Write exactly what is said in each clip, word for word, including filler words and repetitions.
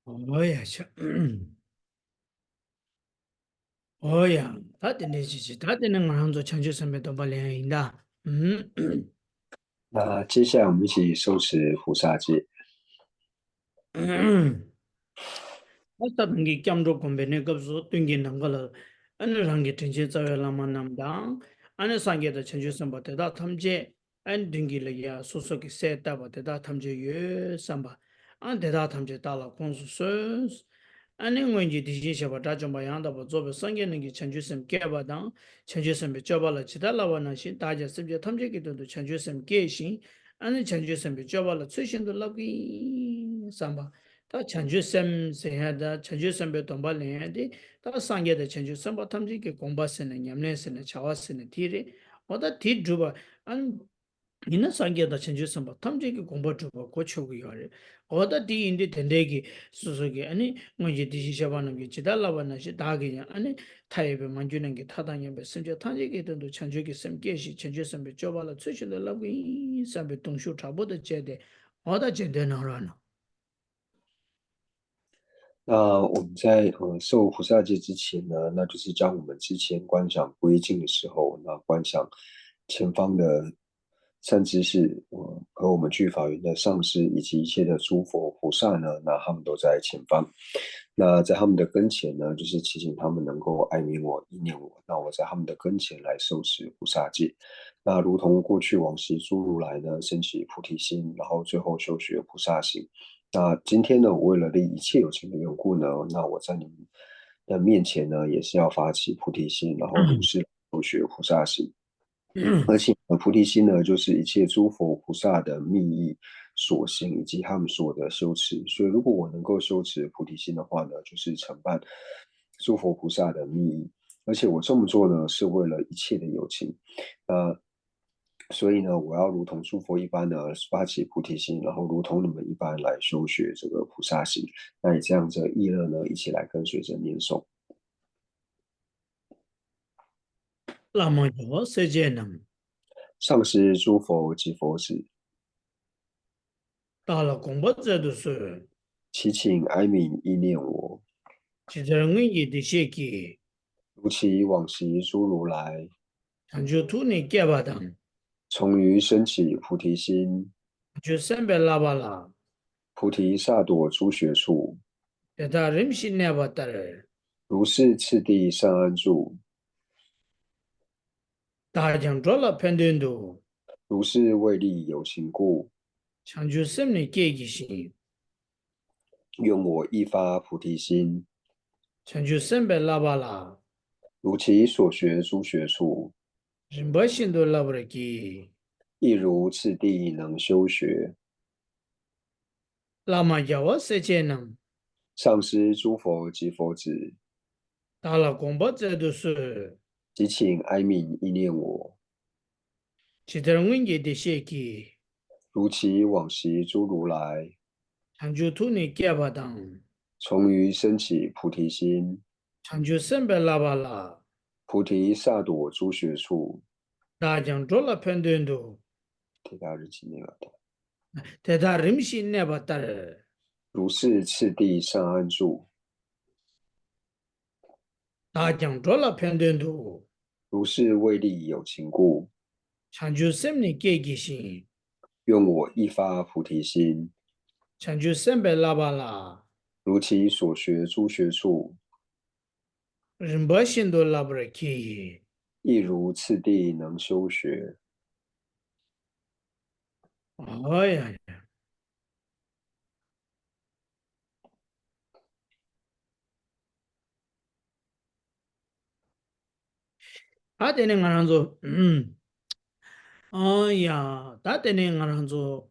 ཨོ་ཡ་ཤ། ཨོ་ཡ། ད་དེ་འདྲའི་ཅིག་ཅིག་ད་དེ་ནས་ང་རང་ཚོ་བྱང་ཆུབ་སེམས་དཔའི་སྡོམ་པ་ལེན་ཡ་ཡིན་ད། ཨུམ།那接下来我们一起受持菩萨戒。 ཨ་ས་དང་གི་སྐྱབས་འགྲོ་སྒོམ་པའི་གནས་སྐབས་སུ་སྟོན་གྱི་ནམ་མཁའ་ལ་ཨ་ནི་རང་གི་དྲིན་ཅན་རྩ་བའི་བླ་མ་རྣམས་དང་། ཨ་ནི་སངས་རྒྱས་དང་བྱང་ཆུབ་སེམས་དཔའ་དེ་དག་ཐམས་ཅད། ཨ་ནི་མདུན་གྱི་ལ་ཡ་སོ་སོ་གི་སྲས་བཏགས་པ་དེ་དག་ཐམས་ཅད་ཡོད་བསམ་པ། ཨ་ནི་དེ་དག་ཐམས་ཅད་བདག་ལ་དགོངས་སུ་གསོལ། ཨ་ནི་སྔོན་གྱི་དེ་བཞིན་གཤེགས་པ་དགྲ་བཅོམ་པ་ཡང་དག་པར་རྫོགས་པའི་སངས་རྒྱས་རྣམས་ཀྱིས་བྱང་ཆུབ་སེམས་བསྐྱེད་པ་དང་། བྱང་ཆུབ་སེམས་དཔའི་སྤྱོད་པ་ལ་ཇི་ལྟར་བསླབ་པ་ནང་བཞིན་བདག་ཀྱང་སེམས་ཅན་ཐམས་ཅད་ཀྱི་དོན་དུ་བྱང་ཆུབ་སེམས་བསྐྱེད་ཅིང་། ཨ་ནི་བྱང་ཆུབ་སེམས་དཔའི་སྤྱོད་པ་ལ་ཚུལ་བཞིན་དུ་བསླབ་ཀྱི་ཡིན་བསམ་པ། ད་བྱང་ཆུབ་སེམས་ཟེར་ཡ་ད་བྱང་ཆུབ་སེམས་དཔའི་སྡོམ་པ་ལེན་ཡ་དེ་ད་སངས་རྒྱས་དང་བྱང་ཆུབ་སེམས་དཔའ་ཐམས་ཅད་ཀྱི་དགོངས་པ་ཟེར་ན་ཉམས་ལེན་ཟེར་ན་བྱ་བ་ཟེར་ན་དེ་རེད། འོ་ད་དེ་སྒྲུབ་པ་ཨ་ནི། ཡིན་ན་སངས་རྒྱས་དང་བྱང་ཆུབ་སེམས་དཔའ་ཐམས་ཅད་ཀྱི་དགོངས་པ་སྒྲུབ་པ་གོ་ཆོད་ཀྱི་ཡོད་རེད། འོ་ད་དེ་ཡིན་དུས་དེ་འདྲའི་གི་སོ་སོ་གི་ཨ་ནི་སྔོན་གྱི་དེ་བཞིན་གཤེགས་པ་རྣམས་ཀྱིས་ཇི་ལྟར་བསླབ་པ་ནང་བཞིན་བདག་གིས་ཀྱང་ཨ་ནི་མཐའ་ཡས་པའི་མ་གྱུར་ནམ་མཁའི་མཐའ་དང་མཉམ་པའི་སེམས་ཅན་ཐམས་ཅད་ཀྱི་དོན་དུ་བྱང་ཆུབ་ཀྱི་སེམས་བསྐྱེད་ཅིང་བྱང་ཆུབ་སེམས་དཔའི་སྤྱོད་པ་ལ་ཚུལ་བཞིན་དུ་བསླབ་ཀྱི་ཡིན་བསམ་པའི་གདུང་ཤུགས་དྲག་པོ་དང་བཅས་ཏེ། འོ་ད་རྗེས་ཟློས་གནང་རོགས་གནང་། 那我们在呃受菩萨戒之前呢，那就是将我们之前观想归境的时候，那观想前方的善知识，呃，和我们具法缘的上师，以及一切的诸佛菩萨呢，那他们都在前方。那在他们的跟前呢，就是祈请他们能够哀悯我、意念我。那我在他们的跟前来受持菩萨戒。那如同过去往昔诸如来呢，升起菩提心，然后最后修学菩萨行。那今天呢，我为了利益一切有情的缘故呢，那我在你们的面前呢，也是要发起菩提心，然后如是求学菩萨行。而且呢，菩提心呢，就是一切诸佛菩萨的密意所行，以及他们所的修持。所以，如果我能够修持菩提心的话呢，就是承办诸佛菩萨的密意。而且我这么做呢，是为了一切的有情。那所以呢，我要如同诸佛一般呢，发起菩提心，然后如同你们一般来修学这个菩萨行。那以这样子的意乐呢，一起来跟随着念诵。 བླ་མ་རྒྱལ་བ་སྲས་བཅས་རྣམས། 上师诸佛及佛子། བདག་ལ་དགོངས་པ་སྩལ་དུ་གསོལ། 祈请哀悯意念我。 ཇི་ལྟར་སྔོན་གྱི་འདི་སྐད་ཀྱིས། 如其往昔诸如来། བྱང་ཆུབ་ཐུགས་ནི་བསྐྱེད་པ་དང་། 从于升起菩提心。 བྱང་ཆུབ་སེམས་དཔའི་བསླབ་པ་ལ། 菩提萨埵诸学处。 དེ་དག་རིམ་བཞིན་གནས་པ་ལྟར། 如是次第善安住。 བདག་ཀྱང་འགྲོ་ལ་ཕན་དོན་དུ། 如是为利有情故。 བྱང་ཆུབ་སེམས་ནི་བསྐྱེད་བགྱི་ཞིང་། 愿我亦发菩提心。 བྱང་ཆུབ་སེམས་དཔའི་བསླབ་པ་ལ། 如其所学诸学处。 རིམ་པ་བཞིན་དུ་བསླབ་པར་བགྱི། 亦如次第能修学。 བླ་མ་རྒྱལ་བ་སྲས་བཅས་རྣམས། 上师诸佛及佛子། བདག་ལ་དགོངས་པ་སྩལ་དུ་གསོལ། 即请哀悯意念我。 ཇི་ལྟར་སྔོན་གྱི་འདི་སྐད་ཀྱིས། 如其往昔诸如来། བྱང་ཆུབ་ཐུགས་ནི་བསྐྱེད་པ་དང་། 从于升起菩提心。 བྱང་ཆུབ་སེམས་དཔའི་བསླབ་པ་ལ། 菩提萨埵诸学处。 བདག་ཀྱང་འགྲོ་ལ་ཕན་དོན་དུ། དེ་དག་རིམ་བཞིན་གནས་པ་ལྟར། དེ་དག་རིམ་བཞིན་གནས་པ་ལྟར། 如是次第善安住། བདག་ཀྱང་འགྲོ་ལ་ཕན་དོན་དུ། 如是为利有情故། བྱང་ཆུབ་སེམས་ནི་བསྐྱེད་བགྱི་ཞིང་། 愿我亦发菩提心། བྱང་ཆུབ་སེམས་དཔའི་བསླབ་པ་ལ། 如其所学诸学处། རིམ་པ་བཞིན་དུ་བསླབ་པར་བགྱི། 亦如次第能修学། ཨོ་ཡ་ཡ། ད་དེ་ནས་ང་རང་ཚོ། ཨོ་ཡ། ད་དེ་ནས་ང་རང་ཚོ།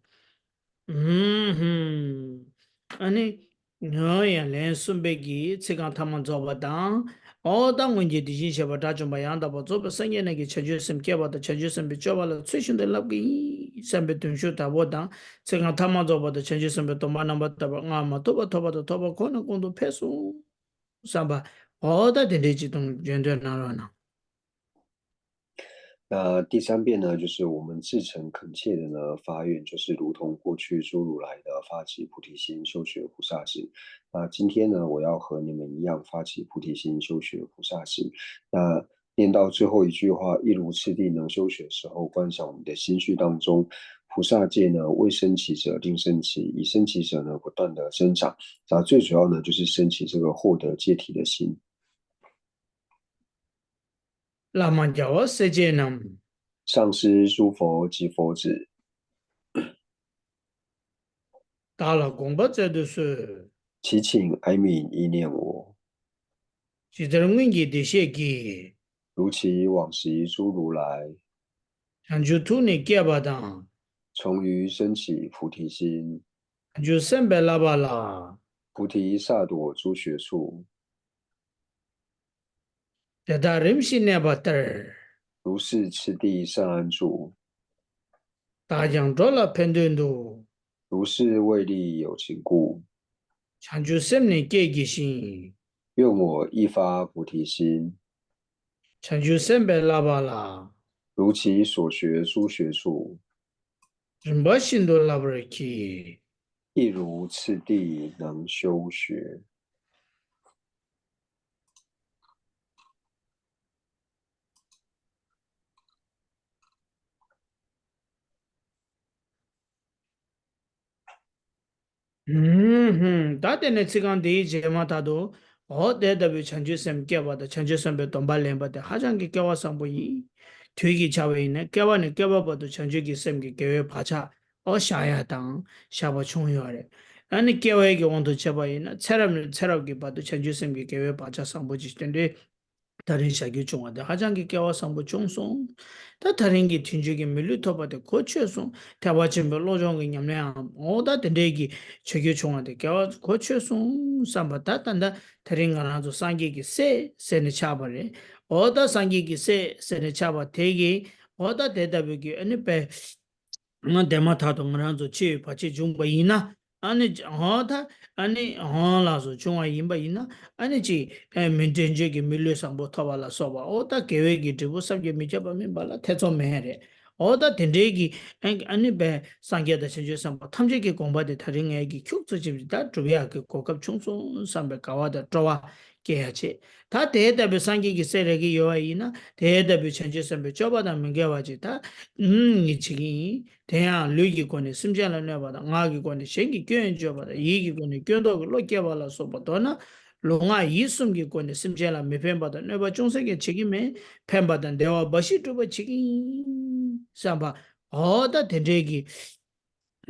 ཨ་ནི། ཡང་ཡང་ལན་གསུམ་པའི་གི་ཚིག་རྐང་ཐ་མ་རྫོགས་པ་དང་། ཨོ་ད་སྔོན་གྱི་དེ་བཞིན་གཤེགས་པ་དགྲ་བཅོམ་པ་ཡང་དག་པར་རྫོགས་པའི་སངས་རྒྱས་རྣམས་ཀྱིས་བྱང་ཆུབ་སེམས་བསྐྱེད་པ་དང་བྱང་ཆུབ་སེམས་དཔའི་སྤྱོད་པ་ལ་ཚུལ་བཞིན་དུ་བསླབ་ཀྱི་ཡིན་བསམ་པའི་གདུང་ཤུགས་དྲག་པོ་དང་། ཚིག་རྐང་ཐ་མ་རྫོགས་པ་དང་བྱང་ཆུབ་སེམས་དཔའི་སྡོམ་པ་རྣམ་པར་དག་པ་སྔར་མ་ཐོབ་པ་ཐོབ་པ་དང་ཐོབ་པ་ཁོ་ནས་གོང་དུ་འཕེལ་གསུངས་བསམ་པ། ཨོ་ད་དེ་འདྲའི་ཅིག་དང་རྗེས་ཟློས་གནང་རོགས་གནང་། 那第三遍呢，就是我们至诚恳切的呢发愿，就是如同过去诸如来的发起菩提心，修学菩萨行。那今天呢，我要和你们一样发起菩提心，修学菩萨行。那念到最后一句话，一如次第能修学的时候，观想我们的心绪当中，菩萨戒呢，未升起者令升起，已升起者呢，不断的增长。那最主要呢，就是升起这个获得戒体的心。 བླ་མ་རྒྱལ་བ་སྲས་བཅས་རྣམས། 上师诸佛及佛子། བདག་ལ་དགོངས་པ་སྩལ་དུ་གསོལ། 祈请哀悯依念我。 ཇི་ལྟར་སྔོན་གྱི་བདེ་གཤེགས་ཀྱིས། 如其往昔诸如来། བྱང་ཆུབ་ཐུགས་ནི་བསྐྱེད་པ་དང་། 从于升起菩提心。 བྱང་ཆུབ་སེམས་དཔའི་བསླབ་པ་ལ། 菩提萨埵诸学处། དེ་དག་རིམ་བཞིན་གནས་པ་ལྟར། 如是次第善安住། བདག་ཀྱང་འགྲོ་ལ་ཕན་དོན་དུ། 如是为利有情故། བྱང་ཆུབ་སེམས་ནི་བསྐྱེད་བགྱི་ཞིང་། 愿我亦发菩提心。 བྱང་ཆུབ་སེམས་དཔའི་བསླབ་པ་ལ། 如其所学诸学处། རིམ་པ་བཞིན་དུ་བསླབ་པར་བགྱི། 亦如次第能修学། ཧུམ་ཧུམ། ད་དེ་ནས་ཚིག་རྐང་འདིའི་རྗེས་མ་ད་དུ། འོ་དེ་ལྟ་བུའི་བྱང་ཆུབ་སེམས་བསྐྱེད་པ་དང་བྱང་ཆུབ་སེམས་དཔའི་སྡོམ་པ་ལེན་པ་དེ་ཧ་ཅང་གི་སྐལ་བ་བཟང་པོ་ཡིན། དུས་ཀྱི་ཆ་བ་ཡིན་ན་བསྐལ་བ་ནས་བསྐལ་བ་བར་དུ་བྱང་ཆུབ་ཀྱི་སེམས་ཀྱི་དགེ་བའི་བག་ཆགས་འོ་བཞག་ཡ་དང་བཞག་པ་བྱུང་ཡོད་རེད། ཨ་ནི་སྐྱེ་བའི་གི་དབང་དུ་བྱས་པ་ཡིན་ན་ཚེ་རབས་ནས་ཚེ་རབས་ཀྱི་བར་དུ་བྱང་ཆུབ་སེམས་ཀྱི་དགེ་བའི་བག་ཆགས་བཟང་པོ་ཅིག་དེ་འདྲའི། ད་རིང་བྱ་རྒྱུ་བྱུང་བ་དེ་ཧ་ཅང་གི་སྐལ་བ་བཟང་པོ་བྱུང་སོང་། ད་ད་རིང་གི་དུས་མཆོད་ཀྱི་མི་ལུས་ཐོབ་པ་དེ་གོ་ཆོད་སོང་། ཐེག་པ་ཆེན་པོའི་བློ་སྦྱོང་གི་ཉམས་ལེན་འམ་འོ་ད་དེ་འདྲའི་གི་བྱ་རྒྱུ་བྱུང་བ་དེ་སྐལ་བ་གོ་ཆོད་སོང་བསམ་པ་ད་ད་ད་ད་རིང་ང་རང་ཚོ་སངས་རྒྱས་ཀྱི་སྲས་ཟེར་ནས་ཆགས་པ་རེད། འོ་ད་སངས་རྒྱས་ཀྱི་སྲས་ཟེར་ནས་ཆགས་པ་དེ་གི་འོ་ད་དེ་ལྟ་བུའི་གི་ཨ་ནི་པའི། ང་དེ་མ་ཐག་ཏུ་ང་རང་ཚོ་འཆི་བའི་བར་ཆད་བྱུང་བ་ཡིན་ན། ཨ་ནི་ཧོ་ད་ཨ་ནི་ཧོ་ལགས་སོ་བྱུང་བ་ཡིན་པ་ཡིན་ན་ཨ་ནི་ཅིག་ཨེ་མི་འདྲེན་བྱེད་ཀྱི་མི་ལུས་བཟང་པོ་ཐོབ་པ་ལ་སོགས་པ་འོ་ད་དགེ་བའི་གི་འབྲས་བུ་བསམ་གྱིས་མི་ཁྱབ་པ་སྨིན་པ་ལ་ཐེ་ཚོམ་མེད་རེད། འོ་ད་དེ་འདྲའི་གི་ཨ་ནི་པའི་སངས་རྒྱས་དང་བྱང་ཆུབ་སེམས་དཔའ་ཐམས་ཅད་ཀྱི་དགོངས་པ་དེ་ད་རིང་ངས་ཀྱི་ཁྱུག་ཙམ་ཅིག་ད་སྒྲུབ་ཡག་གི་གོ་སྐབས་བྱུང་སོང་བསམ་པའི་དགའ་བ་དང་སྤྲོ་བ། སྐྱེ་ཡ་བྱེད། ད་དེ་ལྟ་བུའི་སངས་རྒྱས་ཀྱི་སྲས་རེག་གི་ཡོད་པ་ཡིན་ན་དེ་ལྟ་བུའི་བྱང་ཆུབ་སེམས་དཔའི་སྤྱོད་པ་དང་མི་འགལ་བ་ཅིག་ད་ངས་བྱེད་ཀྱི་ཡིན། དེ་ཡང་ལུས་ཀྱི་སྒོ་ནས་སེམས་ཅན་ལ་གནོད་པ་དང་ངག་གི་སྒོ་ནས་གཞན་གྱི་སྐྱོན་བརྗོད་པ་དང་ཡིད་ཀྱི་སྒོ་ནས་སྐྱོན་འདོགས་ཀྱི་བློ་སྐྱེ་བ་ལ་སོགས་པ་མདོར་ན་ལུས་ངག་ཡིད་གསུམ་གྱི་སྒོ་ནས་སེམས་ཅན་ལ་མི་ཕན་པ་དང་གནོད་པ་ཅུང་ཟད་ཀྱང་བྱེད་ཀྱི་མེད། ཕན་པ་དང་བདེ་བ་འབའ་ཞིག་སྒྲུབ་པ་བྱེད་ཀྱི་ཡིན་བསམ་པ། འོ་ད་དེ་འདྲའི་གི།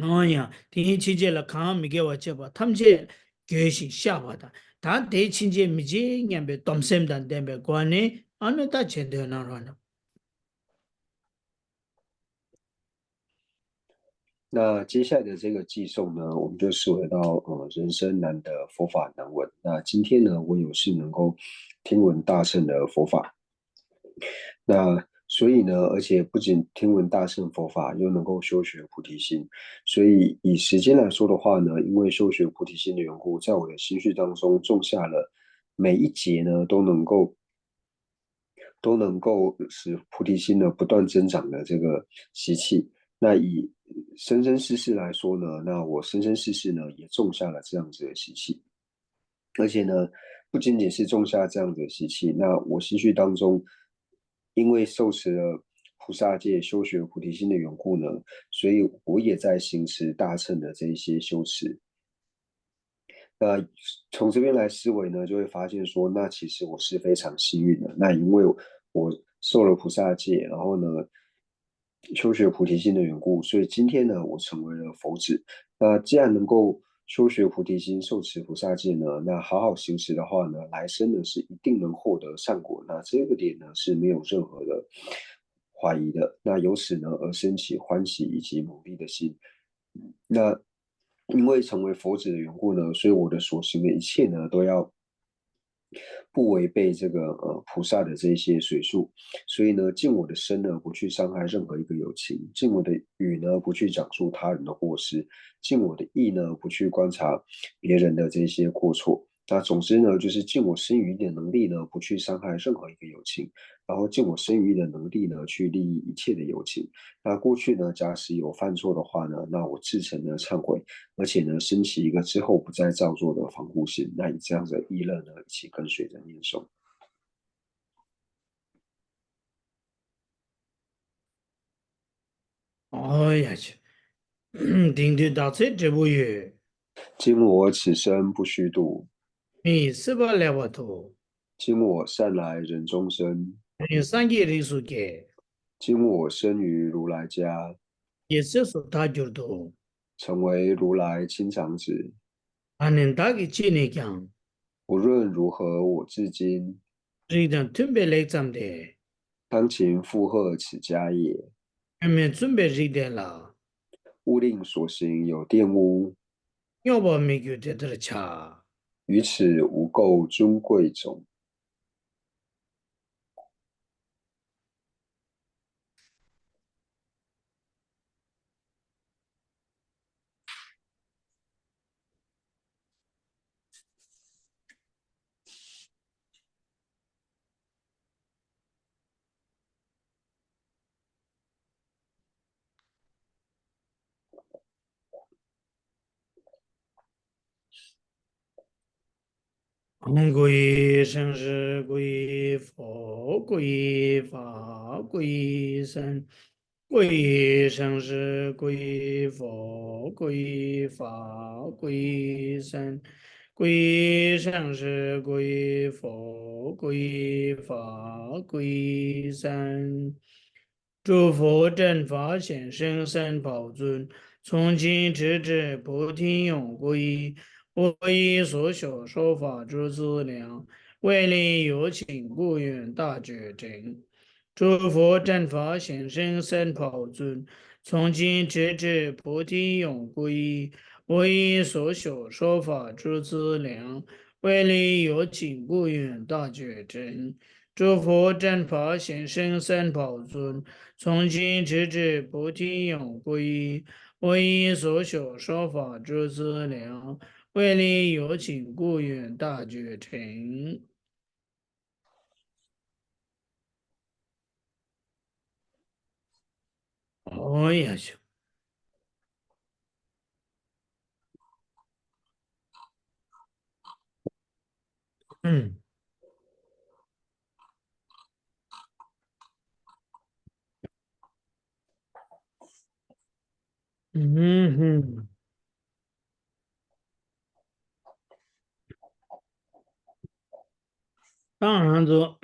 འོ་ཡང་དེའི་ཕྱིན་ཆད་ལ་གང་མི་དགེ་བ་བྱས་པ་ཐམས་ཅད་འགྱོད་ཅིང་བཤགས་པ་དང་། ད་དེའི་ཕྱིན་ཆད་མི་བྱེད་སྙམ་པའི་སྡོམ་སེམས་དང་ལྡན་པའི་སྒོ་ནས་ཨ་ནི་ད་བྱེད་འདོད་གནང་རོགས་གནང་། 那接下来的这个偈颂呢，我们就说回到呃人生难得佛法难闻。那今天呢，我有幸能够听闻大乘的佛法，那所以呢，而且不仅听闻大乘佛法，又能够修学菩提心。所以以时间来说的话呢，因为修学菩提心的缘故，在我的心绪当中种下了每一节呢，都能够都能够使菩提心呢不断增长的这个习气。那以生生世世来说呢，那我生生世世呢也种下了这样子的习气。而且呢，不仅仅是种下这样子的习气，那我心绪当中，因为受持了菩萨戒、修学菩提心的缘故呢，所以我也在行持大乘的这一些修持。那从这边来思维呢，就会发现说，那其实我是非常幸运的。那因为我受了菩萨戒，然后呢，修学菩提心的缘故，所以今天呢，我成为了佛子。那既然能够修学菩提心，受持菩萨戒呢，那好好行持的话呢，来生呢是一定能获得善果。那这个点呢是没有任何的怀疑的。那由此呢而升起欢喜以及猛励的心。那因为成为佛子的缘故呢，所以我的所行的一切呢都要不违背这个呃菩萨的这些随数。所以呢，尽我的身呢不去伤害任何一个有情，尽我的语呢不去讲述他人的过失，尽我的意呢不去观察别人的这些过错。那总之呢，就是尽我身余的能力呢，不去伤害任何一个友情，然后尽我身余的能力呢，去利益一切的友情。那过去呢，假使有犯错的话呢，那我至诚的忏悔，而且呢，升起一个之后不再造作的防护心。那以这样的意乐呢，一起跟随着念诵。ཨོ་ཡ་ཆེ། དེང་དུས་བདག་ཚེ་འབྲས་བུ་ཡོད། 今我此生不虚度。 མི་ཡི་སྲིད་པ་ལེགས་པར་ཐོབ། 今我善来人中生。 ཡང་སངས་རྒྱས་རིགས་སུ་སྐྱེས། 今我生于如来家。 ཡི་སྲས་སུ་བདག་གྱུར་ཏོ། 成为如来亲长子。 ཨ་ནི་བདག་གིས་ཅི་ནས་ཀྱང་། 无论如何我至今། རིགས་དང་མཐུན་པའི་ལེགས་བརྩམས་ཏེ། 当勤附和此家业。 ཁྱོད་མིན་བཙུན་པའི་རིགས་ལྡན་ལ། 勿令所行有玷污。 སྙོགས་པར་མི་འགྱུར་དེ་ལྟར་བྱ། 于此无垢尊贵种。 ཧཱུྃ། 故于生时，故于佛，故于法，故于僧。 故于生时，故于佛，故于法，故于僧。 故于生时，故于佛，故于法，故于僧。 诸佛正法显圣三宝尊，从今直至菩提永不移。我以所学说法诸资粮，为利有情不愿大觉成。 诸佛正法显圣三宝尊，从今直至菩提永不移。我以所学说法诸资粮，为利有情不愿大觉成。 诸佛正法显圣三宝尊，从今直至菩提永不移。我以所学说法诸资粮，为利有情不愿大觉成。 ཨོ་ཡ་ཤ། ཨུམ། ཨུམ་ཧུམ། ད་ང་ཚོ།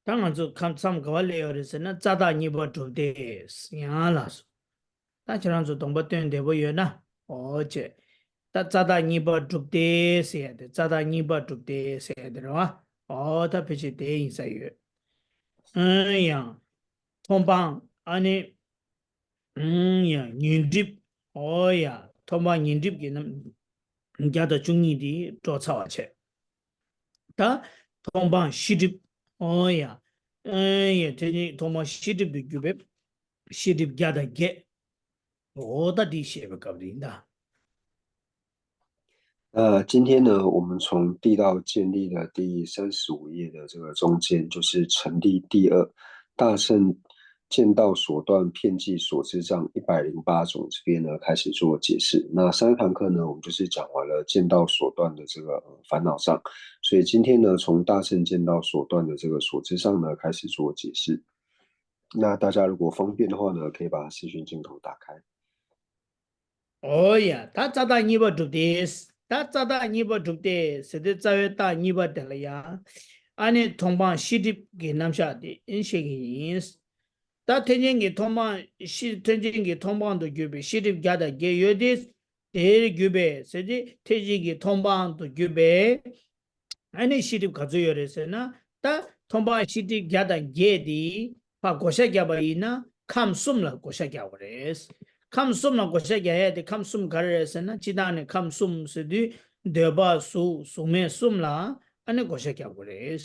ད་ང་ཚོ་ཁམས་མཚམས་ག་བ་སླེབས་ཡོད་རེད་ཟེར་ན། རྩ་བདག་གཉིས་པ་གྲུབ་སྟེ་ཡང་ལགས་སོ། ད་ཁྱེད་རང་ཚོ་གདོང་པ་སྟོན་བདེ་པོ་ཡོད་ན། ཨོ་ཅེ། ད་རྩ་བདག་གཉིས་པ་གྲུབ་སྟེ་ཟེར་ཡ་དེ། རྩ་བདག་གཉིས་པ་གྲུབ་སྟེ་ཟེར་ཡ་དེ་རེད་བ། ཨོ་ད་ཕལ་ཆེར་དེ་ཡིན་ས་ཡོད། ཨང་ཡང་། མཐོང་སྤང་། ཨ་ནི། ཨང་ཡང་། ཉོན་སྒྲིབ། ཨོ་ཡ། མཐོང་སྤང་ཉོན་སྒྲིབ་ཀྱི་རྣམ། བརྒྱ་དང་བཅུ་གཉིས་དེ་འགྲོ་ཚར་བ་བྱས། ད་མཐོང་སྤང་ཤེས་སྒྲིབ། ཨོ་ཡ། ཨེ་ཡ། དེ་ནི་མཐོང་སྤང་ཤེས་སྒྲིབ་ཏུ་གྱུར་པའི་ཤེས་སྒྲིབ་བརྒྱ་དང་བརྒྱད། ཨོ་ད་འདི་བཤད་པའི་སྐབས་དེ་ཡིན་ད། 那今天呢，我们从地道建立的第三十五页的这个中间，就是成立第二大乘见道所断遍计所知障一百零八种这边呢开始做解释。那上一堂课呢，我们就是讲完了见道所断的这个呃烦恼障，所以今天呢，从大乘见道所断的这个所知障呢开始做解释。那大家如果方便的话呢，可以把视讯镜头打开。 ཨོ་ཡ། ད་རྩ་བདག་གཉིས་པ་གྲུབ་སྟེ། ད་རྩ་བདག་གཉིས་པ་གྲུབ་སྟེ་ཟེར་དུས་རྩ་བའི་བདག་གཉིས་པ་དེ་ལ་ཡ། ཨ་ནི་མཐོང་སྤང་ཤེས་སྒྲིབ་ཀྱི་རྣམ་གཞག་དེ་བཤད་ཀྱི་ཡིན། ད་ཐེག་ཆེན་གྱི་མཐོང་སྤང་ཤེས། ཐེག་ཆེན་གྱི་མཐོང་སྤང་དུ་གྱུར་པའི་ཤེས་སྒྲིབ་བརྒྱ་དང་བརྒྱད་ཡོད་དེ། དེར་གྱུར་པའི་ཟེར་དུས་ཐེག་ཆེན་གྱི་མཐོང་སྤང་དུ་གྱུར་པའི། ཨ་ནི་ཤེས་སྒྲིབ་ག་ཚོད་ཡོད་རེད་ཟེར་ན། ད་མཐོང་སྤང་ཤེས་སྒྲིབ་བརྒྱ་དང་བརྒྱད་དེ་ཕར་བགོ་བཤའ་བརྒྱབ་པ་ཡིན་ན་ཁམས་གསུམ་ལ་བགོ་བཤའ་བརྒྱབ་པ་རེད། ཁམས་གསུམ་ལ་བགོ་བཤའ་རྒྱག་ཡ་དེ་ཁམས་གསུམ་ག་རེ་རེད་ཟེར་ན། སྤྱིར་བཏང་ནས་ཁམས་གསུམ་ཟེར་དུས་འདོད་པ་གཟུགས་གཟུགས་མེད་གསུམ་ལ་ཨ་ནི་བགོ་བཤའ་རྒྱག་དགོས་རེད།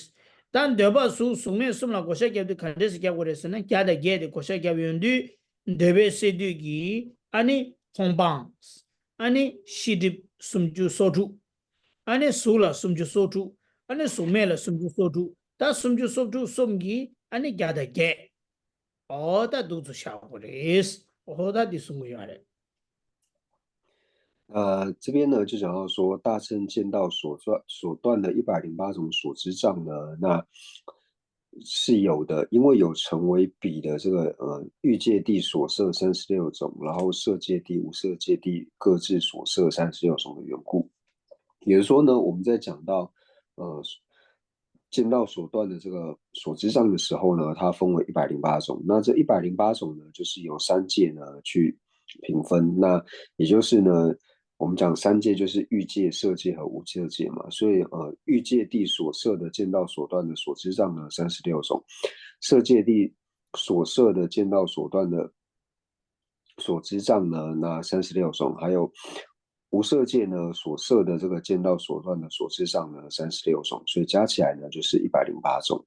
ད་འདོད་པ་གཟུགས་གཟུགས་མེད་གསུམ་ལ་བགོ་བཤའ་རྒྱབ་དུས་ག་འདྲས་སེ་རྒྱག་དགོས་རེད་ཟེར་ན། བརྒྱ་དང་བརྒྱད་དེ་བགོ་བཤའ་རྒྱབ་ཡོང་དུས་འདོད་པའི་སས་བསྡུས་ཀྱི་ཨ་ནི་མཐོང་སྤང་། ཨ་ནི་ཤེས་སྒྲིབ་ སུམ་ཅུ་སོ་དྲུག་ཨ་ནི་གཟུགས་ལ་སུམ་ཅུ་སོ་དྲུག་ཨ་ནི་གཟུགས་མེད་ལ་སུམ་ཅུ་སོ་དྲུག་ད་སུམ་ཅུ་སོ་དྲུག་གསུམ་གྱིས་ཨ་ནི་བརྒྱ་དང་བརྒྱད། ཨོ་ད་འདུག་ཙམ་བཞག་དགོས་རེད། ཨོ་ད་འདི་གསུང་གི་ཡོད་རེད། 呃，这边呢就讲到说，大乘剑道所断所断的一百零八种所知障呢，那是有的，因为有成为比的这个呃欲界地所摄三十六种，然后色界地、无色界地各自所摄三十六种的缘故。也就是说呢，我们在讲到呃剑道所断的这个所知障的时候呢，它分为一百零八种。那这一百零八种呢，就是由三界呢去平分。那也就是呢，我们讲三界就是欲界、色界和无色界嘛。所以呃，欲界地所摄的剑道所断的所知障呢，三十六种；色界地所摄的剑道所断的所知障呢，那三十六种，还有无色界呢所摄的这个剑道所断的所知障呢，三十六种，所以加起来呢就是一百零八种。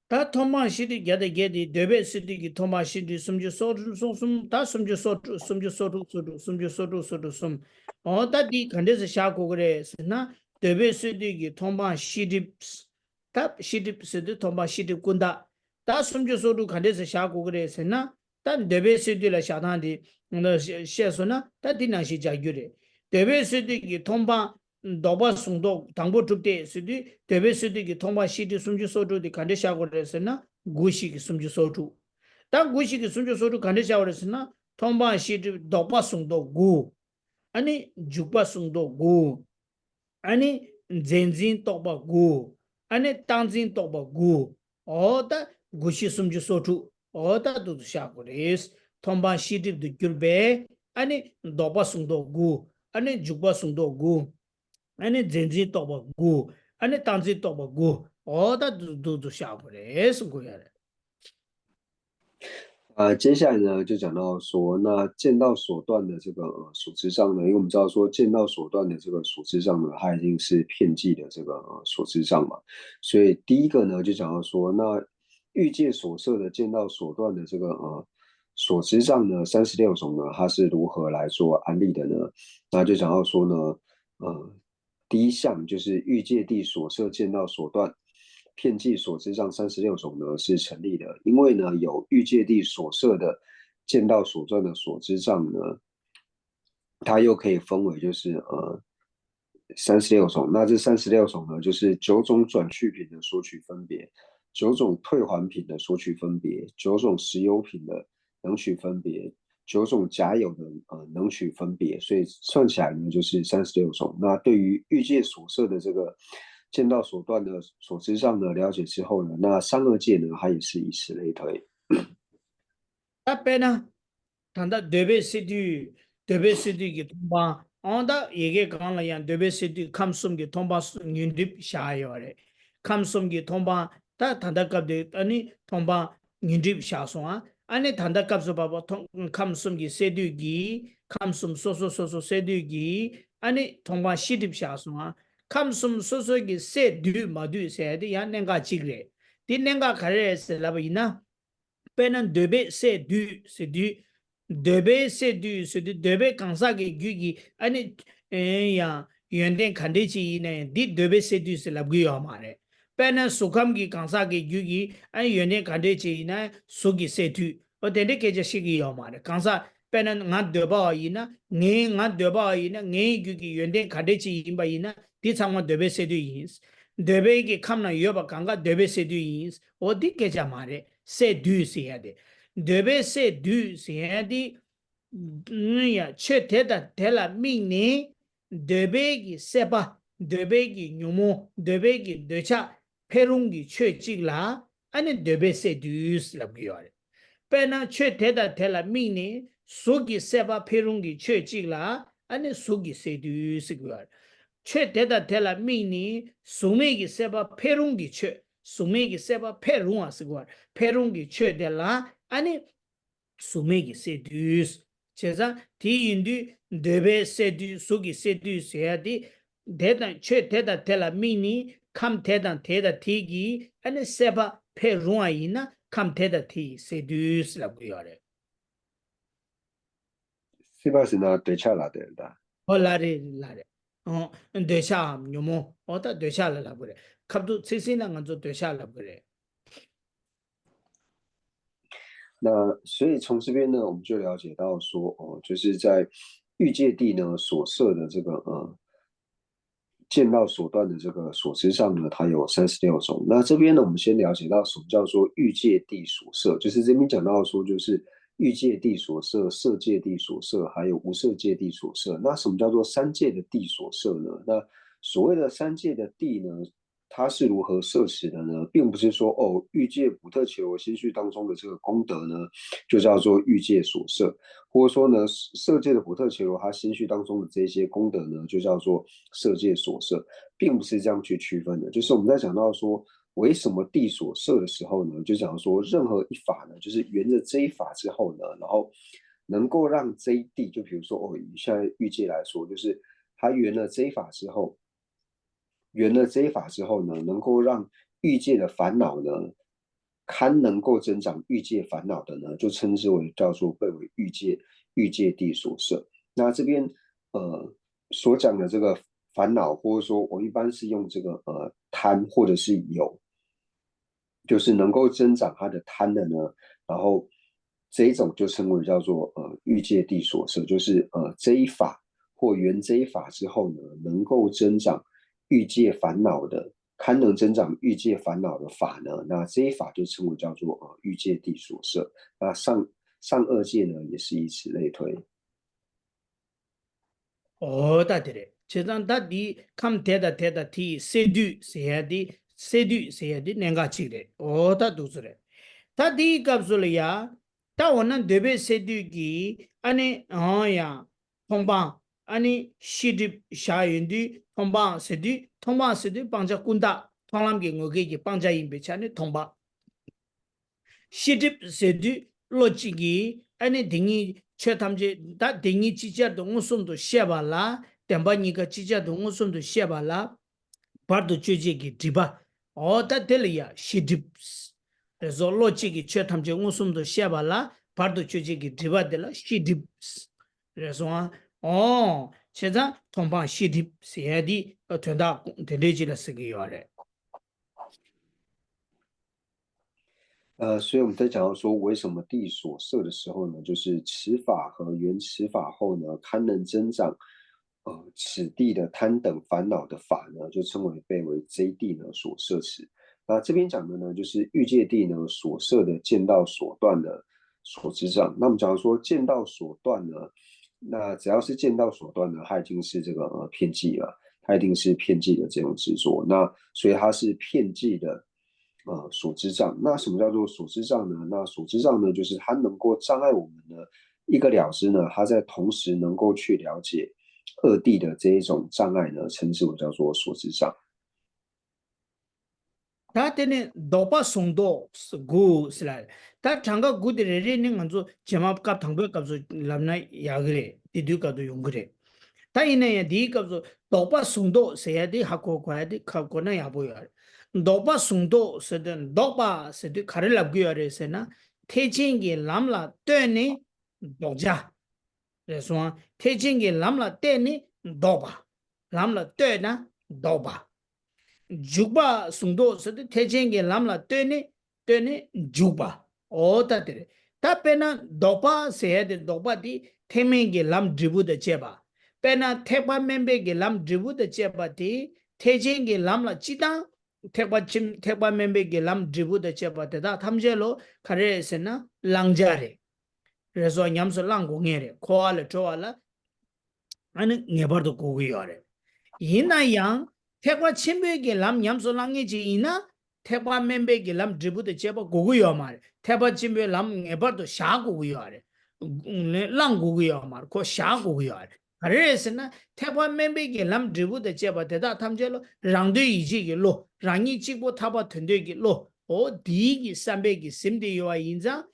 ད་མཐོང་སྤང་ཤེས་སྒྲིབ་བརྒྱ་དང་བརྒྱད་དེ་འདོད་པའི་སས་བསྡུས་ཀྱི་མཐོང་སྤང་ཤེས་སྒྲིབ་སུམ་ཅུ་སོ་དྲུག་སོ་གསུམ་ད་སུམ་ཅུ་སོ་དྲུག་སུམ་ཅུ་སོ་དྲུག་སོ་དྲུག་སུམ་ཅུ་སོ་དྲུག་སོ་དྲུག་གསུམ། འོ་ད་འདི་ག་འདྲས་སེ་བཞག་དགོས་ཀྱི་རེད་ཟེར་ན། འདོད་པའི་སས་བསྡུས་ཀྱི་མཐོང་སྤང་ཤེས་སྒྲིབ། ད་ཤེས་སྒྲིབ་ཟེར་དུས་མཐོང་སྤང་ཤེས་སྒྲིབ་ཀུན་བཏགས། ད་སུམ་ཅུ་སོ་དྲུག་ག་འདྲས་སེ་བཞག་དགོས་ཀྱི་རེད་ཟེར་ན། ད་འདོད་པའི་སས་བསྡུས་ལ་བཞག་སྟངས་དེ་བཤད་སོང་ན་ད་འདི་ནང་བཞིན་སྦྱར་རྒྱུ་རེད། འདོད་པའི་སས་བསྡུས་ཀྱི་མཐོང་སྤང་ལྡོག་པ་གཟུང་རྟོག་དང་པོ་གྲུབ་སྟེ་ཟེར་དུས་འདོད་པའི་སས་བསྡུས་ཀྱི་མཐོང་སྤང་ཤེས་སྒྲིབ་སུམ་ཅུ་སོ་དྲུག་དེ་ག་འདྲ་བཞག་དགོས་རེད་ཟེར་ན་དགུ་བཞི་གི་སུམ་ཅུ་སོ་དྲུག་ད་དགུ་བཞི་གི་སུམ་ཅུ་སོ་དྲུག་ག་འདྲ་བཞག་དགོས་རེད་ཟེར་ན་མཐོང་སྤང་ཤེས་སྒྲིབ་ལྡོག་པ་གཟུང་རྟོག་དགུ། ཨ་ནི་འཇུག་པ་གཟུང་རྟོག་དགུ། ཨ་ནི་རྫས་འཛིན་རྟོག་པ་དགུ། ཨ་ནི་རྟག་འཛིན་རྟོག་པ་དགུ། འོ་ད་དགུ་བཞི་སུམ་ཅུ་སོ་དྲུག་འོ་ད་འདུག་ཏུ་བཞག་དགོས་རེད། མཐོང་སྤང་ཤེས་སྒྲིབ་ཏུ་གྱུར་པའི་ཨ་ནི་ལྡོག་པ་གཟུང་རྟོག་དགུ། ཨ་ནི་འཇུག་པ་གཟུང་རྟོག་དགུ། ཨ་ནི་རྫས་འཛིན་རྟོག་པ་དགུ། ཨ་ནི་རྟག་འཛིན་རྟོག་པ་དགུ། འོ་ད་འདུག་འདུག་ཏུ་བཞག་དགོས་རེད་གསུང་དགོས་ཡ་རེད། 啊，接下来呢，就讲到说，那见到所断的这个呃所知障呢，因为我们知道说见到所断的这个所知障呢，它一定是遍计的这个呃所知障嘛。所以第一个呢，就讲到说，那欲界所摄的见到所断的这个呃所知障呢，三十六种呢，它是如何来做安立的呢？那就讲到说呢，呃，第一项就是欲界地所摄见到所断，遍计所知障三十六种呢是成立的，因为呢有欲界地所摄的见到所断的所知障呢，它又可以分为就是呃三十六种。那这三十六种呢，就是九种转去品的所取分别，九种退还品的所取分别，九种实有品的能取分别，九种假有的呃能取分别，所以算起来呢就是三十六种。那对于欲界所摄的这个见到所断的所知障呢了解之后呢，那三恶界呢它也是以此类推。 ད་དཔེར་ན། ད་ལྟ་འདོད་པའི་སས་བསྡུས། འདོད་པའི་སས་བསྡུས་ཀྱི་མཐོང་སྤང་། འོ་ད་ཡི་གེ་གང་ལ་ཡང་འདོད་པའི་སས་བསྡུས་ཁམས་གསུམ་གྱི་མཐོང་སྤང་ཉོན་སྒྲིབ་བཞག་ཡོད་རེད། ཁམས་གསུམ་གྱི་མཐོང་སྤང་ད་ད་ལྟ་སྐབས་དེ་ཨ་ནི་མཐོང་སྤང་ཉོན་སྒྲིབ་བཞག་སོང་ཨ། ཨ་ནི་ད་ལྟ་སྐབས་སུ་བབ་པ་མཐོང་ཁམས་གསུམ་གྱི་སས་བསྡུས་ཀྱི་ཁམས་གསུམ་སོ་སོ་སོ་སོ་སས་བསྡུས་ཀྱི་ཨ་ནི་མཐོང་སྤང་ཤེས་སྒྲིབ་བཞག་སོང་ཨ། ཁམས་གསུམ་སོ་སོ་གི་སས་བསྡུས་མ་བསྡུས་ཟེར་ཡ་དེ་ཡང་གནད་འགག་གཅིག་རེད། དེ་གནད་འགག་ག་རེ་རེད་ཟེར་ལབ་པ་ཡིན་ན། དཔེར་ན་འདོད་པའི་སས་བསྡུས་ཟེར་དུས། འདོད་པའི་སས་བསྡུས་ཟེར་དུས་འདོད་པའི་གང་ཟག་གི་རྒྱུད་ཀྱི་ཨ་ནི། ཨེ་ཡང་ཡོན་ཏན་ག་འདྲས་ཅིག་ཡིན་ན་ཡང་འདི་འདོད་པའི་སས་བསྡུས་ཟེར་ལབ་ཀྱི་ཡོད་མ་རེད། དཔེར་ན་གཟུགས་ཁམས་ཀྱི་གང་ཟག་གི་རྒྱུད་ཀྱི་ཨ་ནི་ཡོན་ཏན་ག་འདྲས་ཅིག་ཡིན་ན་གཟུགས་ཀྱི་སས་བསྡུས་འོ་དེ་འདྲའི་སྐད་ཆ་བཤད་ཀྱི་ཡོད་མ་རེད། གང་ཟག་དཔེར་ན་ང་འདོད་པ་བ་ཡིན་ན་ངའི་ང་འདོད་པ་བ་ཡིན་ན་ངའི་རྒྱུད་ཀྱི་ཡོན་ཏན་ག་འདྲས་ཅིག་ཡིན་པ་ཡིན་ན་འདི་ཚང་མ་འདོད་པའི་སས་བསྡུས་ཡིན། འདོད་པའི་གི་ཁམས་ན་ཡོད་པ་གང་ག་འདོད་པའི་སས་བསྡུས་ཡིན། འོ་འདི་སྐད་ཆ་མ་རེད། སས་བསྡུས་ཟེར་ཡ་དེ། འདོད་པའི་སས་བསྡུས་ཟེར་ཡ་དེ། ཡ་ཆོས་དེ་དང་དེ་ལ་དམིགས་ནས། འདོད་པའི་གི་སྲེད་པ། འདོད་པའི་གི་ཉོན་མོངས། འདོད་པའི་གི་འདོད་ཆགས་འཕེལ་རུང་གི་ཆོས་གཅིག་ལ་ཨ་ནི་འདོད་པའི་སས་བསྡུས་ལབ་ཀྱི་ཡོད་རེད། དཔེར་ན་ཆོས་དེ་དང་དེ་ལ་དམིགས་ནས་གཟུགས་ཀྱི་སྲེད་པ་འཕེལ་རུང་གི་ཆོས་གཅིག་ལ་ཨ་ནི་གཟུགས་ཀྱི་སས་བསྡུས་ཟེར་གྱི་ཡོད་རེད། ཆོས་དེ་དང་དེ་ལ་དམིགས་ནས་གཟུགས་མེད་ཀྱི་སྲེད་པ་འཕེལ་རུང་གི་ཆོས། གཟུགས་མེད་ཀྱི་སྲེད་པ་འཕེལ་རུང་བ་ཟེར་གྱི་ཡོད་རེད། འཕེལ་རུང་གི་ཆོས་དེ་ལ་ཨ་ནི། གཟུགས་མེད་ཀྱི་སས་བསྡུས། བྱས་ཙང་དེ་ཡིན་དུས་འདོད་པའི་སས་བསྡུས་གཟུགས་ཀྱི་སས་བསྡུས་ཟེར་ཡ་དེ། དེ་དང་ཆོས་དེ་དང་དེ་ལ་དམིགས་ནས་ཁམས་དེ་དང་དེ་དང་དེ་གི་ཨ་ནི་སྲེད་པ་འཕེལ་རུང་བ་ཡིན་ན་ཁམས་དེ་དང་དེ་ཡི་སས་བསྡུས་ལབ་ཀྱི་ཡོད་རེད། སྲེད་པ་ཟེར་ན་འདོད་ཆགས་ལ་དེ་རེད་ད། ཨོ་ལ་རེད་ལ་རེད། ཨོ་འདོད་ཆགས་ཉོན་མོངས། ཨོ་ད་འདོད་ཆགས་ལ་ལབ་གི་རེད། ཁ་ཐུག་ཚིག་ཟིན་ན་ང་ཚོ་འདོད་ཆགས་ལབ་གི་རེད། 那所以从这边呢，我们就了解到说，哦，就是在欲界地呢所设的这个呃见道所断的这个所知障呢，它有三十六种。那这边呢，我们先了解到什么叫做欲界地所设，就是这边讲到说，就是欲界地所设、色界地所设，还有无色界地所设。那什么叫做三界的地所设呢？那所谓的三界的地呢，它是如何设持的呢？并不是说哦，欲界补特伽罗心绪当中的这个功德呢，就叫做欲界所设，或者说呢，色界的补特伽罗他心绪当中的这些功德呢，就叫做色界所设，并不是这样去区分的。就是我们在讲到说为什么地所设的时候呢，就讲说任何一法呢，就是圆着这一法之后呢，然后能够让这一地，就比如说哦，以现在欲界来说，就是他圆了这一法之后，圆了这一法之后呢，能够让欲界的烦恼呢，堪能够增长欲界烦恼的呢，就称之为叫做被为欲界欲界地所设。那这边呃所讲的这个烦恼，或者说我一般是用这个呃贪或者是有，就是能够增长他的贪的呢，然后这一种就称为叫做呃欲界地所设，就是呃这一法或圆这一法之后呢，能够增长欲界烦恼的，堪能增长欲界烦恼的法呢，那这一法就称为叫做呃欲界地所设。那上上二界呢，也是以此类推。 ཨོ་ད་དེ་རེད། བྱས་ཙང་ད་འདི་ཁམས་དེ་དང་དེ་དང་དེ་ཡི་སས་བསྡུས་ཟེར་ཡ་དེ། སས་བསྡུས་ཟེར་ཡ་དེ་གནད་འགག་ཅིག་རེད། ཨོ་ད་འདུག་སེ་རེད། ད་དེའི་སྐབས་སུ་ལ་ཡ། ད་འོ་ན་འདོད་པའི་སས་བསྡུས་ཀྱི་ཨ་ནི་ཨང་ཡ། མཐོང་སྤང་ཨ་ནི་ཤེས་སྒྲིབ་བཞག་ཡོང་དུས་མཐོང་སྤང་ཟེར་དུས། མཐོང་སྤང་ཟེར་དུས་སྤང་བྱ་ཀུན་བཏགས་མཐོང་ལམ་གྱི་ངོས་སྐལ་གྱི་སྤང་བྱ་ཡིན་པའི་ཆ་ནས་མཐོང་སྤང་། ཤེས་སྒྲིབ་ཟེར་དུས་བློ་གཅིག་གིས་ཨ་ནི་དེ་ཉིད་ཆོས་ཐམས་ཅད་ད་དེ་ཉིད་ཅིག་ཅར་དུ་མངོན་སུམ་དུ་ཤེས་པ་ལ། བདེན་པ་གཉིས་ཀ་ཅིག་ཅར་དུ་མངོན་སུམ་དུ་ཤེས་པ་ལ། བར་དུ་གཅོད་བྱེད་ཀྱི་སྒྲིབ་པ། འོ་ད་དེ་ལ་ཡ་ཤེས་སྒྲིབ། རེད་སོ། བློ་གཅིག་གིས་ཆོས་ཐམས་ཅད་མངོན་སུམ་དུ་ཤེས་པ་ལ་བར་དུ་གཅོད་བྱེད་ཀྱི་སྒྲིབ་པ་དེ་ལ་ཤེས་སྒྲིབ། རེད་སོང་ཨ། འོ། བྱས་ཙང་མཐོང་སྤང་ཤེས་སྒྲིབ་ཟེར་ཡ་དེ་དོན་དག་དེ་འདྲའི་ཅིག་ལ་ཟེར་གྱི་ཡོད་རེད། 呃，所以我们在讲到说，为什么地所设的时候呢，就是持法和缘持法后呢，堪能增长呃此地的贪等烦恼的法呢，就称为被为这一地呢所摄持。那这边讲的呢，就是欲界地呢所设的见道所断的所知障。那么假如说见道所断呢，那只要是见道所断呢，它一定是这个呃遍计了，它一定是遍计的这种执着。那所以它是遍计的呃所知障。那什么叫做所知障呢？那所知障呢，就是它能够障碍我们呢一个了知呢，它在同时能够去了解二谛的这一种障碍呢，称之为叫做所知障。 ད་དེ་ནས་ལྡོག་པ་ཟུང་ཟློག་དགུ་ཟེར་ལ། ད་གྲངས་ཀ་དགུ་དེ་རེ་རེ་ནི་ང་ཚོ་རྗེས་མ་སྐབས་དང་པོའི་སྐབས་སུ་ལབ་ན་ཡག་གི་རེད། དེ་དུས་སྐབས་སུ་ཡོང་གི་རེད། ད་ཡིན་ན་ཡང་དེའི་སྐབས་སུ་ལྡོག་པ་ཟུང་ཟློག་ཟེར་ཡ་དེ་ཧ་གོ་དགོས་ཡ་དེ་ཁ་གོ་ན་ཡག་པོ་ཡོད་རེད། ལྡོག་པ་ཟུང་ཟློག་ཟེར་དུས་ལྡོག་པ་ཟེར་དུས་ག་རེ་ལབ་གི་ཡོད་རེད་ཟེར་ན། ཐེག་ཆེན་གྱི་ལམ་ལ་ལྟོས་ནས་ལྡོག་བྱ། རེད་སོང་ཨ། ཐེག་ཆེན་གྱི་ལམ་ལ་བརྟེན་ནས་ལྡོག་པ། ལམ་ལ་ལྟོས་ན་ལྡོག་པ། འཇུག་པ་ཟུང་ཟློག་ཟེར་དུས་ཐེག་ཆེན་གྱི་ལམ་ལ་ལྟོས་ནས་ལྟོས་ནས་འཇུག་པ། འོ་ད་དེ་རེད། ད་དཔེར་ན་ལྡོག་པ་ཟེར་ཡ་དེ་ལྡོག་པ་དེ་ཐེག་དམན་གྱི་ལམ་འབྲས་བུ་དང་བཅས་པ། དཔེར་ན་ཐེག་པ་དམན་པའི་གི་ལམ་འབྲས་བུ་དང་བཅས་པ་དེ་ཐེག་ཆེན་གྱི་ལམ་ལ་སྤྱི་དང་། ཐེག་པ་ཆེན་ཐེག་པ་དམན་པའི་གི་ལམ་འབྲས་བུ་དང་བཅས་པ་དེ་དག་ཐམས་ཅད་ལོ་ག་རེ་རེད་ཟེར་ན་བླང་བྱ་རེད། རེད་སོ། ཉམས་སུ་བླང་དགོས་ངེས་རེད། འཁོར་བ་ལས་གྲོལ་བ་ལ་ཨ་ནི་ངེས་པར་དུ་དགོས་ཀྱི་ཡོད་རེད། ཡིན་ན་ཡང་ཐེག་པ་ཆེན་པོའི་གི་ལམ་ཉམས་སུ་བླང་ངེས་ཅིག་ཡིན་ན། ཐེག་པ་དམན་པའི་གི་ལམ་འབྲས་བུ་དང་བཅས་པ་དགོས་ཀྱི་ཡོད་མ་རེད། ཐེག་པ་ཆེན་པོའི་ལམ་ངེས་པར་དུ་བཞག་དགོས་ཀྱི་ཡོད་རེད། བླང་དགོས་ཀྱི་ཡོད་མ་རེད། ཁོ་བཞག་དགོས་ཀྱི་ཡོད་རེད། ག་རེ་རེད་ཟེར་ན་ཐེག་པ་དམན་པའི་གི་ལམ་འབྲས་བུ་དང་བཅས་པ་དེ་དག་ཐམས་ཅད་ལོ་རང་དོན་ཡིད་བྱེད་ཀྱི་བློ། རང་ཉིད་གཅིག་པུ་ཐར་པ་དོན་འདོད་ཀྱི་བློ། འོ་དེའི་གི་བསམ་པའི་གི་ཟིན་ཏེ་ཡོད་པ་ཡིན་ཙང་།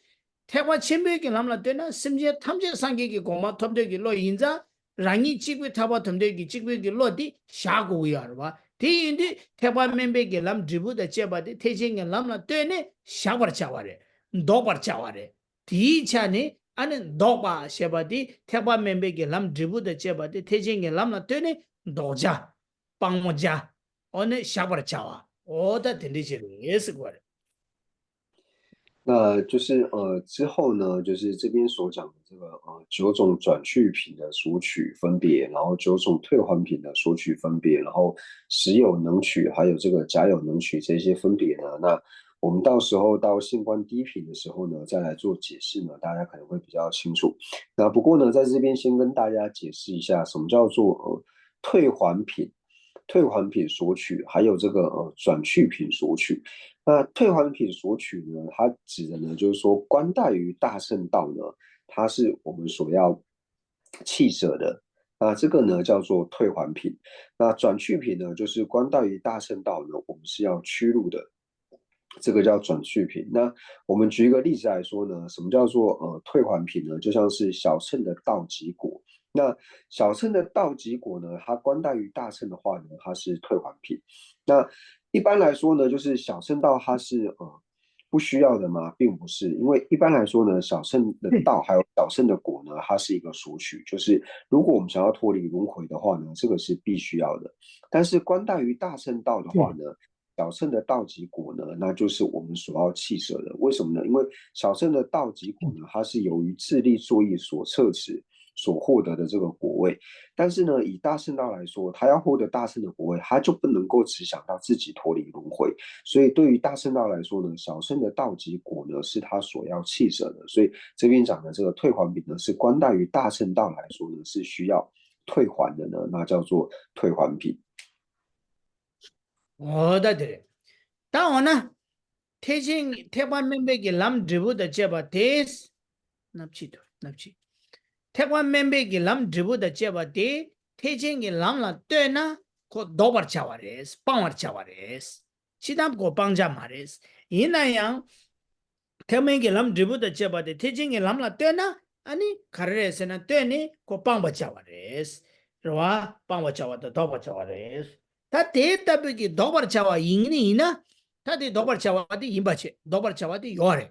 ཐེག་པ་ཆེན་པོའི་གི་ལམ་ལ་ལྟོས་ན་སེམས་ཅན་ཐམས་ཅད་སངས་རྒྱས་ཀྱི་གོ་འཕང་ཐོབ་འདོད་ཀྱི་བློ་ཡིན་ཙང་། རང་ཉིད་གཅིག་པུའི་ཐར་པ་ཐོབ་འདོད་ཀྱི་གཅིག་པུའི་གི་བློ་དེ་བཞག་དགོས་ཀྱི་ཡོད་རེད་བ། དེ་ཡིན་དུས་ཐེག་པ་དམན་པའི་གི་ལམ་འབྲས་བུ་དང་བཅས་པ་དེ་ཐེག་ཆེན་གྱི་ལམ་ལ་ལྟོས་ནས་བཞག་པར་བྱ་བ་རེད། ལྡོག་པར་བྱ་བ་རེད། དེའི་ཆ་ནས་ ཨ་ནི་ལྡོག་པ་ཞེས་པ་དེ་ཐེག་པ་དམན་པའི་གི་ལམ་འབྲས་བུ་དང་བཅས་པ་དེ་ཐེག་ཆེན་གྱི་ལམ་ལ་ལྟོས་ནས་ལྡོག་བྱ། སྤང་བྱ། འོ་ནི་བཞག་པར་བྱ་བ། འོ་ད་དེ་འདྲ་ཞིག་རེད་ཟེར་གོ་རེད།那就是呃之后呢，就是这边所讲的这个呃九种转去品的索取分别，然后九种退还品的索取分别，然后实有能取，还有这个假有能取这些分别呢，那我们到时候到现观第一品的时候呢，再来做解释呢，大家可能会比较清楚。那不过呢，在这边先跟大家解释一下，什么叫做呃退还品。退还品索取，还有这个呃转去品索取。那退还品索取呢，它指的呢就是说观待于大乘道呢，它是我们所要弃舍的。那这个呢叫做退还品。那转去品呢，就是观待于大乘道呢，我们是要屈入的。这个叫转去品。那我们举一个例子来说呢，什么叫做呃退还品呢？就像是小乘的道及果。那小乘的道及果呢，它观待于大乘的话呢，它是退还品。那一般来说呢，就是小乘道它是呃不需要的吗？并不是，因为一般来说呢，小乘的道还有小乘的果呢，它是一个索取，就是如果我们想要脱离轮回的话呢，这个是必须要的。但是观待于大乘道的话呢，小乘的道及果呢，那就是我们所要弃舍的。为什么呢？因为小乘的道及果呢，它是由于自力作意所摄持、所获得的这个果位。但是呢，以大乘道来说，他要获得大乘的果位，他就不能够只想到自己脱离轮回。所以对于大乘道来说呢，小乘的道及果呢，是他所要弃舍的。所以这边讲的这个退还品呢，是观待于大乘道来说呢，是需要退还的呢，那叫做退还品。 འོ་ད་དེ་རེད། ད་འོ་ན། ཐེག་ཆེན་ཐེག་པ་དམན་པའི་གི་ལམ་འབྲས་བུ་དང་བཅས་པ་དེ། སྣབས་ཕྱིས་དོ་སྣབས་ཕྱིས། ཐེག་པ་དམན་པའི་གི་ལམ་འབྲས་བུ་དང་བཅས་པ་དེ་ཐེག་ཆེན་གྱི་ལམ་ལ་ལྟོས་ན་ཁོ་ལྡོག་པར་བྱ་བ་རེད། སྤང་བར་བྱ་བ་རེད། ཅི་ལྟར་ཁོ་སྤང་བྱ་མ་རེད། ཡིན་ན་ཡང་། ཐེག་དམན་གྱི་ལམ་འབྲས་བུ་དང་བཅས་པ་དེ་ཐེག་ཆེན་གྱི་ལམ་ལ་ལྟོས་ན་ཨ་ནི་ག་རེ་རེད་ཟེར་ན་ལྟོས་ནས་ཁོ་སྤང་བར་བྱ་བ་རེད། རེད་བ། སྤང་བར་བྱ་བ་དང་ལྡོག་པར་བྱ་བ་རེད། ད་དེ་ལྟ་བུའི་གི་ལྡོག་པར་བྱ་བ་ཡིན་ནི་ཡིན་ན། ད་དེ་ལྡོག་པར་བྱ་བ་དེ་ཡིན་པ་བྱེད་ལྡོག་པར་བྱ་བ་དེ་ཡོད་རེད།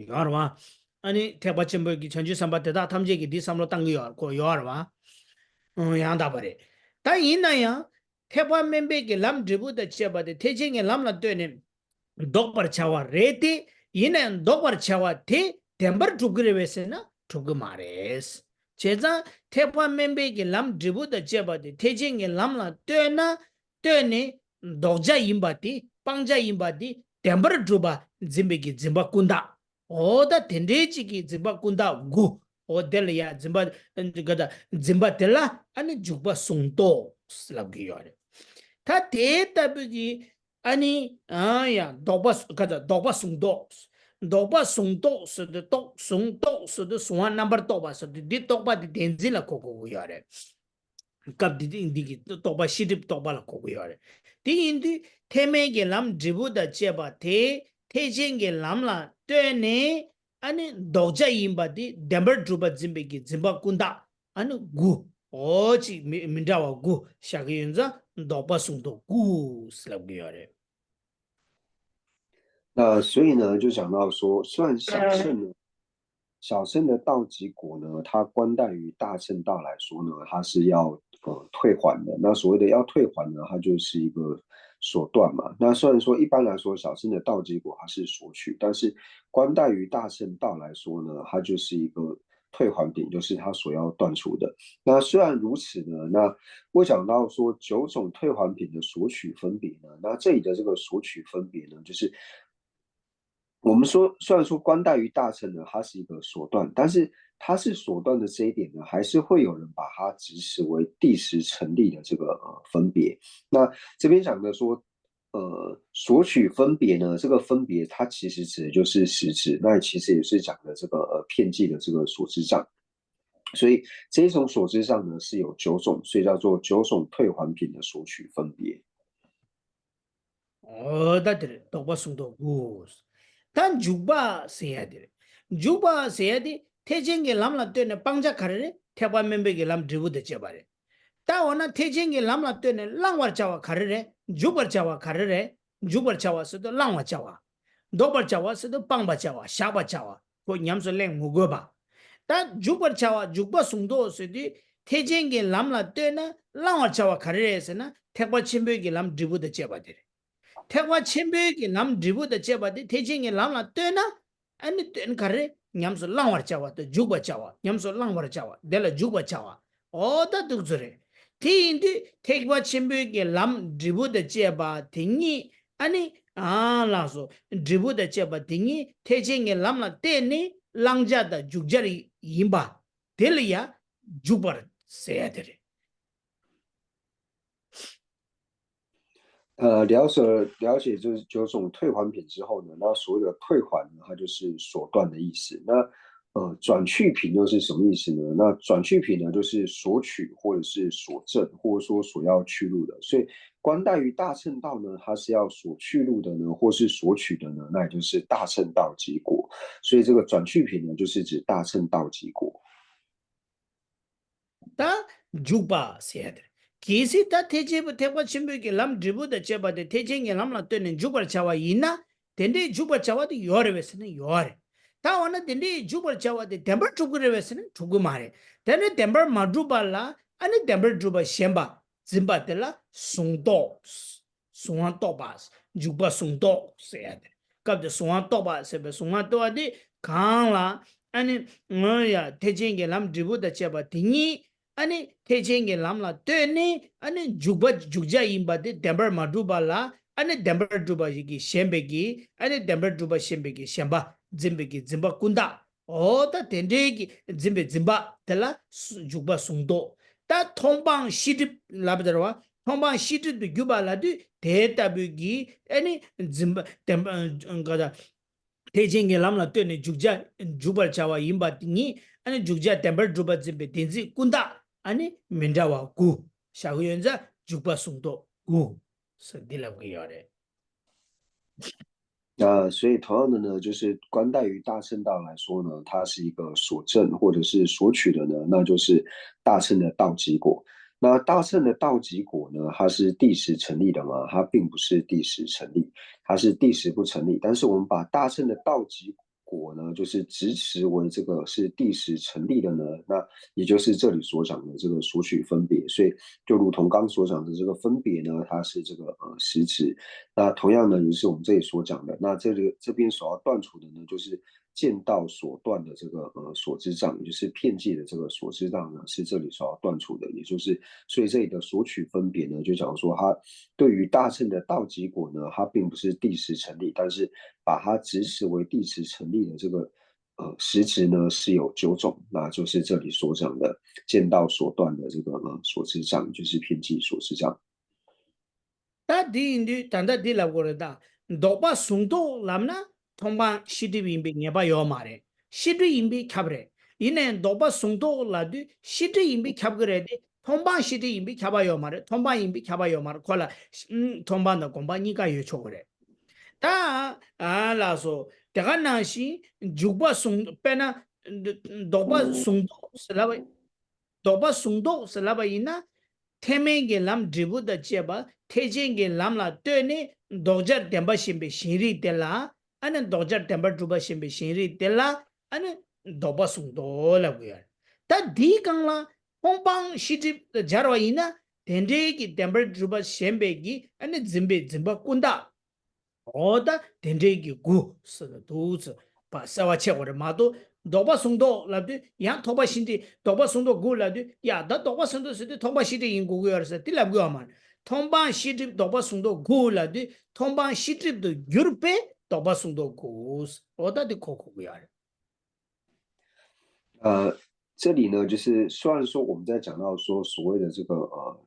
ཡོད་རེད་བ། ཨ་ནི་ཐེག་པ་ཆེན་པོའི་གི་བྱང་ཆུབ་སེམས་དཔའ་དེ་དག་ཐམས་ཅད་ཀྱིས་འདི་བསམ་བློ་བཏང་གི་ཡོད་ཁོ་ཡོད་རེད་བ། ཨང་ཡང་དག་པ་རེད། ད་ཡིན་ན་ཡང་། ཐེག་པ་དམན་པའི་གི་ལམ་འབྲས་བུ་དང་བཅས་པ་དེ་ཐེག་ཆེན་གྱི་ལམ་ལ་ལྟོས་ནས་ལྡོག་པར་བྱ་བ་རེད་དེ། ཡིན་ནའང་ལྡོག་པར་བྱ་བ་དེ་བདེན་པར་གྲུབ་ཀྱི་རེད་པས་ཟེར་ན་གྲུབ་ཀྱི་མ་རེད། བྱས་ཙང་ཐེག་པ་དམན་པའི་གི་ལམ་འབྲས་བུ་དང་བཅས་པ་དེ་ཐེག་ཆེན་གྱི་ལམ་ལ་ལྟོས་ན་ལྟོས་ནས་ལྡོག་བྱ་ཡིན་པ་དེ་སྤང་བྱ་ཡིན་པ་དེ་བདེན་པར་གྲུབ་པ་འཛིན་པའི་གི་འཛིན་པ་ཀུན་བཏགས། འོ་ད་དེ་འདྲའི་གཅིག་གི་འཛིན་པ་ཀུན་བཏགས་དགུ། འོ་དེ་ལ་ཡ་འཛིན་པ་ག་ད་འཛིན་པ་དེ་ལ་ཨ་ནི་འཇུག་པ་གསུང་རྟོགས་ལབ་ཀྱི་ཡོད་རེད། ད་དེ་ལྟ་བུ་གི་ཨ་ནི་ཨ་ཡ་ལྡོག་པ་ག་ད་ལྡོག་པ་གསུང་རྟོགས། ལྡོག་པ་གསུང་རྟོགས་ཟེར་དུས་རྟོགས་གསུང་རྟོགས་ཟེར་དུས་གཟུང་བ་རྣམ་པར་རྟོག་པ་ཟེར་དུས་འདི་རྟོག་པ་དེ་བདེན་འཛིན་ལ་གོ་དགོས་ཀྱི་ཡོད་རེད། སྐབས་འདི་འདི་གི་རྟོག་པ་ཤེས་སྒྲིབ་རྟོག་པ་ལ་གོ་གི་ཡོད་རེད། དེ་ཡིན་དུས་ཐེག་དམན་གྱི་ལམ་འབྲས་བུ་དང་བཅས་པ་དེ་ཐེག་ཆེན་གྱི་ལམ་ལ་ལྟོས་ནས་ཨ་ནི་ལྡོག་བྱ་ཡིན་པ་དེ་བདེན་པར་གྲུབ་པ་འཛིན་པའི་གི་འཛིན་པ་ཀུན་བཏགས་ཨ་ནི་དགུ། འོ་ཅིག་མི་མི་འདྲ་བ་དགུ་བཞག་གི་ཡོད་ཙང་ལྡོག་པ་གསུང་རྟོགས་དགུ་ལབ་གི་ཡོད་རེད། 那所以呢，就讲到说，虽然小乘呢，小乘的道及果呢，它观待于大乘道来说呢，它是要呃退还的。那所谓的要退还呢，它就是一个所断嘛。那虽然说一般来说小乘的道及果它是索取，但是观待于大乘道来说呢，它就是一个退还品，就是它所要断除的。那虽然如此呢，那我讲到说九种退还品的索取分别呢，那这里的这个索取分别呢，就是我们说，虽然说观待于大乘呢，它是一个所断，但是它是所断的这一点呢，还是会有人把它执持为第十成立的这个呃分别。那这边讲的说，呃，索取分别呢，这个分别它其实指的就是实质，那其实也是讲的这个呃遍计的这个所知障。所以这一种所知障呢是有九种，所以叫做九种退还品的索取分别。 འོ་ད་དེ་རེད་ལྡོག་པ་གསུང་རྟོགས་དགུ། ད་འཇུག་པ་ཟེར་ཡ་དེ་རེད། འཇུག་པ་ཟེར་ཡ་དེ་ཐེག་ཆེན་གྱི་ལམ་ལ་ལྟོས་ནས་སྤང་བྱ་ག་རེ་རེད། ཐེག་པ་དམན་པའི་གི་ལམ་འབྲས་བུ་དང་བཅས་པ་རེད། ད་འོ་ན་ཐེག་ཆེན་གྱི་ལམ་ལ་ལྟོས་ནས་བླང་བར་བྱ་བ་ག་རེ་རེད། འཇུག་པར་བྱ་བ་ག་རེ་རེད། འཇུག་པར་བྱ་བ་ཟེར་དུས་བླང་བར་བྱ་བ། ལྡོག་པར་བྱ་བ་ཟེར་དུས་སྤང་བར་བྱ་བ་བཞག་པར་བྱ་བ་ཁོ་ཉམས་སུ་ལེན་མི་དགོས་པ། ད་འཇུག་པར་བྱ་བ་འཇུག་པ་གཟུང་རྟོག་ཟེར་དུས་ཐེག་ཆེན་གྱི་ལམ་ལ་ལྟོས་ན་བླང་བར་བྱ་བ་ག་རེ་རེད་ཟེར་ན་ཐེག་པ་ཆེན་པོའི་གི་ལམ་འབྲས་བུ་དང་བཅས་པ་དེ་རེད། ཐེག་པ་ཆེན་པོའི་གི་ལམ་འབྲས་བུ་དང་བཅས་པ་དེ་ཐེག་ཆེན་གྱི་ལམ་ལ་ལྟོས་ན། ཨ་ནི་ལྟོས་ན་ག་རེ། ཉམས་སུ་བླང་བར་བྱ་བ་དང་འཇུག་པར་བྱ་བ། ཉམས་སུ་བླང་བར་བྱ་བ་དེ་ལ་འཇུག་པར་བྱ་བ། འོ་ད་འདུག་ཚོད་རེད། དེ་ཡིན་དུས་ཐེག་པ་ཆེན་པོའི་གི་ལམ་འབྲས་བུ་དང་བཅས་པ་དེ་ཉིད། ཨ་ནི། ཨ་ལགས་སོ། འབྲས་བུ་དང་བཅས་པ་དེ་ཉིད་ཐེག་ཆེན་གྱི་ལམ་ལ་བརྟེན་ནས་བླང་བྱ་དང་འཇུག་བྱ་ཡིན་པ། དེ་ལ་ཡང་འཇུག་པར་ཟེར་ཡ་དེ་རེད། 呃，了解了解，就是九种退还品之后呢，那所谓的退还呢，它就是所断的意思。那呃，转去品又是什么意思呢？那转去品呢，就是所取或者是所证，或者说所要去入的。所以观待于大乘道呢，它是要所去入的呢，或是所取的呢，那也就是大乘道及果。所以这个转去品呢，就是指大乘道及果。 ད་འཇུག་པ་ཟེར་ཡ་དེ་རེད། གལ་སྲིད་ད་ཐེག་ཆེན་པོ་ཐེག་པ་ཆེན་པོའི་གི་ལམ་འབྲས་བུ་དང་བཅས་པ་དེ་ཐེག་ཆེན་གྱི་ལམ་ལ་ལྟོས་ནས་འཇུག་པར་བྱ་བ་ཡིན་ན། དེ་འདྲའི་འཇུག་པར་བྱ་བ་དེ་ཡོད་རེད་པས་ཟེར་ན་ཡོད་རེད། ད་འོ་ན་དེ་འདྲའི་འཇུག་པར་བྱ་བ་དེ་བདེན་པར་གྲུབ་ཀྱི་རེད་པས་ཟེར་ན་གྲུབ་ཀྱི་མ་རེད། དེ་ནི་བདེན་པར་མ་གྲུབ་པ་ལ་ཨ་ནི་བདེན་པར་གྲུབ་པ་ཞེན་པ་འཛིན་པ་དེ་ལ་གཟུང་རྟོག་གཟུང་བ་རྟོག་པ། འཇུག་པ་གཟུང་རྟོག་ཟེར་ཡ་དེ། སྐབས་དེ་གཟུང་བ་རྟོག་པ་ཟེར་བའི་གཟུང་བ་རྟོག་པ་དེ་གང་ལ། ཨ་ནི་ངོས་ཡ་ཐེག་ཆེན་གྱི་ལམ་འབྲས་བུ་དང་བཅས་པ་དེ་ཉིད། ཨ་ནི་ཐེག་ཆེན་གྱི་ལམ་ལ་ལྟོས་ནས་ཨ་ནི་འཇུག་པ་འཇུག་བྱ་ཡིན་པ་དེ་བདེན་པར་མ་གྲུབ་པ་ལ། ཨ་ནི་བདེན་པར་གྲུབ་པ་ཞིག་གིས་ཞེན་པའི་གི། ཨ་ནི་བདེན་པར་གྲུབ་པ་ཞེན་པའི་གི་ཞེན་པ། འཛིན་པའི་གི་འཛིན་པ་ཀུན་བཏགས། འོ་ད་དེ་འདྲའི་གི་འཛིན་པའི་འཛིན་པ་དེ་ལ་འཇུག་པ་གཟུང་རྟོག་ད་མཐོང་སྤང་ཤེས་སྒྲིབ་ལབ་དེ་རེད་བ། མཐོང་སྤང་ཤེས་སྒྲིབ་ཏུ་གྱུར་པ་ལ་དུས་དེ་ལྟ་བུའི་གི་ཨ་ནི་འཛིན་པ་བདེན་པ་ག་ད་ཐེག་ཆེན་གྱི་ལམ་ལ་ལྟོས་ནས་འཇུག་བྱ་འཇུག་པར་བྱ་བ་ཡིན་པ་དེ་ཉིད་ཨ་ནི་འཇུག་བྱ་བདེན་པར་གྲུབ་པ་འཛིན་པའི་བདེན་འཛིན་ཀུན་བཏགས་ཨ་ནི་མི་འདྲ་བ་དགུ་བཞག་གི་ཡོད་ཙང་འཇུག་པ་གཟུང་རྟོག་དགུ་ཟེར་འདི་ལབ་གི་ཡོད་རེད། 那所以同样的呢，就是观待于大乘道来说呢，它是一个所证或者是所取的呢，那就是大乘的道及果。那大乘的道及果呢，它是第十成立的吗？它并不是第十成立，它是第十不成立。但是我们把大乘的道及果呢，就是执持为这个是第十成立的呢，那也就是这里所讲的这个所取分别。所以就如同刚所讲的这个分别呢，它是这个呃实质。那同样呢，也是我们这里所讲的，那这个这边所要断除的呢，就是见道所断的这个呃所知障，也就是遍计的这个所知障呢，是这里所要断除的。也就是所以这里的所取分别呢，就讲说它对于大乘的道及果呢，它并不是第十成立，但是把它执持为第十成立的这个呃实质呢是有九种，那就是这里所讲的见道所断的这个呃所知障，就是遍计所知障。 ད་འདི་ཡིན་དུས་ད་ལྟ་འདི་ལབ་དགོས་རེད་ད། ལྡོག་པ་གཟུང་རྟོག་ལབ་ན་མཐོང་སྤང་ཤེས་སྒྲིབ་ཡིན་པའི་ངེས་པ་ཡོད་མ་རེད། ཤེས་སྒྲིབ་ཡིན་པས་ཁྱབ་རེད། ཡིན་ནའི་ལྡོག་པ་གཟུང་རྟོག་ལབ་དུས་ཤེས་སྒྲིབ་ཡིན་པས་ཁྱབ་ཀྱི་རེད་དེ་མཐོང་སྤང་ཤེས་སྒྲིབ་ཡིན་པས་ཁྱབ་པ་ཡོད་མ་རེད། མཐོང་སྤང་ཡིན་པས་ཁྱབ་པ་ཡོད་མ་རེད། ཁོ་ལ་མཐོང་སྤང་དང་སྒོམ་སྤང་གཉིས་ཀ་ཡོད་ཆོག་གི་རེད། ད་ཨ་ལགས་སོ། དེ་ག་ནང་བཞིན་འཇུག་པ་གཟུང་དཔེར་ན་ལྡོག་པ་གཟུང་རྟོག་ཟེར་ལབ་པ། ལྡོག་པ་གཟུང་རྟོག་ཟེར་ལབ་པ་ཡིན་ན། ཐེག་དམན་གྱི་ལམ་འབྲས་བུ་དང་བཅས་པ་ཐེག་ཆེན་གྱི་ལམ་ལ་ལྟོས་ནས་ལྡོག་བྱར་བདེན་པ་ཞེན་པའི་ཞེན་རིག་དེ་ལ། ཨ་ནི་ལྡོག་བྱར་བདེན་པར་གྲུབ་པ་ཞེན་པའི་ཞེན་རིག་དེ་ལ། ཨ་ནི་ལྡོག་པ་གཟུང་རྟོག་ལབ་དགོས་ཡ་རེད། ད་འདིའི་སྒང་ལ་མཐོང་སྤང་ཤེས་སྒྲིབ་སྦྱར་བ་ཡིན་ན་དེ་འདྲའི་གི་བདེན་པར་གྲུབ་པ་ཞེན་པའི་གི་ཨ་ནི་འཛིན་པའི་འཛིན་པ་ཀུན་བཏགས། འོ་ད་དེ་འདྲའི་གི་དགུ་ཟེར་ན་འདུག་ཚུལ་པ་གསལ་བ་ཆེ་བ་རེད་མ་གཏོགས་ལྡོག་པ་གཟུང་རྟོག་ལབ་དུས་ཡང་མཐོང་སྤང་ཤེས་སྒྲིབ་ལྡོག་པ་གཟུང་རྟོག་དགུ་ལབ་དུས་ཡ་ད་ལྡོག་པ་གཟུང་རྟོག་ཟེར་དུས་མཐོང་སྤང་ཤེས་སྒྲིབ་ཡིན་དགོས་ཀྱི་ཡོད་རེད་ཟེར་དེ་ལབ་དགོས་བ་མ་རེད། མཐོང་སྤང་ཤེས་སྒྲིབ་ལྡོག་པ་གཟུང་རྟོག་དགུ་ལབ་དུས་མཐོང་སྤང་ཤེས་སྒྲིབ་ཏུ་གྱུར་པའི་ལྡོག་པ་གཟུང་རྟོག་དགུ་འོ་ད་དེ་གོ་དགོས་ཀྱི་ཡོད་རེད། 呃，这里呢，就是虽然说我们在讲到说所谓的这个呃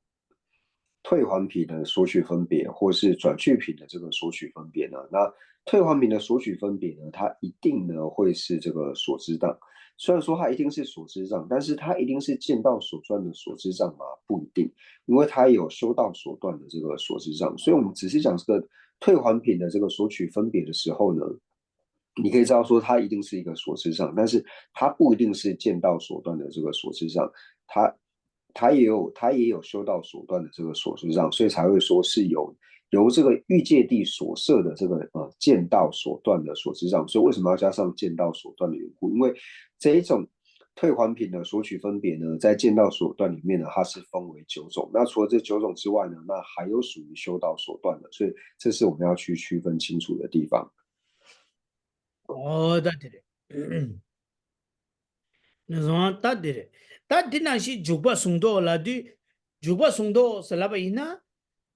退还品的索取分别，或是转去品的这个索取分别呢，那退还品的索取分别呢，它一定呢会是这个所知障。虽然说它一定是所知障，但是它一定是见道所断的所知障吗？不一定，因为它也有修道所断的这个所知障。所以我们只是讲这个退还品的这个索取分别的时候呢， 你可以知道说它一定是一个所知障，但是它不一定是见道所断的这个所知障，它它也有它也有修道所断的这个所知障，所以才会说是由由这个欲界地所摄的这个呃见道所断的所知障。所以为什么要加上见道所断的缘故？因为这一种退还品的索取分别呢，在见道所断里面呢，它是分为九种。那除了这九种之外呢，那还有属于修道所断的，所以这是我们要去区分清楚的地方。ཨོ་ད་དེ་རེད། ནི་བཟང་ད་དེ་རེད། ད་དེ་ནང་བཞིན་འཇུག་པ་གཟུང་རྟོག་ལབ་དུས། འཇུག་པ་གཟུང་རྟོག་ཟེར་ལབ་པ་ཡིན་ན།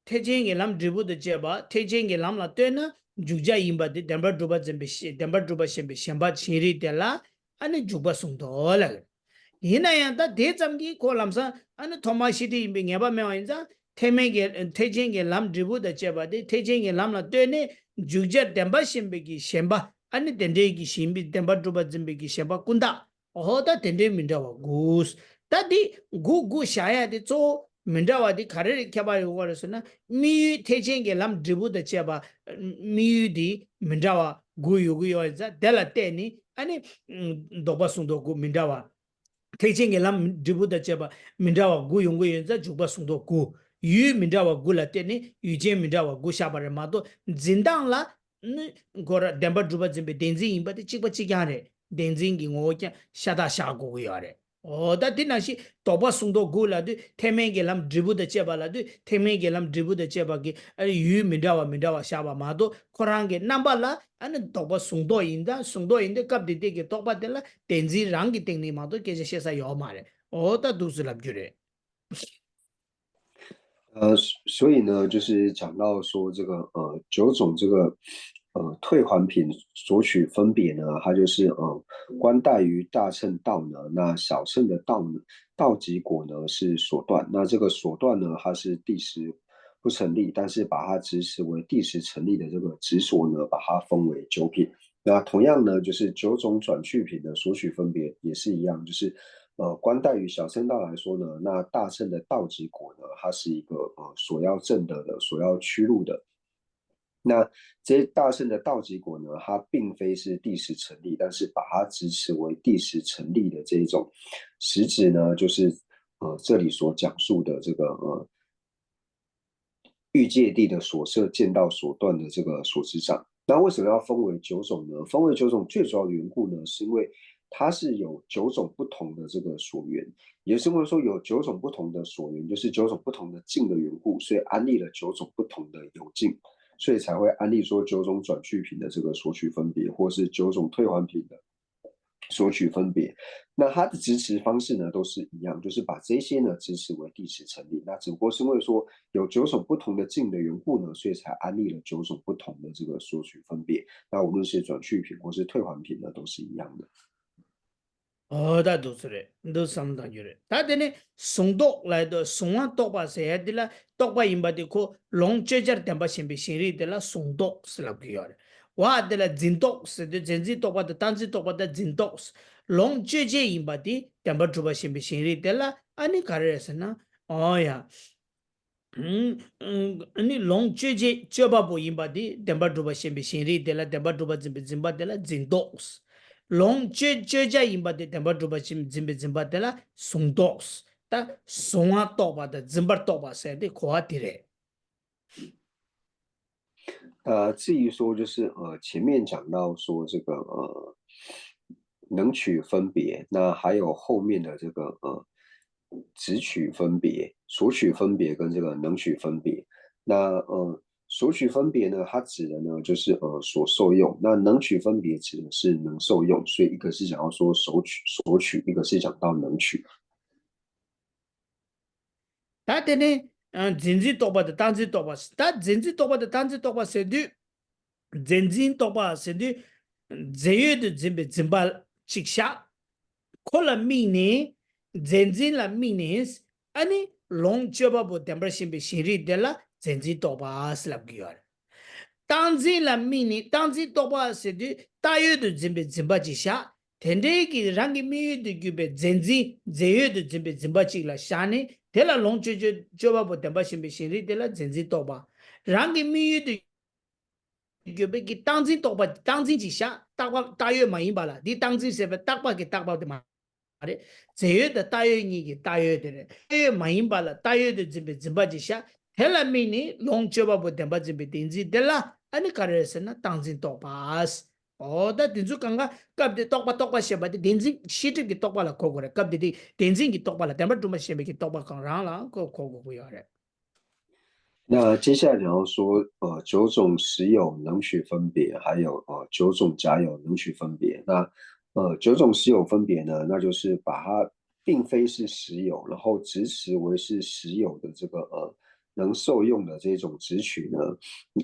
ཐེག་ཆེན་གྱི་ལམ་འབྲས་བུ་དང་བཅས་པ་ཐེག་ཆེན་གྱི་ལམ་ལ་ལྟོས་ན་འཇུག་བྱ་ཡིན་པ་དེ་བདེན་པར་གྲུབ་པ་འཛིན་པའི་ཤེས་བདེན་པར་གྲུབ་པ་ཞེན་པའི་ཞེན་པ་ཞེན་རིག་དེ་ལ་ཨ་ནི་འཇུག་པ་གཟུང་རྟོག་ལབ་ཀྱི་རེད། ཡིན་ན་ཡང་ད་དེ་ཙམ་གྱིས་ཁོ་ལམ་སང་ཨ་ནི་ཐོག་མར་ཤེས་སྒྲིབ་ཡིན་པའི་ངེས་པ་མེད་པ་ཡིན་ཙང་། ཐེག་དམན་གྱི་ཐེག་ཆེན་གྱི་ལམ་འབྲས་བུ་དང་བཅས་པ་དེ་ཐེག་ཆེན་གྱི་ལམ་ལ་ལྟོས་ནས་འཇུག་བྱ་བདེན་པ་ཞེན་པའི་གི་ཞེན་པ་ཨ་ནི་དེ་འདྲའི་གི་ཞེན་པའི་བདེན་པར་གྲུབ་པ་འཛིན་པའི་གི་ཞེན་པ་ཀུན་བཏགས། ཨོ་ད་དེ་འདྲའི་མི་འདྲ་བ་དགུ། ད་འདི་དགུ་དགུ་བཞག་ཡ་དེ་གཙོ་བོ་མི་འདྲ་བ་དེ་ག་རེ་རེད་ཁྱད་པར་ཡོད་ག་རེད་ཟེར་ན། དམིགས་ཡུལ་ཐེག་ཆེན་གྱི་ལམ་འབྲས་བུ་དང་བཅས་པ་དམིགས་ཡུལ་དེ་མི་འདྲ་བ་དགུ་ཡོད་གི་ཡོད་ཙང་དེ་ལ་བརྟེན་ནས་ཨ་ནི་ལྡོག་པ་གཟུང་རྟོག་དགུ་མི་འདྲ་བ། ཐེག་ཆེན་གྱི་ལམ་འབྲས་བུ་དང་བཅས་པ་མི་འདྲ་བ་དགུ་ཡོང་གི་ཡོད་ཙང་འཇུག་པ་གཟུང་རྟོག་དགུ། ཡུལ་མི་འདྲ་བ་དགུ་ལ་བརྟེན་ནས་ཡུལ་ཅན་མི་འདྲ་བ་དགུ་བཞག་པ་རེད་མ་གཏོགས་འཛིན་སྟངས་ལ་ནི་ཁོ་ར་བདེན་པར་གྲུབ་པ་འཛིན་པའི་བདེན་འཛིན་ཡིན་པ་དེ་གཅིག་པ་གཅིག་རྐྱང་རེད། བདེན་འཛིན་གྱི་ངོ་བོ་ཀྱང་ཤ་སྟག་བཞག་དགོས་ཀྱི་ཡོད་རེད། ཨོ་ད་དེ་ནང་བཞིན་ལྡོག་པ་གཟུང་རྟོག་དགུ་ལབ་དུས་ཐེག་དམན་གྱི་ལམ་འབྲས་བུ་དང་བཅས་པ་ལབ་དུས་ཐེག་དམན་གྱི་ལམ་འབྲས་བུ་དང་བཅས་པ་གི་ཨ་ནི་ཡུལ་མི་འདྲ་བ་མི་འདྲ་བ་བཞག་པ་མ་གཏོགས་ཁོ་རང་གི་རྣམ་པ་ལ་ཨ་ནི་ལྡོག་པ་གཟུང་རྟོག་ཡིན་ད་གཟུང་རྟོག་ཡིན་དུས་སྐབས་དེ་དུས་ཀྱི་རྟོག་པ་དེ་ལ་བདེན་འཛིན་རང་གི་སྟེང་ནས་མ་གཏོགས་སྐད་ཆ་བཤད་ས་ཡོད་མ་རེད། ཨོ་ད་འདུག་སེ་ལབ་རྒྱུ་རེད།呃，所以呢，就是讲到说这个呃九种这个呃退还品索取分别呢，它就是呃观待于大乘道呢，那小乘的道呢，道及果呢是所断。那这个所断呢，它是第十不成立，但是把它执持为第十成立的这个执着呢，把它分为九品。那同样呢，就是九种转去品的索取分别也是一样，就是呃观待于小乘道来说呢，那大乘的道及果呢，它是一个呃所要证得的、所要趋入的。那这大乘的道及果呢，它并非是第十成立，但是把它执持为第十成立的这一种实质呢，就是呃这里所讲述的这个呃欲界地的所摄见道所断的这个所知障。那为什么要分为九种呢？分为九种最主要的缘故呢，是因为它是有九种不同的这个所缘，也是因为说有九种不同的所缘，就是九种不同的境的缘故，所以安立了九种不同的有境，所以才会安立说九种转去品的这个索取分别，或是九种退还品的索取分别。那它的执持方式呢，都是一样，就是把这些呢执持为第十成立。那只不过是因为说有九种不同的境的缘故呢，所以才安立了九种不同的这个索取分别。那无论是转去品或是退还品呢，都是一样的。ཨོ་ད་འདུག་སེ་རེད། འདུག་བསམ་བློ་གཏོང་རྒྱུ་རེད། ད་དེ་ནས་གཟུང་རྟོག་ལབ་དུས་གཟུང་བ་རྟོག་པ་ཟེར་ཡ་འདི་ལ་རྟོག་པ་ཡིན་པ་དེ་ཁོ་ལོངས་སྤྱོད་བྱར་བདེན་པར་ཞེན་པའི་ཞེན་རིག་དེ་ལ་གཟུང་རྟོག་ཟེར་ལབ་ཀྱི་ཡོད་རེད། བ་དེ་ལ་འཛིན་རྟོག་ཟེར་དུས་འཛིན་འཛིན་རྟོག་པ་དང་རྟག་འཛིན་རྟོག་པ་དང་འཛིན་རྟོག་ལོངས་སྤྱོད་བྱེད་ཡིན་པ་དེ་བདེན་པར་གྲུབ་པ་ཞེན་པའི་ཞེན་རིག་དེ་ལ་ཨ་ནི་ག་རེ་རེད་ཟེར་ན། ཨོ་ཡ། ཨ་ནི་ལོངས་སྤྱོད་བྱེད་སྤྱོད་པ་པོ་ཡིན་པ་དེ་བདེན་པར་གྲུབ་པ་ཞེན་པའི་ཞེན་རིག་དེ་ལ་བདེན་པར་གྲུབ་པ་འཛིན་པའི་འཛིན་པ་དེ་ལ་འཛིན་རྟོག་ལོངས་སྤྱོད་སྤྱོད་བྱ་ཡིན་པ་དེ་བདེན་པར་གྲུབ་པ་ཞེན་འཛིན་པའི་འཛིན་པ་དེ་ལ་གཟུང་རྟོག་ད་གཟུང་བ་རྟོག་པ་དང་འཛིན་པ་རྟོག་པ་ཟེར་དེ་གོ་བ་དེ་རེད། 呃，至于说就是呃，前面讲到说这个呃，能取分别，那还有后面的这个呃，执取分别、索取分别跟这个能取分别。那呃，索取分别呢，它指的呢就是呃所受用，那能取分别指的是能受用，所以一个是讲到说索取，索取，一个是讲到能取。 ད་དེ་ནས་འཛིན་འཛིན་རྟོག་པ་དང་རྟག་འཛིན་རྟོག་པ། ད་འཛིན་འཛིན་རྟོག་པ་དང་རྟག་འཛིན་རྟོག་པ་ཟེར་དུས། འཛིན་འཛིན་རྟོག་པ་ཟེར་དུས། རྫས་ཡོད་དུ་འཛིན་པའི་འཛིན་པ་གཅིག་བཞག་ཁོ་ལ་དམིགས་ནས། འཛིན་འཛིན་ལ་དམིགས་ནས། ཨ་ནི་ལོངས་སྤྱོད་པ་པོ་བདེན་པར་ཞེན་པའི་ཞེན་རིག་དེ་ལ་འཛིན་འཛིན་རྟོག་པ་ཟེར་ལབ་ཀྱི་ཡོད་རེད། རྟག་འཛིན་ལ་དམིགས་ནས་རྟག་འཛིན་རྟོག་པ་ཟེར་དུས་བཏགས་ཡོད་དུ་འཛིན་པའི་འཛིན་པ་གཅིག་བཞག་དེ་འདྲའི་གི་རང་གི་དམིགས་ཡུལ་དུ་གྱུར་པའི་རྫས་འཛིན་རྫས་ཡོད་དུ་འཛིན་པའི་འཛིན་པ་གཅིག་ལ་བཞག་ནས་དེ་ལ་ལོངས་སྤྱོད་སྤྱོད་སྤྱོད་པ་པོ་བདེན་པར་ཞེན་པའི་ཞེན་རིག་དེ་ལ་རྫས་འཛིན་རྟོག་པ། རང་གི་དམིགས་ཡུལ་དུ་གྱུར་པའི་གི་རྟག་འཛིན་རྟོག་པ་རྟག་འཛིན་གཅིག་བཞག་རྟག་པ་རྟག་ཡོད་མ་ཡིན་པ་ལ་འདི་རྟག་འཛིན་ཟེར་བའི་རྟག་པ་གི་རྟག་པ་དེ་མ་རེད། རྫས་ཡོད་དང་བཏགས་ཡོད་གཉིས་ཀྱི་བཏགས་ཡོད་དེ་རེད། བཏགས་ཡོད་མ་ཡིན་པ་ལ་བཏགས་ཡོད་དུ་འཛིན་པའི་འཛིན་པ་གཅིག་བཞག་དེ་ལ་དམིགས་ནས་ལོངས་སྤྱོད་པ་པོ་བདེན་པར་འཛིན་པའི་བདེན་འཛིན་དེ་ལ་ཨ་ནི་ག་རེ་རེད་ཟེར་ན་རྟག་འཛིན་རྟོག་པ། འོ་ད་དེ་ཚོ་གང་ག་སྐབས་དེ་རྟོག་པ་རྟོག་པ་ཞེས་པ་དེ་བདེན་འཛིན་ཤེས་སྒྲིབ་ཀྱི་རྟོག་པ་ལ་གོ་དགོས་རེད། སྐབས་དེ་དེ་བདེན་འཛིན་གྱི་རྟོག་པ་ལ་བདེན་པར་གྲུབ་པ་ཞེས་པའི་གི་རྟོག་པ་གང་རང་ལའང་གོ་གོ་དགོས་ཀྱི་ཡོད་རེད། 那接下来你要说，呃，九种实有能取分别，还有呃九种假有能取分别。那呃九种实有分别呢，那就是把它并非是实有，然后执持为是实有的这个呃能受用的这种执取呢，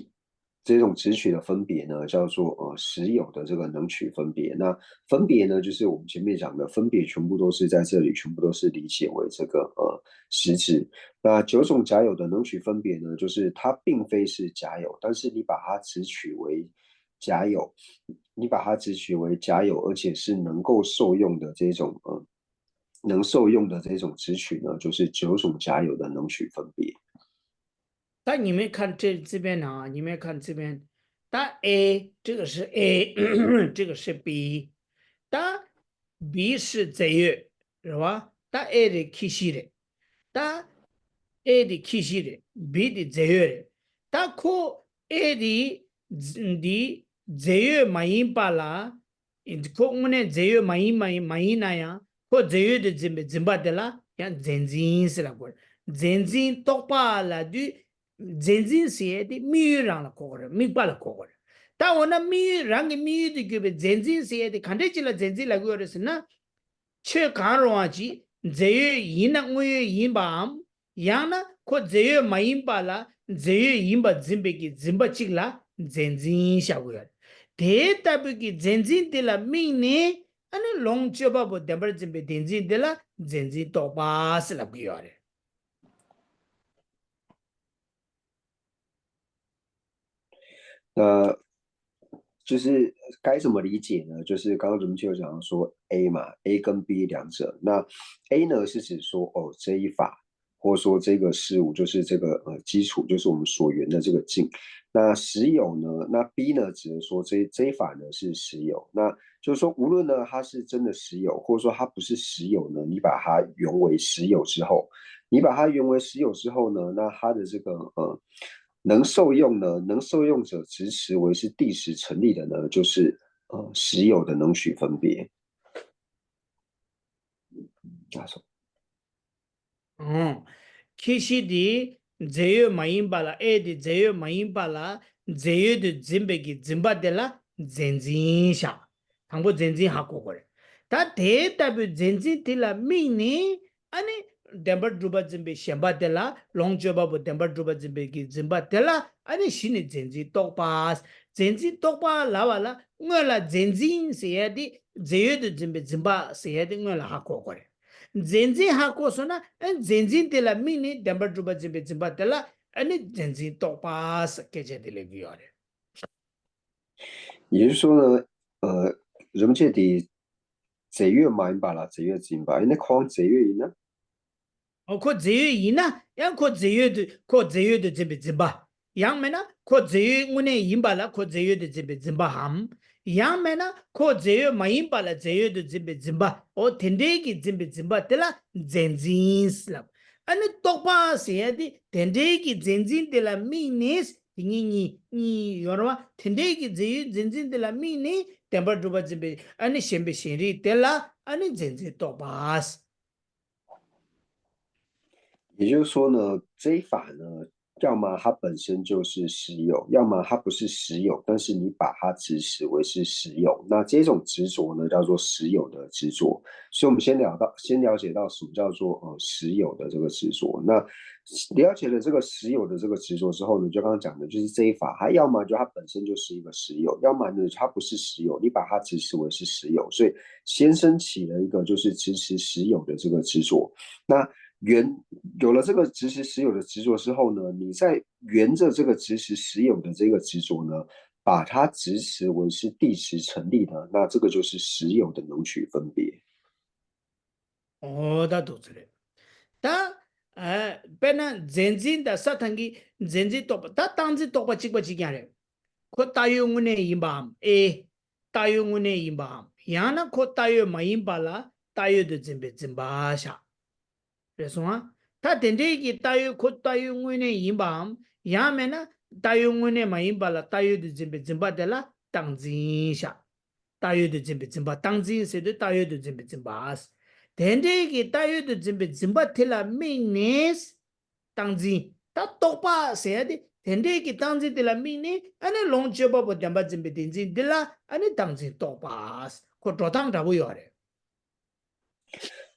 这种执取的分别呢，叫做呃实有的这个能取分别。那分别呢，就是我们前面讲的分别，全部都是在这里，全部都是理解为这个呃实质。那九种假有的能取分别呢，就是它并非是假有，但是你把它执取为假有，你把它执取为假有，而且是能够受用的这种呃能受用的这种执取呢，就是九种假有的能取分别。 ད་ཉི་མའི་ཁ་བྲལ་རྩི་བན་ན་ཉི་མའི་ཁ་རྩི་བན། ད་A 这个是 A 这个是 B ད་B 是 རྫས་ཡོད་རེད་བ། ད་A རེད་ཁྱི་ཤི་རེད། ད་A དེ་ཁྱི་ཤི་རེད། B དེ་རྫས་ཡོད་རེད། ད་ཁོ་A དེ་འདི་རྫས་ཡོད་མ་ཡིན་པ་ལ། ཁོ་དངོས་གནས་རྫས་ཡོད་མ་ཡིན་མ་ཡིན་མ་ཡིན་ན་ཡང་ཁོ་རྫས་ཡོད་དུ་འཛིན་པའི་འཛིན་པ་དེ་ལ་ཡང་རྫས་འཛིན་ཟེར་ལབ་དགོས་རེད། རྫས་འཛིན་རྟོག་པ་ལབ་དུས་རྫས་འཛིན་ཟེར་ཡས་དེ་དམིགས་ཡུལ་རང་ལ་གོ་དགོས་རེད། དམིགས་པ་ལ་གོ་དགོས་རེད། ད་འོ་ན་དམིགས་ཡུལ་རང་གི་དམིགས་ཡུལ་དུ་གྱུར་པའི་རྫས་འཛིན་ཟེར་ཡས་དེ་ག་འདྲས་ཅིག་ལ་རྫས་འཛིན་ལབ་ཀྱི་ཡོད་རེད་ཟེར་ན། ཆོས་གང་རུང་བ་ཅིག་རྫས་ཡོད་ཡིན་ན་དངོས་ཡོད་ཡིན་པའམ། ཡང་ན་ཁོ་རྫས་ཡོད་མ་ཡིན་པ་ལ་རྫས་ཡོད་ཡིན་པར་འཛིན་པའི་གི་འཛིན་པ་གཅིག་ལ་རྫས་འཛིན་བྱ་དགོས་ཡོད། དེ་ལྟ་བུའི་གི་རྫས་འཛིན་དེ་ལ་དམིགས་ནས་ཨ་ནི་ལོངས་སྤྱོད་པ་པོ་བདེན་པར་འཛིན་པའི་བདེན་འཛིན་དེ་ལ་རྫས་འཛིན་རྟོག་པ་ཟེར་ལབ་ཀྱི་ཡོད་རེད། 那就是该怎么理解呢？就是刚刚我们就有讲到说 A 嘛，A 跟 B 两者。那 A 呢是指说哦这一法，或者说这个事物，就是这个呃基础，就是我们所缘的这个境。那实有呢，那 B 呢指的说这这一法呢是实有。那就是说，无论呢它是真的实有，或者说它不是实有呢，你把它缘为实有之后，你把它缘为实有之后呢，那它的这个呃能受用呢，能受用者执持为是谛实成立的呢，就是呃实有的能取分别。 ཁྱི་ཤི་དེ་རྫས་ཡོད་མ་ཡིན་པ་ལ། A དེ་རྫས་ཡོད་མ་ཡིན་པ་ལ་རྫས་ཡོད་དུ་འཛིན་པའི་གི་འཛིན་པ་དེ་ལ་རྫས་འཛིན་བྱ། དང་པོ་རྫས་འཛིན་ཧ་གོ་དགོས་རེད། ད་དེ་ལྟ་བུའི་རྫས་འཛིན་དེ་ལ་དམིགས་ནས་ཨ་ནི་བདེན་པར་གྲུབ་པ་འཛིན་པའི་ཞེན་པ་དེ་ལ་ལོངས་སྤྱོད་པ་པོ་བདེན་པར་གྲུབ་པ་འཛིན་པའི་གི་འཛིན་པ་དེ་ལ་ཨ་ནི་གཞི་ནས་རྫས་འཛིན་རྟོག་པ། རྫས་འཛིན་རྟོག་པ་ལབ་པ་ལ་སྔོན་ལ་རྫས་འཛིན་ཟེར་ཡ་དེ་རྫས་ཡོད་དུ་འཛིན་པའི་འཛིན་པ་ཟེར་ཡ་དེ་སྔོན་ལ་ཧ་གོ་དགོས་རེད། རྫས་འཛིན་ཧ་གོ་སོང་ན་ཨ་ནི་རྫས་འཛིན་དེ་ལ་དམིགས་ནས་བདེན་པར་གྲུབ་པ་འཛིན་པའི་འཛིན་པ་དེ་ལ་ཨ་ནི་རྫས་འཛིན་རྟོག་པ་ཟེར་སྐད་ཆ་དེ་སླེབས་ཀྱི་ཡོད་རེད། 也就是说呢，呃，人界的 རྫས་ཡོད་མ་ཡིན་པ་ལ་རྫས་ཡོད་འཛིན་པ་ཡིན་ན་ཁོང་རྫས་ཡོད་ཡིན་ན། ཨོ་ཁོ་རྫས་ཡོད་ཡིན་ན་ཡང་ཁོ་རྫས་ཡོད་དུ་ཁོ་རྫས་ཡོད་དུ་འཛིན་པའི་འཛིན་པ། ཡང་མིན་ན་ཁོ་རྫས་ཡོད་དངོས་གནས་ཡིན་པ་ལ་ཁོ་རྫས་ཡོད་དུ་འཛིན་པའི་འཛིན་པའམ། ཡང་མིན་ན་ཁོ་རྫས་ཡོད་མ་ཡིན་པ་ལ་རྫས་ཡོད་དུ་འཛིན་པའི་འཛིན་པ། ཨོ་དེ་འདྲའི་གི་འཛིན་པའི་འཛིན་པ་དེ་ལ་རྫས་འཛིན་ལབ། ཨ་ནི་རྟོག་པ་ཟེར་ཡ་དེ་དེ་འདྲའི་གི་རྫས་འཛིན་དེ་ལ་དམིགས་ནས། དེ་གཉིས་གཉིས་གཉིས་ཡོད་རེད་བ། དེ་འདྲའི་གི་རྫས་ཡོད་རྫས་འཛིན་དེ་ལ་དམིགས་ནས་བདེན་པར་གྲུབ་པ་འཛིན་པའི་ཨ་ནི་ཞེན་པའི་ཞེན་རིག་དེ་ལ་ཨ་ནི་རྫས་འཛིན་རྟོག་པ། 也就是说呢，这一法呢，要么它本身就是实有，要么它不是实有，但是你把它执持为是实有。那这种执着呢，叫做实有的执着。所以我们先聊到，先了解到什么叫做呃实有的这个执着。那了解了这个实有的这个执着之后呢，就刚刚讲的就是这一法，它要么就它本身就是一个实有，要么呢它不是实有，你把它执持为是实有，所以先升起了一个就是执持实有的这个执着。那缘有了这个执持实有的执着之后呢，你再沿着这个执持实有的这个执着呢，把它执持为是谛实成立的，那这个就是实有的能取分别。 ཨོ་ད་འདུག་ཚོད་རེད། ད་ཨ་དཔེར་ན་རྫས་འཛིན་དང་ས་ཐང་གི་རྫས་འཛིན་རྟོག་པ་ད་རྟག་འཛིན་རྟོག་པ་གཅིག་པ་གཅིག་རྐྱང་རེད། ཁོ་རྟག་ཡོད་དངོས་གནས་ཡིན་པའམ། ཨེ། རྟག་ཡོད་དངོས་གནས་ཡིན་པའམ། ཡང་ན་ཁོ་རྟག་ཡོད་མ་ཡིན་པ་ལ་རྟག་ཡོད་དུ་འཛིན་པའི་འཛིན་པ་བཞག་རེད་སོང་ཨ། ད་དེ་འདྲའི་གི་རྟག་ཡོད་ཁོ་རྟག་ཡོད་དངོས་གནས་ཡིན་པའམ། ཡང་མེད་ན་རྟག་ཡོད་དངོས་གནས་མ་ཡིན་པ་ལ་རྟག་ཡོད་དུ་འཛིན་པའི་འཛིན་པ་དེ་ལ་རྟག་འཛིན་བཞག་བཏགས་ཡོད་དུ་འཛིན་པའི་འཛིན་པ། སྟངས་འཛིན་ཟེར་དུས་བཏགས་ཡོད་དུ་འཛིན་པའི་འཛིན་པ། དེ་འདྲའི་གི་བཏགས་ཡོད་དུ་འཛིན་པའི་འཛིན་པ་དེ་ལ་དམིགས་ནས་སྟངས་འཛིན། ད་རྟོག་པ་ཟེར་ཡ་དེ་དེ་འདྲའི་གི་སྟངས་འཛིན་དེ་ལ་དམིགས་ནས་ཨ་ནི་ལོངས་སྤྱོད་པ་པོ་བདེན་པར་འཛིན་པའི་བདེན་འཛིན་འདི་ལ་ཨ་ནི་སྟངས་འཛིན་རྟོག་པ། ཁོ་འགྲོ་སྟངས་འདྲ་པོ་ཡོད་རེད།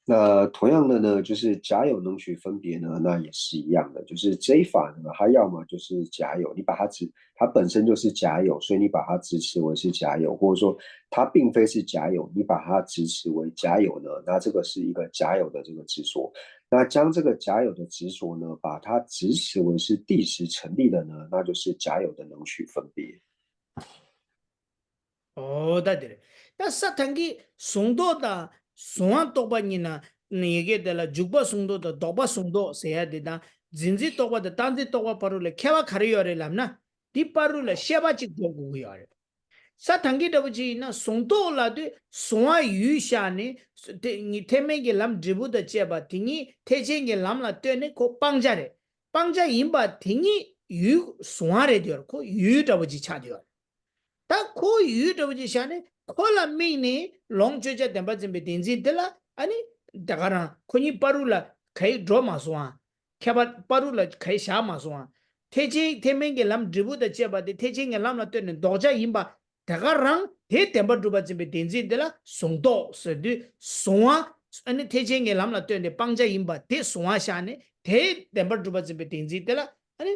那同样的呢，就是假有能取分别呢，那也是一样的，就是这一法呢，它要么就是假有，你把它指，它本身就是假有，所以你把它指持为是假有，或者说它并非是假有，你把它指持为假有呢，那这个是一个假有的这个执着。那将这个假有的执着呢，把它指持为是第十成立的呢，那就是假有的能取分别。 ཨོ་ད་དེ་རེད། ད་ས་ཐང་གི་གཟུང་རྟོག་དང་གཟུང་བ་རྟོག་པ་གཉིས་ན་ཡི་གེ་དེ་ལ་འཇུག་པ་གཟུང་རྟོག་དང་ལྡོག་པ་གཟུང་རྟོག་ཟེར་ཡ་དེ་དང་། འཛིན་འཛིན་རྟོག་པ་དང་སྟངས་འཛིན་རྟོག་པ་བར་དུ་ལ་ཁྱད་པར་ག་རེ་ཡོད་རེད་ལབ་ན། དེ་བར་དུ་ལ་ཤེས་པ་གཅིག་འགྲོ་དགོས་ཀྱི་ཡོད་རེད། ས་ཐང་གི་འདྲ་པོ་ཅིག་ཡིན་ན་གཟུང་རྟོག་ལབ་དུས་གཟུང་བ་ཡུལ་བཞག་ནས་དེ་ཉིད་ཐེག་དམན་གྱི་ལམ་འབྲས་བུ་དང་བཅས་པ་དེ་ཉིད་ཐེག་ཆེན་གྱི་ལམ་ལ་ལྟོས་ནས་ཁོ་སྤང་བྱ་རེད། སྤང་བྱ་ཡིན་པ་དེ་ཉིད་ཡུལ་གཟུང་བ་རེད་དེ་ཡོད་རེད། ཁོ་ཡུལ་འདྲ་པོ་ཅིག་ཆགས་དེ་ཡོད་རེད། ད་ཁོ་ཡུལ་འདྲ་པོ་ཅིག་བཞག་ནས་ཁོ་ལ་དམིགས་ནས་ལོངས་སྤྱོད་བྱ་བདེན་པར་འཛིན་པའི་བདེན་འཛིན་དེ་ལ་ཨ་ནི་དེ་ག་རང་ཁོ་གཉིས་བར་དུ་ལ་ག་ཡི་འགྲོ་མ་སོང་ཨ། ཁྱད་པར་བར་དུ་ལ་ག་ཡི་བཞག་མ་སོང་ཨ། ཐེག་ཆེན་ཐེག་དམན་གྱི་ལམ་འབྲས་བུ་དང་བཅས་པ་དེ་ཐེག་ཆེན་གྱི་ལམ་ལ་ལྟོས་ནས་ལྡོག་བྱ་ཡིན་པ་དེ་ག་རང་དེ་བདེན་པར་གྲུབ་པར་འཛིན་པའི་བདེན་འཛིན་དེ་ལ་གཟུང་རྟོག་ཟེར་དུས་གཟུང་བ་ཨ་ནི་ཐེག་ཆེན་གྱི་ལམ་ལ་ལྟོས་ནས་སྤང་བྱ་ཡིན་པ་དེ་གཟུང་བ་བཞག་ནས་དེ་བདེན་པར་གྲུབ་པར་འཛིན་པའི་བདེན་འཛིན་དེ་ལ་ཨ་ནི།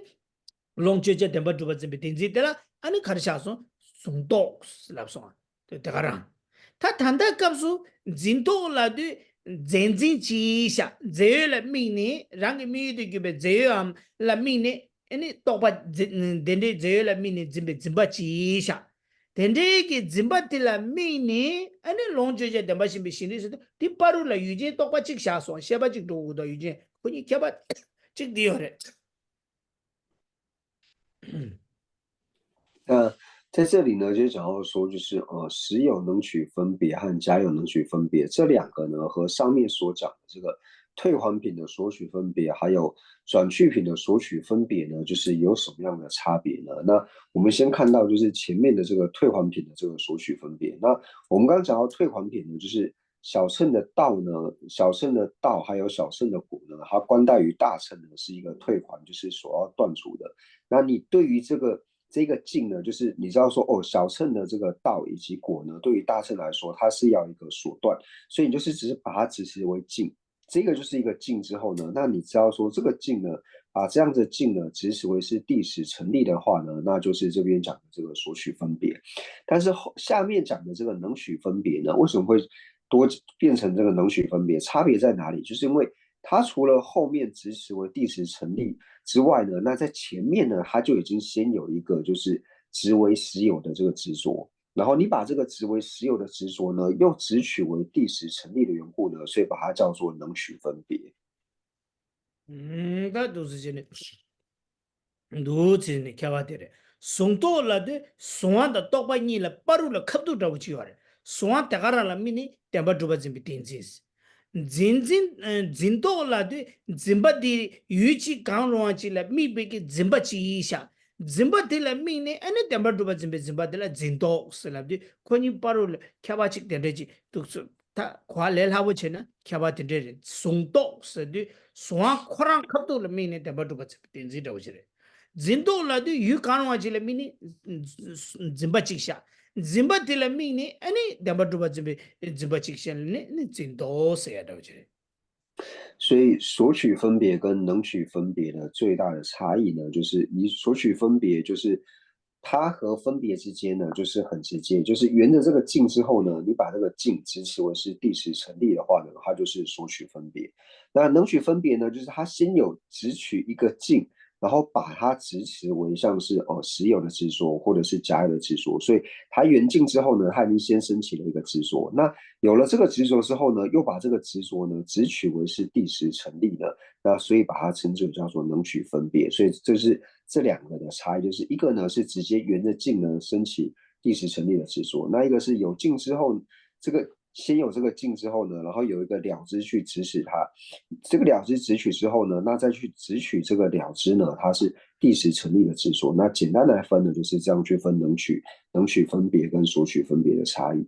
ལོངས་སྤྱོད་བྱ་བདེན་པར་གྲུབ་པར་འཛིན་པའི་བདེན་འཛིན་དེ་ལ་ཨ་ནི་ག་རེ་བཞག་སོང་། གཟུང་རྟོག་ལབ་སོང་། དེ་དེ་ག་རང་། ད་ད་ལྟ་སྐབས་སུ་འཛིན་རྟོག་ལབ་དུས་རྫས་འཛིན་གཅིག་བཞག་རྫས་ཡོད་ལ་དམིགས་ནས་རང་གི་དམིགས་ཡུལ་དུ་གྱུར་པའི་རྫས་ཡོད་འམ་ལ་དམིགས་ནས་ཨ་ནི་རྟོག་པ་འཛིན་དེ་འདྲའི་རྫས་ཡོད་ལ་དམིགས་ནས་འཛིན་པའི་འཛིན་པ་གཅིག་བཞག་དེ་འདྲའི་གི་འཛིན་པ་དེ་ལ་དམིགས་ནས་ཨ་ནི་ལོངས་སྤྱོད་བྱ་བདེན་པར་ཞེན་པའི་ཞེན་རིག་ཟེར་དུས་དེ་བར་དུ་ལ་ཡུལ་ཅན་རྟོག་པ་གཅིག་བཞག་སོང་། ཤེས་པ་གཅིག་འགྲོ་དགོས་དང་ཡུལ་ཅན་ཁོ་གཉིས་ཁྱད་པར་གཅིག་དེ་ཡོད་རེད། 那在这里呢，就想要说，就是呃，实有能取分别和假有能取分别这两个呢，和上面所讲的这个退还品的索取分别，还有转去品的索取分别呢，就是有什么样的差别呢？那我们先看到就是前面的这个退还品的这个索取分别。那我们刚刚讲到退还品呢，就是小乘的道呢，小乘的道还有小乘的果呢，它观待于大乘呢是一个退还，就是所要断除的。那你对于这个这个境呢，就是你知道说哦，小乘的这个道以及果呢，对于大乘来说，它是要一个所断，所以你就是只是把它执持为境，这个就是一个境之后呢，那你知道说这个境呢，把这样的境呢执持为是第十成立的话呢，那就是这边讲的这个索取分别。但是后下面讲的这个能取分别呢，为什么会多变成这个能取分别？差别在哪里？就是因为它除了后面执持为第十成立之外呢，那在前面呢，它就已经先有一个就是执为实有的这个执着，然后你把这个执为实有的执着呢，又执取为第十成立的缘故呢，所以把它叫做能取分别。 ད་འདུག་ཟེར་ནས་འདུག་ཟེར་ནས་ཁྱད་པར་དེ་རེད། གཟུང་རྟོག་ལབ་དུས་གཟུང་བ་དང་རྟོག་པ་གཉིས་ལ་བར་དུ་ལ་ཁ་ཐུག་འདྲ་པོ་ཅིག་ཡོད་རེད། གཟུང་བ་དེ་ག་རང་ལ་དམིགས་ནས་བདེན་པར་གྲུབ་པར་འཛིན་པའི་བདེན་འཛིན། འཛིན་འཛིན་འཛིན་རྟོག་ལབ་དུས་འཛིན་པ་དེ་ཡུལ་གཅིག་གང་རུང་བ་ཅིག་ལ་དམིགས་པའི་གི་འཛིན་པ་ཅིག་བཞག་འཛིན་པ་དེ་ལ་དམིགས་ནས་ཨ་ནི་བདེན་པར་གྲུབ་པར་འཛིན་པའི་འཛིན་པ་དེ་ལ་འཛིན་རྟོག་ཟེར་ལབ་དུས་ཁོ་གཉིས་བར་དུ་ལ་ཁྱད་པར་ཅིག་དེ་འདྲ་ཅིག་འདུག་ཚུལ། ད་གོ་བ་ལས་སླ་པོ་བྱས་ན་ཁྱད་པར་དེ་འདྲ་རེད། གཟུང་རྟོག་ཟེར་དུས་གཟུང་བ་ཁོ་རང་ཁ་ཐུག་ལ་དམིགས་ནས་བདེན་པར་གྲུབ་པར་འཛིན་པའི་བདེན་འཛིན་འདྲ་པོ་ཅིག་རེད། འཛིན་རྟོག་ལབ་དུས་ཡུལ་གང་རུང་བ་ཅིག་ལ་དམིགས་ནས་འཛིན་པ་གཅིག་བཞག་འཛིན་པ་དེ་ལ་དམིགས་ནས་ཨ་ནི་བདེན་པར་གྲུབ་པར་འཛིན་པའི་འཛིན་པ་གཅིག་བཞག་ནས་ནི་འཛིན་རྟོག་ཟེར་ཡ་འདྲ་པོ་ཅིག་རེད། 所以索取分别跟能取分别的最大的差异呢，就是你索取分别就是它和分别之间呢，就是很直接，就是缘着这个境之后呢，你把这个境执持为是第十成立的话呢，它就是索取分别。那能取分别呢，就是它先有执取一个境，然后把它执持为像是哦实有的执着或者是假有的执着，所以它缘境之后呢，它已经先升起了一个执着。那有了这个执着之后呢，又把这个执着呢执取为是第十成立的，那所以把它称之为叫做能取分别。所以这是这两个的差异，就是一个呢是直接缘着境呢升起第十成立的执着，那一个是有境之后，这个先有这个境之后呢，然后有一个了知去执持它，这个了知执取之后呢，那再去执取这个了知呢，它是第十成立的执着。那简单来分呢，就是这样去分能取能取分别跟索取分别的差异。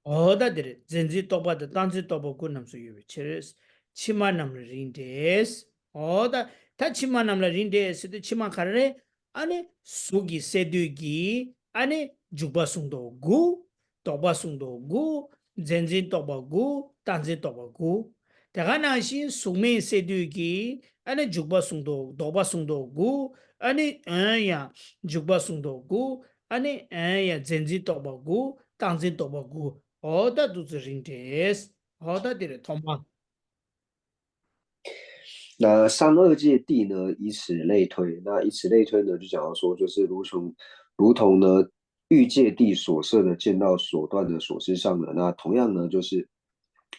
འོ་ད་དེ་རེད། མཛེས་འཛིན་རྟོག་པ་དང་རྟག་འཛིན་རྟོག་པ་དགུ་རྣམས་སུ་ཡོད་པའི་ཕྱིར། ཕྱི་མ་རྣམས་ལ་རིང་འབྲས། འོ་ད་ད་ཕྱི་མ་རྣམས་ལ་རིང་འབྲས་ཟེར་དུས་ཕྱི་མ་ག་རེ་རེད། ཨ་ནི་གཟུགས་ཀྱི་སས་བསྡུས་ཀྱི་ཨ་ནི་འཇུག་པ་གཟུང་རྟོག་དགུ། ལྡོག་པ་གཟུང་རྟོག་དགུ། མཛེས་འཛིན་རྟོག་པ་དགུ། རྟག་འཛིན་རྟོག་པ་དགུ། དེ་ག་ནང་བཞིན་གཟུགས་མེད་སས་བསྡུས་ཀྱི་ཨ་ནི་འཇུག་པ་གཟུང་རྟོག་ལྡོག་པ་གཟུང་རྟོག་དགུ། ཨ་ནི་ཨེ་ཡ་འཇུག་པ་གཟུང་རྟོག་དགུ། ཨ་ནི་ཨེ་ཡ་མཛེས་འཛིན་རྟོག་པ་དགུ། རྟག་འཛིན་རྟོག་པ་དགུ། འོ་ད་འདུག་ཚེ་རིང་འབྲས། འོ་ད་དེ་རེད། ཐོག་མ།那善恶界地呢，以此类推。那以此类推呢，就讲到说，就是如同如同呢，欲界地所设的见道所断的所知障呢，那同样呢，就是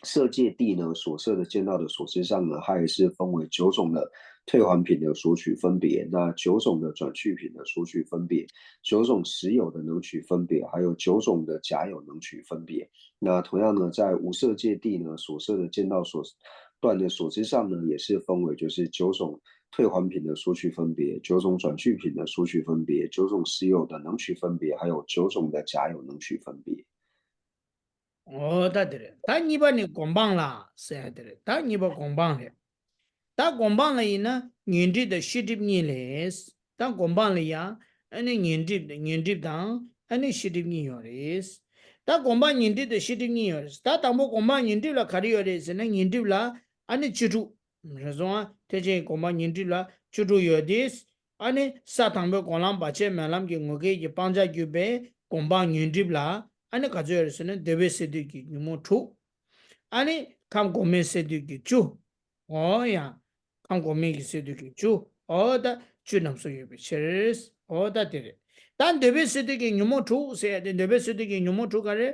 色界地呢所设的见道的所知障呢，它也是分为九种的退还品的所取分别，那九种的转去品的所取分别，九种实有的能取分别，还有九种的假有能取分别。那同样呢，在无色界地呢所设的见道所断的所知障呢，也是分为就是九种退还品的所取分别，九种转去品的所取分别，九种实有的能取分别，还有九种的假有能取分别。 འོ་ད་དེ་རེད། ད་གཉིས་པ་ནི་སྒོམ་སྤང་ལ་ཟེར་ཡ་དེ་རེད། ད་གཉིས་པ་སྒོམ་སྤང་རེད། ད་སྒོམ་སྤང་ལ་ཡིན་ན་ཉོན་སྒྲིབ་དང་ཤེས་སྒྲིབ་གཉིས་ལས། ད་སྒོམ་སྤང་ལ་ཡང་ཨ་ནི་ཉོན་སྒྲིབ་ཉོན་སྒྲིབ་དང་ཨ་ནི་ཤེས་སྒྲིབ་གཉིས་ཡོད་རེད། ད་སྒོམ་སྤང་ཉོན་སྒྲིབ་དང་ཤེས་སྒྲིབ་གཉིས་ཡོད་རེད། ད་དང་པོ་སྒོམ་སྤང་ཉོན་སྒྲིབ་ལ་ག་རེ་ཡོད་རེད་ཟེར་ན་ཉོན་སྒྲིབ་ལ་ཨ་ནི་བཅུ་དྲུག་རེད་སོང་ཨ། ཐེག་ཆེན་གྱི་སྒོམ་སྤང་ཉོན་སྒྲིབ་ལ་བཅུ་དྲུག་ཡོད་དེ། ཨ་ནི་ས་དང་པོའི་སྒོམ་ལམ་བར་ཆད་མེད་ལམ་གྱི་ངོ་སྐལ་གྱི་སྤང་བྱ་གྱུར་པའི་སྒོམ་སྤང་ཉོན་སྒྲིབ་ལ་ཨ་ནི་ག་ཚོད་ཡོད་རེད་ཟེར་ན་འདོད་པའི་སས་བསྡུས་ཀྱི་ཉོན་མོངས་དྲུག། ཨ་ནི་ཁམས་གོང་མའི་སས་བསྡུས་ཀྱི་བཅུ། འོ་ཡ། ཁམས་གོང་མའི་གི་སས་བསྡུས་ཀྱི་བཅུ། འོ་ད་བཅུ་རྣམས་སུ་ཡོད་པའི་ཕྱིར། འོ་ད་དེ་རེད། ད་འདོད་པའི་སས་བསྡུས་ཀྱི་ཉོན་མོངས་དྲུག་ཟེར་ཡ་དེ་འདོད་པའི་སས་བསྡུས་ཀྱི་ཉོན་མོངས་དྲུག་ག་རེ།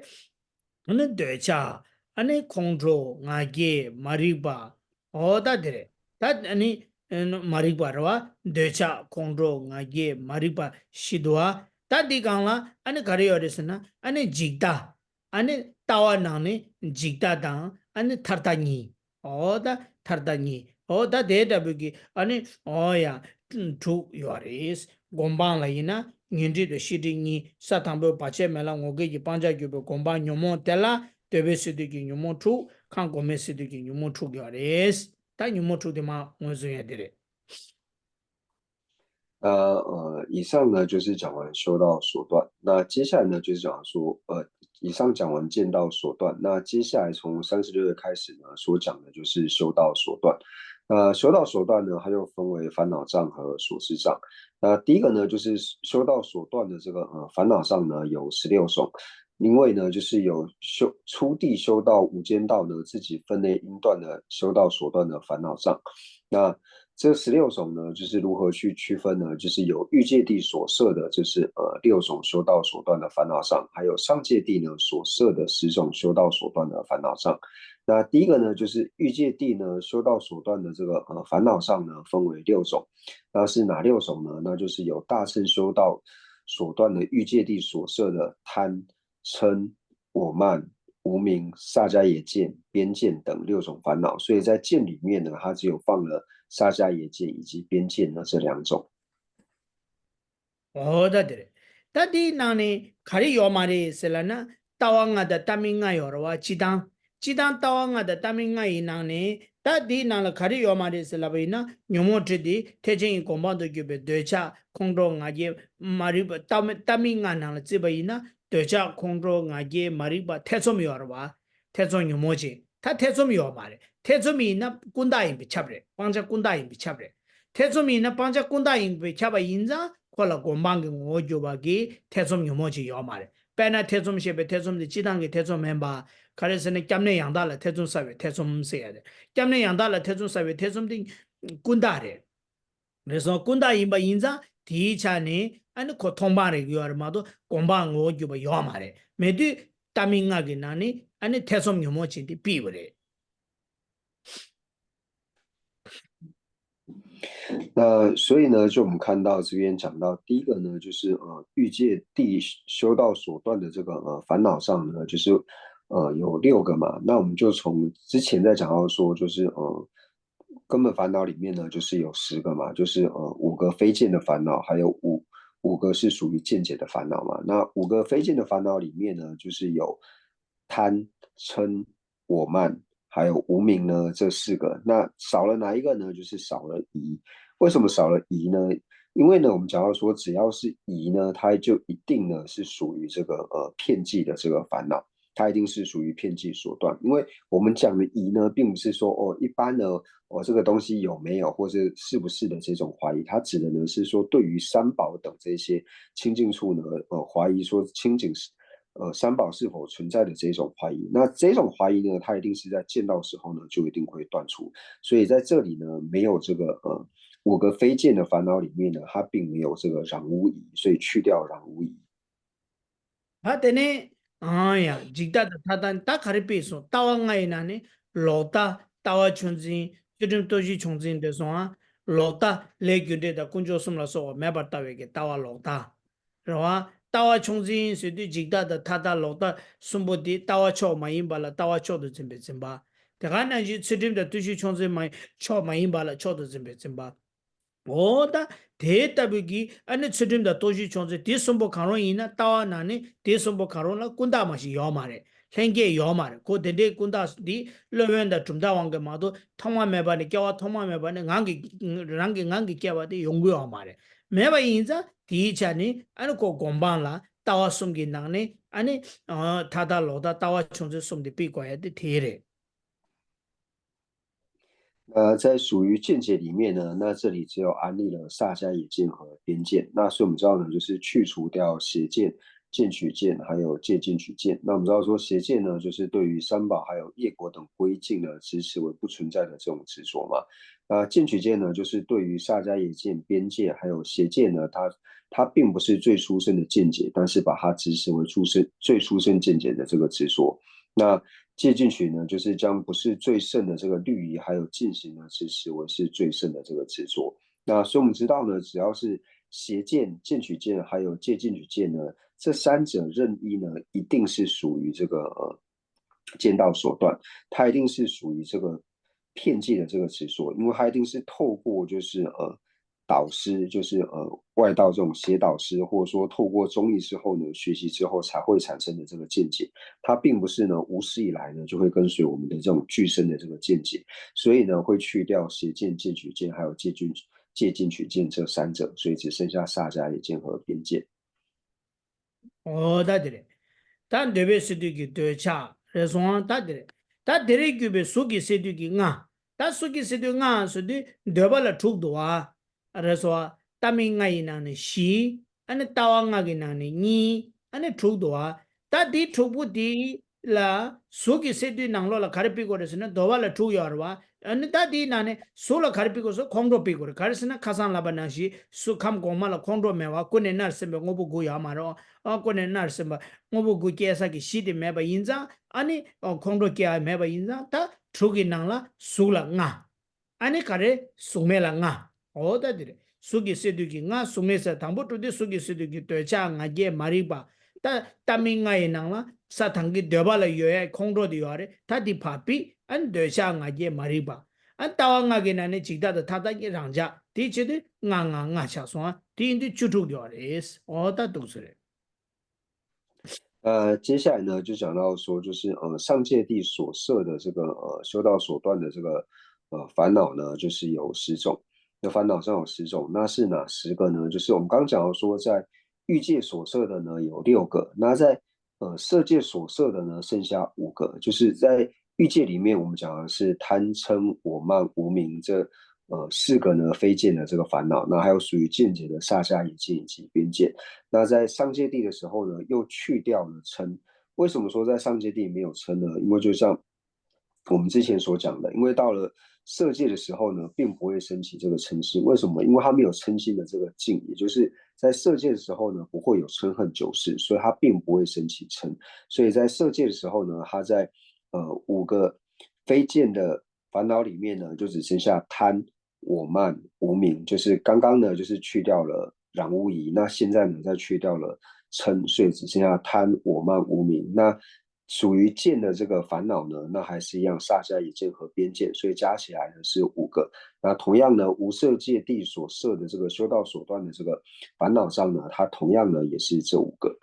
ཨ་ནི་འདོད་ཆགས། ཨ་ནི་ཁོང་ཁྲོ་ང་རྒྱལ་མ་རིག་པ། འོ་ད་དེ་རེད། ད་ཨ་ནི་མ་རིག་པ་རེད་བ། འདོད་ཆགས་ཁོང་ཁྲོ་ང་རྒྱལ་མ་རིག་པ་བཞི་འདུག་བ། ད་འདི་སྒང་ལ་ཨ་ནི་ག་རེ་ཡོད་རེད་ཟེར་ན་ཨ་ནི་འཇིག་ལྟ། ཨ་ནི་ལྟ་བ་ནང་ནས་འཇིག་ལྟ་དང་ཨ་ནི་ཐར་ལྟ་གཉིས། འོ་ད་ཐར་ལྟ་གཉིས། འོ་ད་དེ་འདྲ་བོ་གི་ཨ་ནི་འོ་ཡ། དྲུག་ཡོད་རེད། སྒོམ་སྤང་ལ་ཡིན་ན་ཉོན་སྒྲིབ་དང་ཤེས་སྒྲིབ་གཉིས། ས་དང་པོའི་བར་ཆད་མེད་ལམ་ངོ་སྐལ་གྱི་སྤང་བྱ་གྱུར་པའི་སྒོམ་སྤང་ཉོན་མོངས་དེ་ལ་འདོད་པའི་སས་བསྡུས་ཀྱི་ཉོན་མོངས་དྲུག། ཁམས་གོང་མའི་སས་བསྡུས་ཀྱི་ཉོན་མོངས་དྲུག་ཡོད་རེད། ད་ཉོན་མོངས་དྲུག་དེ་མར་ངོས་བཟུང་ཡ་དེ་རེད། 呃呃，以上呢就是讲完修道所断，那接下来呢就是讲说，呃，以上讲完见道所断，那接下来从三十六页开始呢所讲的就是修道所断。那修道所断呢，它又分为烦恼障和所知障。那第一个呢，就是修道所断的这个呃烦恼障呢有十六种，因为呢就是有修初地修道无间道呢自己分内因断的修道所断的烦恼障。那这十六种呢，就是如何去区分呢？就是有欲界地所设的，就是呃六种修道所断的烦恼障，还有上界地呢所设的十种修道所断的烦恼障。那第一个呢，就是欲界地呢修道所断的这个呃烦恼障呢分为六种，那是哪六种呢？那就是有大乘修道所断的欲界地所设的贪、嗔、我慢、无明、萨迦耶见、边见等六种烦恼，所以在见里面呢，它只有放了萨迦耶见以及边见呢这两种。 འོ་ད་དེ་རེད། ད་དེའི་ནང་ནས་ག་རེ་ཡོད་མ་རེད་ཟེར་ལབ་ན་ལྟ་བ་ལྔ་དང་ལྟ་མིན་ལྔ་ཡོད་རེད་བ། སྤྱི་བཏང་། སྤྱི་བཏང་ལྟ་བ་ལྔ་དང་ལྟ་མིན་ལྔ་ཡི་ནང་ནས་ད་དེའི་ནང་ལ་ག་རེ་ཡོད་མ་རེད་ཟེར་ལབ་པ་ཡིན་ན་ཉོན་མོངས་དྲུག་དེ་ཐེག་ཆེན་གྱི་གོ་འཕང་དུ་གྱུར་པའི་འདོད་ཆགས་ཁོང་ཁྲོ་ང་རྒྱལ་མ་རིག་པ་ལྟ་མི་ལྟ་མིན་ལྔ་ནང་ལ་བརྩིས་པ་ཡིན་ན་འདོད་ཆགས་ཁོང་ཁྲོ་ང་རྒྱལ་མ་རིག་པ་ཐེ་ཚོམ་ཡོད་རེད་བ། ཐེ་ཚོམ་ཉོན་མོངས་ཅན། ད་ཐེ་ཚོམ་ཡོད་མ་རེད། ཐེ་ཚོམ་ཡིན་ན་ཀུན་བཏགས་ཡིན་པས་ཁྱབ་རེད། སྤང་བྱ་ཀུན་བཏགས་ཡིན་པས་ཁྱབ་རེད། ཐེ་ཚོམ་ཡིན་ན་སྤང་བྱ་ཀུན་བཏགས་ཡིན་པས་ཁྱབ་པ་ཡིན་ཙང་ཁོ་ལ་སྒོམ་སྤང་གི་ངོ་བོར་གྱུར་པ་གི་ཐེ་ཚོམ་ཉོན་མོངས་ཅན་ཡོད་མ་རེད། དཔེར་ན་ཐེ་ཚོམ་ཞེས་པའི་ཐེ་ཚོམ་དེ་སྤྱི་བཏང་གི་ཐེ་ཚོམ་མིན་པ། ག་རེ་ཟེར་ན་སྐྱབས་གནས་ཡང་དག་ལ་ཐེ་ཚོམ་ཟ་བའི་ཐེ་ཚོམ་ཟེར་ཡ་རེད། སྐྱབས་གནས་ཡང་དག་ལ་ཐེ་ཚོམ་ཟ་བའི་ཐེ་ཚོམ་དེ་ཀུན་བཏགས་རེད། རེད་སོང་། ཀུན་བཏགས་ཡིན་པ་ཡིན་ཙང་དེའི་ཆ་ནས་ཨ་ནི་ཁོ་མཐོང་སྤང་རེད་ཡོད་རེད་མ་གཏོགས་སྒོམ་སྤང་ངོ་བོ་གྱུར་པ་ཡོད་མ་རེད། མེད་དུས་ལྟ་མིན་ལྔ་གི་ནང་ནས་ཨ་ནི་ཐེ་ཚོམ་ཉོན་མོངས་ཅན་དེ་ཕུད་པ་རེད། 那所以呢，就我们看到这边讲到第一个呢，就是呃欲界地修道所断的这个呃烦恼障呢，就是呃有六个嘛。那我们就从之前在讲到说，就是呃根本烦恼里面呢，就是有十个嘛，就是呃五个非见的烦恼，还有五五个是属于见解的烦恼嘛。那五个非见的烦恼里面呢，就是有贪、嗔、我慢，还有无明呢，这四个。那少了哪一个呢？就是少了疑。为什么少了疑呢？因为呢，我们讲到说，只要是疑呢，它就一定呢是属于这个呃遍计的这个烦恼，它一定是属于遍计所断。因为我们讲的疑呢，并不是说哦，一般呢，哦这个东西有没有，或是是不是的这种怀疑，它指的呢是说对于三宝等这些清净处呢，呃，怀疑说清净是呃三宝是否存在的这种怀疑。那这种怀疑呢，它一定是在见到时候呢就一定会断除。所以在这里呢，没有这个呃五个非见的烦恼里面呢，它并没有这个染污疑，所以去掉染污疑。 ད་དེ་ནས་ཨང་ཡ་འཇིག་ལྟ་དང་མཐའ་དག་ད་ག་རེ་སྤེལ་སོང་། ལྟ་བ་ལྔ་ཡི་ནང་ནས་ལོག་ལྟ། ལྟ་བ་ཆུང་འཛིན། ཚུལ་ཁྲིམས་སྟོབས་བཞི་ཆུང་འཛིན་འདི་སོང་ཨ། ལོག་ལྟ་ལས་རྒྱུ་འབྲས་དང་དཀོན་མཆོག་གསུམ་ལ་སོགས་པ་མེད་པར་ལྟ་བའི་གི་ལྟ་བ་ལོག་ལྟ། རེད་བ། ལྟ་བ་ཆུང་འཛིན་ཟེར་དུས་འཇིག་ལྟ་དང་མཐའ་དག་ལོག་ལྟ་གསུམ་པོ་དེ་ལྟ་བ་མཆོག་མ་ཡིན་པ་ལ་ལྟ་བ་མཆོག་ཏུ་འཛིན་པའི་འཛིན་པ། དེ་ག་ནང་བཞིན་ཚུལ་ཁྲིམས་དང་སྟོབས་བཞི་ཆུང་འཛིན་མ་མཆོག་མ་ཡིན་པ་ལ་མཆོག་ཏུ་འཛིན་པའི་འཛིན་པ། འོ་ད་དེ་ལྟ་བུའི་གི་ཨ་ནི་ཚུལ་ཁྲིམས་དང་སྟོབས་བཞི་ཆུང་འཛིན་དེ་གསུམ་པོ་གང་རུང་ཡིན་ན་ལྟ་བ་ནང་ནས་དེ་གསུམ་པོ་གང་རུང་ལ་ཀུན་བརྟགས་མ་ཞིག་ཡོད་མ་རེད། ལྷན་སྐྱེས་ཡོད་མ་རེད། ཁོ་དེ་འདྲའི་ཀུན་བརྟགས་འདི་སློབ་དཔོན་དང་གྲུབ་མཐའ་དབང་གིས་མ་གཏོགས་ཐོག་མ་མེད་པ་ནས་སྐྱེ་བ་ཐོག་མ་མེད་པ་ནས་ངང་གིས་རང་གིས་ངང་གིས་སྐྱེ་བ་དེ་ཡོང་གི་ཡོད་མ་རེད། མེད་པ་ཡིན་ཙང་དེའི་ཆ་ནས་ཨ་ནི་ཁོ་སྒོམ་སྤང་ལ་ལྟ་བ་གསུམ་གྱི་ནང་ནས་ཨ་ནི་མཐའ་དག་ལོག་ལྟ་ལྟ་བ་ཆུང་འཛིན་གསུམ་དེ་སྤེལ་དགོས་ཡ་དེ་དེ་རེད། 呃，在属于见解里面呢，那这里只有安立了萨迦耶见和边见。那所以我们知道呢，就是去除掉邪见、见取见，还有戒禁取见。那我们知道说，邪见呢，就是对于三宝还有业果等归境呢，执持为不存在的这种执着嘛。那见取见呢，就是对于萨迦耶见、边见还有邪见呢，它它并不是最殊胜的见解，但是把它执持为殊胜最殊胜见解的这个执着。那戒禁取呢，就是将不是最胜的这个律仪还有禁行呢，是视为是最胜的这个执着。那所以我们知道呢，只要是邪见、见取见还有戒禁取见呢，这三者任一呢，一定是属于这个呃见道所断，它一定是属于这个遍计的这个执着，因为它一定是透过就是呃导师，就是呃外道这种邪导师，或者说透过中意之后呢，学习之后才会产生的这个见解。它并不是呢无始以来呢就会跟随我们的这种俱生的这个见解，所以呢会去掉邪见、见取见，还有戒禁戒禁取见这三者，所以只剩下萨迦耶见和边见。 འོ་ད་དེ་རེད། ད་འདོད་པའི་སས་བསྡུས་ཀྱི་འདོད་ཆགས་རེད་སོང་ད་དེ་རེད། ད་དེ་རེད་གྱུར་པའི་གཟུགས་ཀྱི་སས་བསྡུས་ཀྱི་ལྔ། ད་གཟུགས་ཀྱི་སས་བསྡུས་ལྔ་ཟེར་དུས་འདོད་པ་ལ་དྲུག་འདུག་བ། རེད་སོ། ལྟ་མིན་ལྔ་ཡི་ནང་ནས་བཞི། ཨ་ནི་ལྟ་བ་ལྔ་གི་ནང་ནས་གཉིས། ཨ་ནི་དྲུག་འདུག་བ། ད་དེ་དྲུག་པོ་དེ་ལ་གཟུགས་ཀྱི་སས་བསྡུས་ནང་ལོགས་ལ་ག་རེ་སྤེལ་དགོས་རེད་ཟེར་ན་འདོད་པ་ལ་དྲུག་ཡོད་རེད་བ། ཨ་ནི་ད་དེའི་ནང་ནས་གཟུགས་ལ་ག་རེ་སྤེལ་དགོས་སོ་ཁོང་ཁྲོ་སྤེལ་དགོས་རེད། ག་རེ་ཟེར་ན་ཁ་སང་ལབ་པ་ནང་བཞིན་གཟུགས་ཁམས་གོང་མ་ལ་ཁོང་ཁྲོ་མེད་པ་ཀུན་ནས་མནར་སེམས་པའི་དངོས་པོ་དགུ་ཡོད་མ་རེད། ཨ་ཀུན་ནས་མནར་སེམས་པ་དངོས་པོ་དགུ་སྐྱེ་ས་ཀྱི་གཞི་དེ་མེད་པ་ཡིན་ཙང་ཨ་ནི་ཁོང་ཁྲོ་སྐྱེ་བ་མེད་པ་ཡིན་ཙང་ད་དྲུག་གི་ནང་ལ་གཟུགས་ལ་ལྔ། ཨ་ནི་ག་རེ་གཟུགས་མེད་ལ་ལྔ། འོ་ད་དེ་རེད། གཟུགས་ཀྱི་སས་བསྡུས་ཀྱི་ལྔ་གཟུགས་མེད་ས་དང་པོ་དྲུག་དེ་གཟུགས་ཀྱི་སས་བསྡུས་ཀྱི་འདོད་ཆགས་ང་རྒྱལ་མ་རིག་པ། ད་ལྟ་མིན་ལྔ་ཡི་ནང་ལ་ས་དང་གི་འདོད་པ་ལ་ཡོད་ཡ་ཁོང་ཁྲོ་དེ་ཡོད་རེད། ད་དེ་ཕར་ཕུད། ཨ་ནི་འདོད་ཆགས་ང་རྒྱལ་མ་རིག་པ། ཨ་ནི་ལྟ་བ་ལྔ་གི་ནང་ནས་འཇིག་ལྟ་དང་མཐའ་དག་གི་རང་ཆགས་དེ་བྱེད་དུས་ལྔ་ལྔ་ལྔ་ཆགས་སོང་ཨ། དེ་ཡིན་དུས་བཅུ་དྲུག་ཡོད་རེད། འོ་ད་འདུག་སེ་རེད། 呃，接下来呢，就讲到说，就是呃，上界地所设的这个呃修道所断的这个呃烦恼呢，就是有十种。那烦恼上有十种，那是哪十个呢？就是我们刚刚讲到说，在欲界所设的呢有六个，那在呃色界所设的呢剩下五个。就是在欲界里面，我们讲的是贪嗔我慢无明这呃四个呢非见的这个烦恼，那还有属于见解的萨迦耶见以及边见。那在上界地的时候呢，又去掉了嗔。为什么说在上界地没有嗔呢？因为就像我们之前所讲的，因为到了色界的时候呢，并不会升起这个嗔心。为什么？因为他没有嗔心的这个境，也就是在色界的时候呢，不会有嗔恨九识，所以他并不会升起嗔。所以在色界的时候呢，他在呃五个非见的烦恼里面呢，就只剩下贪、我慢、无明，就是刚刚呢就是去掉了染污疑，那现在呢再去掉了嗔，所以只剩下贪、我慢、无明。那属于见的这个烦恼呢，那还是一样，萨迦耶见和边见，所以加起来呢是五个。那同样呢，无色界地所设的这个修道所断的这个烦恼障呢，它同样呢也是这五个。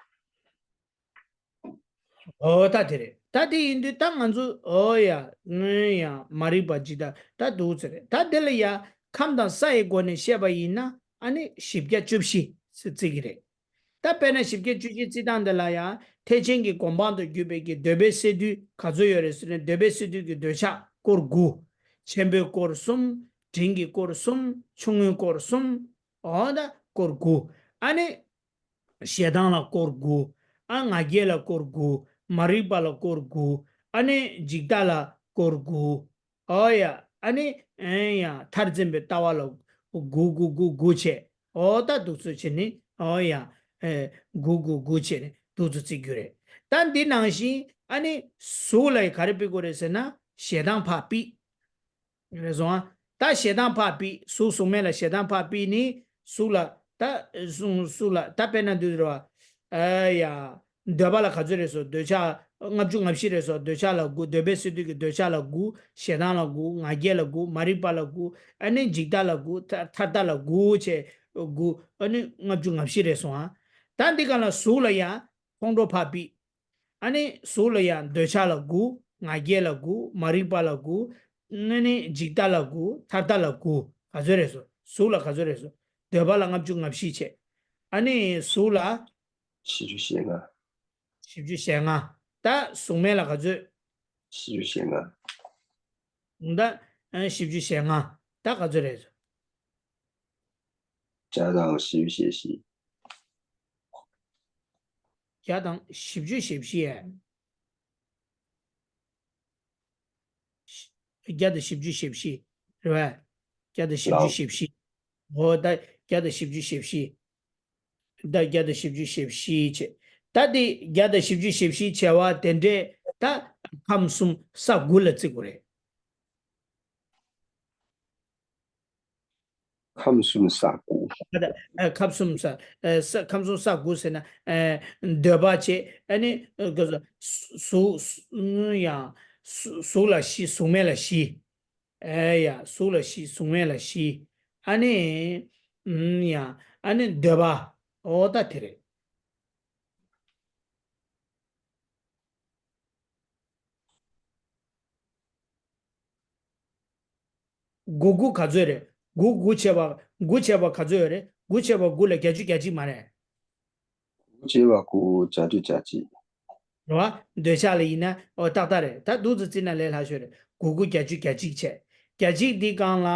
འོ་ད་དེ་རེད། ད་དེ་ཡིན་དུས་ད་ང་ཚོ་ཨོ་ཡ་ང་ཡ་མ་རིག་པ་ཇི་ལྟར་ད་འདུག་ཟེར་རེད། ད་དེ་ལ་ཡ་ཁམས་དང་ས་ཡི་སྒོ་ནས་བཤད་པ་ཡིན་ན་ཨ་ནི་བཞི་བརྒྱ་བཅུ་བཞི་ཟེར་བརྩི་གི་རེད། ད་དཔེར་ན་བཞི་བརྒྱ་བཅུ་བཞི་བརྩི་སྟངས་འདི་ལ་ཡང་ཐེག་ཆེན་གྱི་གོ་འཕང་དུ་གྱུར་པའི་གི་འདོད་པའི་སས་བསྡུས་ག་ཚོད་ཡོད་རེད་ཟེར་ན། འདོད་པའི་སས་བསྡུས་ཀྱི་འདོད་ཆགས་སྐོར་དགུ། ཆེན་པོའི་སྐོར་གསུམ། འབྲིང་གི་སྐོར་གསུམ། ཆུང་ངུའི་སྐོར་གསུམ། འོ་ད་སྐོར་དགུ། ཨ་ནི་ཞེ་སྡང་ལ་སྐོར་དགུ། ཨ་ང་རྒྱལ་ལ་སྐོར་དགུ། མ་རིག་པ་ལ་སྐོར་དགུ། ཨ་ནི་འཇིག་ལྟ་ལ་སྐོར་དགུ། ཨོ་ཡ། ཨ་ནི་ཨེ་ཡ་མཐར་འཛིན་པའི་ལྟ་བ་ལ་དགུ་དགུ་དགུ་དགུ་བྱས། ཨོ་ད་འདུག་ཚོད་བྱས་ནི་ཨོ་ཡ་ཨེ་དགུ་དགུ་དགུ་བྱས་ནི་འདུག་ཚོད་བརྩི་རྒྱུ་རེད། ད་འདི་ནང་བཞིན་ཨ་ནི་གཟུགས་ལ་ག་རེ་སྤེལ་དགོས་རེད་ཟེར་ན་ཞེ་སྡང་ཕར་ཕུད། རེད་སོང་ཨ། ད་ཞེ་སྡང་ཕར་ཕུད། གཟུགས་གཟུགས་མེད་ལ་ཞེ་སྡང་ཕར་ཕུད་ནི་གཟུགས་ལ་ད་གཟུགས་གཟུགས་ལ་ད་དཔེར་ན་འདུག་རེད་བ། ཨ་ཡ། འདོད་པ་ལ་ག་ཚོད་རེད་སོ། འདོད་ཆགས་ལྔ་བཅུ་ང་བཞི་རེད་སོ། འདོད་ཆགས་ལ་དགུ། འདོད་པའི་སས་བསྡུས་ཀྱི་འདོད་ཆགས་ལ་དགུ། ཞེ་སྡང་ལ་དགུ། ང་རྒྱལ་ལ་དགུ། མ་རིག་པ་ལ་དགུ། ཨ་ནི་འཇིག་ལྟ་ལ་དགུ། ཐ་ཐར་ལྟ་ལ་དགུ་བྱས་དགུ། ཨ་ནི་ལྔ་བཅུ་ང་བཞི་རེད་སོང་ཨ། ད་འདི་ག་ལ་གཟུགས་ལ་ཡང་ཁོང་ཁྲོ་ཕར་ཕུད། ཨ་ནི་གཟུགས་ལ་ཡང་འདོད་ཆགས་ལ་དགུ། ང་རྒྱལ་ལ་དགུ། མ་རིག་པ་ལ་དགུ། ཨ་ནི་འཇིག་ལྟ་ལ་དགུ། ཐར་ལྟ་ལ་དགུ། ག་ཚོད་རེད་སོ། གཟུགས་ལ་ག་ཚོད་རེད་སོ། འདོད་པ་ལ་ལྔ་བཅུ་ང་བཞི་བྱས། ཨ་ནི་གཟུགས་ལ་བཞི་བཅུ་ཞེ་ལྔ། བཞི་བཅུ་ཞེ་ལྔ། ད་གཟུགས་མེད་ལ་ག་ཚོད། བཞི་བཅུ་ཞེ་ལྔ། ད་ཨ་བཞི་བཅུ་ཞེ་ལྔ། ད་ག་ཚོད་རེད་སོ། བརྒྱ་དང་བཞི་བཅུ་ཞེ་བཞི། བརྒྱ་དང་བཞི་བཅུ་ཞེ་བཞི་ཨེ། བརྒྱ་དང་བཞི་བཅུ་ཞེ་བཞི། རེད་བས། བརྒྱ་དང་བཞི་བཅུ་ཞེ་བཞི། འོ་ད་བརྒྱ་དང་བཞི་བཅུ་ཞེ་བཞི། ད་བརྒྱ་དང་བཞི་བཅུ་ཞེ་བཞི་བྱས། ད་དེ་བརྒྱ་དང་བཞི་བཅུ་ཞེ་བཞི་བྱས་པ་དེ་འདྲས་ད་ཁམས་གསུམ་ས་དགུ་ལ་བརྩི་དགོས་རེད། ཁམས་གསུམ་ས་དགུ། ཨ་ད་ཨ་ཁམས་གསུམ་ས་ཨ་ས་ཁམས་གསུམ་ས་དགུ་ཟེར་ན་ཨ་འདོད་པ་བྱས། ཨ་ནི་ཨ་ག་ཟེར། གཟུགས་གཟུགས་ཡང་གཟུགས་གཟུགས་ལ་བཞི། གཟུགས་མེད་ལ་བཞི། ཨེ་ཡ། གཟུགས་ལ་བཞི། གཟུགས་མེད་ལ་བཞི། ཨ་ནི་ཨུམ་ཡ། ཨ་ནི་འདོད་པ། འོ་ད་དེ་རེད། དགུ་དགུ་ག་ཚོད་རེད། དགུ་དགུ་བྱས་པ་དགུ་བྱས་པ་ག་ཚོད་ཡོད་རེད། དགུ་བྱས་པ་དགུ་ལ་བརྒྱད་ཅུ་གྱ་གཅིག་མ་རེད། དགུ་བྱས་པ་དགུ་བརྒྱད་ཅུ་གྱ་གཅིག་རེད་བ། འདོད་ཆགས་ལ་ཡིན་ན་ཨོ་ཏག་ཏག་རེད། ད་འདུག་ཙམ་བརྩིས་ན་ལས་སླ་ཤོས་རེད། དགུ་དགུ་བརྒྱད་ཅུ་གྱ་གཅིག་བྱས། གྱ་གཅིག་འདི་སྒང་ལ་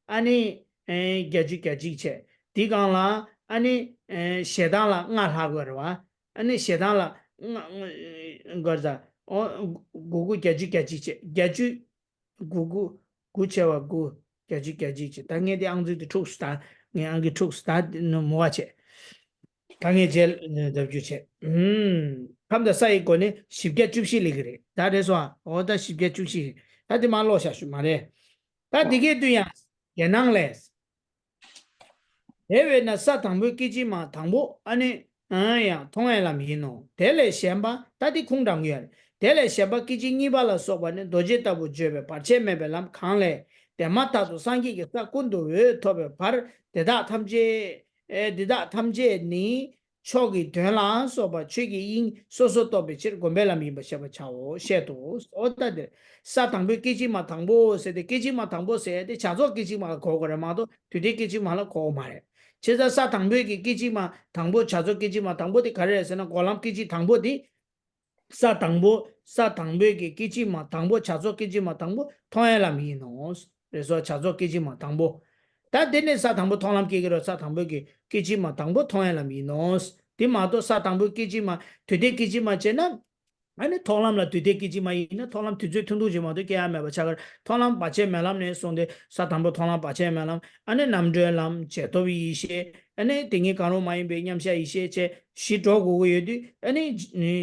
ཨ་ནི་ཨེ་བརྒྱད་ཅུ་གྱ་གཅིག་བྱས། འདི་སྒང་ལ་ཨ་ནི་ཨེ་ཞེ་སྡང་ལ་ལྔ་ལྷག་དགོས་རེད་བ། ཨ་ནི་ཞེ་སྡང་ལ་ལྔ་ལྔ་ག་རེ་ཟ། ཨོ་དགུ་དགུ་བརྒྱད་ཅུ་གྱ་གཅིག་བྱས། བརྒྱད་ཅུ། དགུ་དགུ། དགུ་བྱས་པ་དགུ། བརྒྱད་ཅུ་གྱ་གཅིག་བྱས། ད་ངས་དེ་ཨང་ཚུལ་དེ་འཁྲུགས་སོང་། ད་ངས་ཨང་ཀི་འཁྲུགས་སོང་། ད་ནི་མོ་བ་བྱས། ད་ངས་རྗེས་ལ་ལྡབ་འགྱུར་བྱས། ཨུམ། ཁམས་དང་ས་ཡི་སྒོ་ནས་བཞི་བརྒྱ་བཅུ་བཞི་སླེབས་ཀྱི་རེད། ད་རེད་སོང་ཨ། འོ་ད་བཞི་བརྒྱ་བཅུ་བཞི་རེད། ད་དེ་མར་ཀློག་བཞག་ཞུ་མ་རེད། ད་དེ་གའི་དུས་ཡང་རྒྱན་སྣང་ལས། དེ་བས་ན་ས་དང་པོའི་སྐད་ཅིག་མ་དང་པོ་ཨ་ནི་ཨང་ཡང་མཐོང་བའི་ལམ་ཡིན་ནོ། དེ་ལས་གཞན་པ། ད་འདི་ཁུངས་དྲངས་ཀྱི་ཡོད་རེད། དེ་ལས་གཞན་པ་སྐད་ཅིག་གཉིས་པ་ལ་སོགས་པ་ནི་རྡོ་རྗེ་ལྟ་བུ་བརྗོད་པའི་བར་ཆད་མེད་པའི་ལམ་གང་ལས། དེ་མ་ཐག་ཏུ་སངས་རྒྱས་ཀྱི་ས་ཀུན་ཏུ་འོད་ཐོབ་པའི་བར། དེ་དག་ཐམས་ཅད་ཨེ་དེ་དག་ཐམས་ཅད་ནི་མཆོག་གི་དོན་ལ་སོགས་པ་ཆོས་ཀྱི་དབྱིངས་སོ་སོར་རྟོགས་པའི་ཕྱིར་སྒོམ་པའི་ལམ་ཡིན་པར་བཤད་པར་བྱའོ། བཤད་དོ། འོ་ད་དེ་ས་དང་པོའི་སྐད་ཅིག་མ་དང་པོ་ཟེར་ཏེ། སྐད་ཅིག་མ་དང་པོ་ཟེར་ཏེ་བྱ་རྫོགས་སྐད་ཅིག་མ་ལ་གོ་དགོས་རེད་མ་གཏོགས་དུས་མཐའི་སྐད་ཅིག་མ་ལ་གོ་དགོས་མ་རེད། བྱས་ཙང་ས་དང་པོའི་གི་སྐད་ཅིག་མ་དང་པོ། བྱ་རྫོགས་སྐད་ཅིག་མ་དང་པོ་དེ་ག་རེ་རེད་ཟེར་ན། འགོག་ལམ་སྐད་ཅིག་དང་པོ་དེ། ས་དང་པོ། ས་དང་པོའི་གི་སྐད་ཅིག་མ་དང་པོ། བྱ་རྫོགས་སྐད་ཅིག་མ་དང་པོ་མཐོང་བའི་ལམ་ཡིན་ནོ། རེད་སོ། བྱ་རྫོགས་སྐད་ཅིག་མ་དང་པོ། ད་དེ་ནས་ས་དང་པོ་མཐོང་ལམ་སྐྱེ་གི་རེད། ས་དང་པོའི་གི་སྐད་ཅིག་མ་དང་པོ་མཐོང་བའི་ལམ་ཡིན་ནོ། དེ་མ་གཏོགས་ས་དང་པོའི་སྐད་ཅིག་མ་དུས་མཐའི་སྐད་ཅིག་མ་བྱས་ན། ཨ་ནི་མཐོང་ལམ་ལ་དུས་མཐའི་སྐད་ཅིག་མ་ཡིན་ན། མཐོང་ལམ་དུས་ཚོད་ཐུང་ཐུང་ཅིག་མ་གཏོགས་སྐྱེ་ཡ་མེད་པ་ཆགས་ཀྱི་རེད། མཐོང་ལམ་བར་ཆད་མེད་ལམ་ནས་བཟུང་སྟེ་ས་དང་པོ་མཐོང་ལམ་བར་ཆད་མེད་ལམ། ཨ་ནི་རྣམ་གྲོལ་ལམ། རྗེས་ཐོབ་ཡེ་ཤེས། ཨ་ནི་དེ་ཉིད་གང་རུང་མ་ཡིན་པའི་མཉམ་གཞག་ཡེ་ཤེས་བཅས་བཞི་འགྲོ་དགོས་ཀྱི་ཡོད་དུས། ཨ་ནི་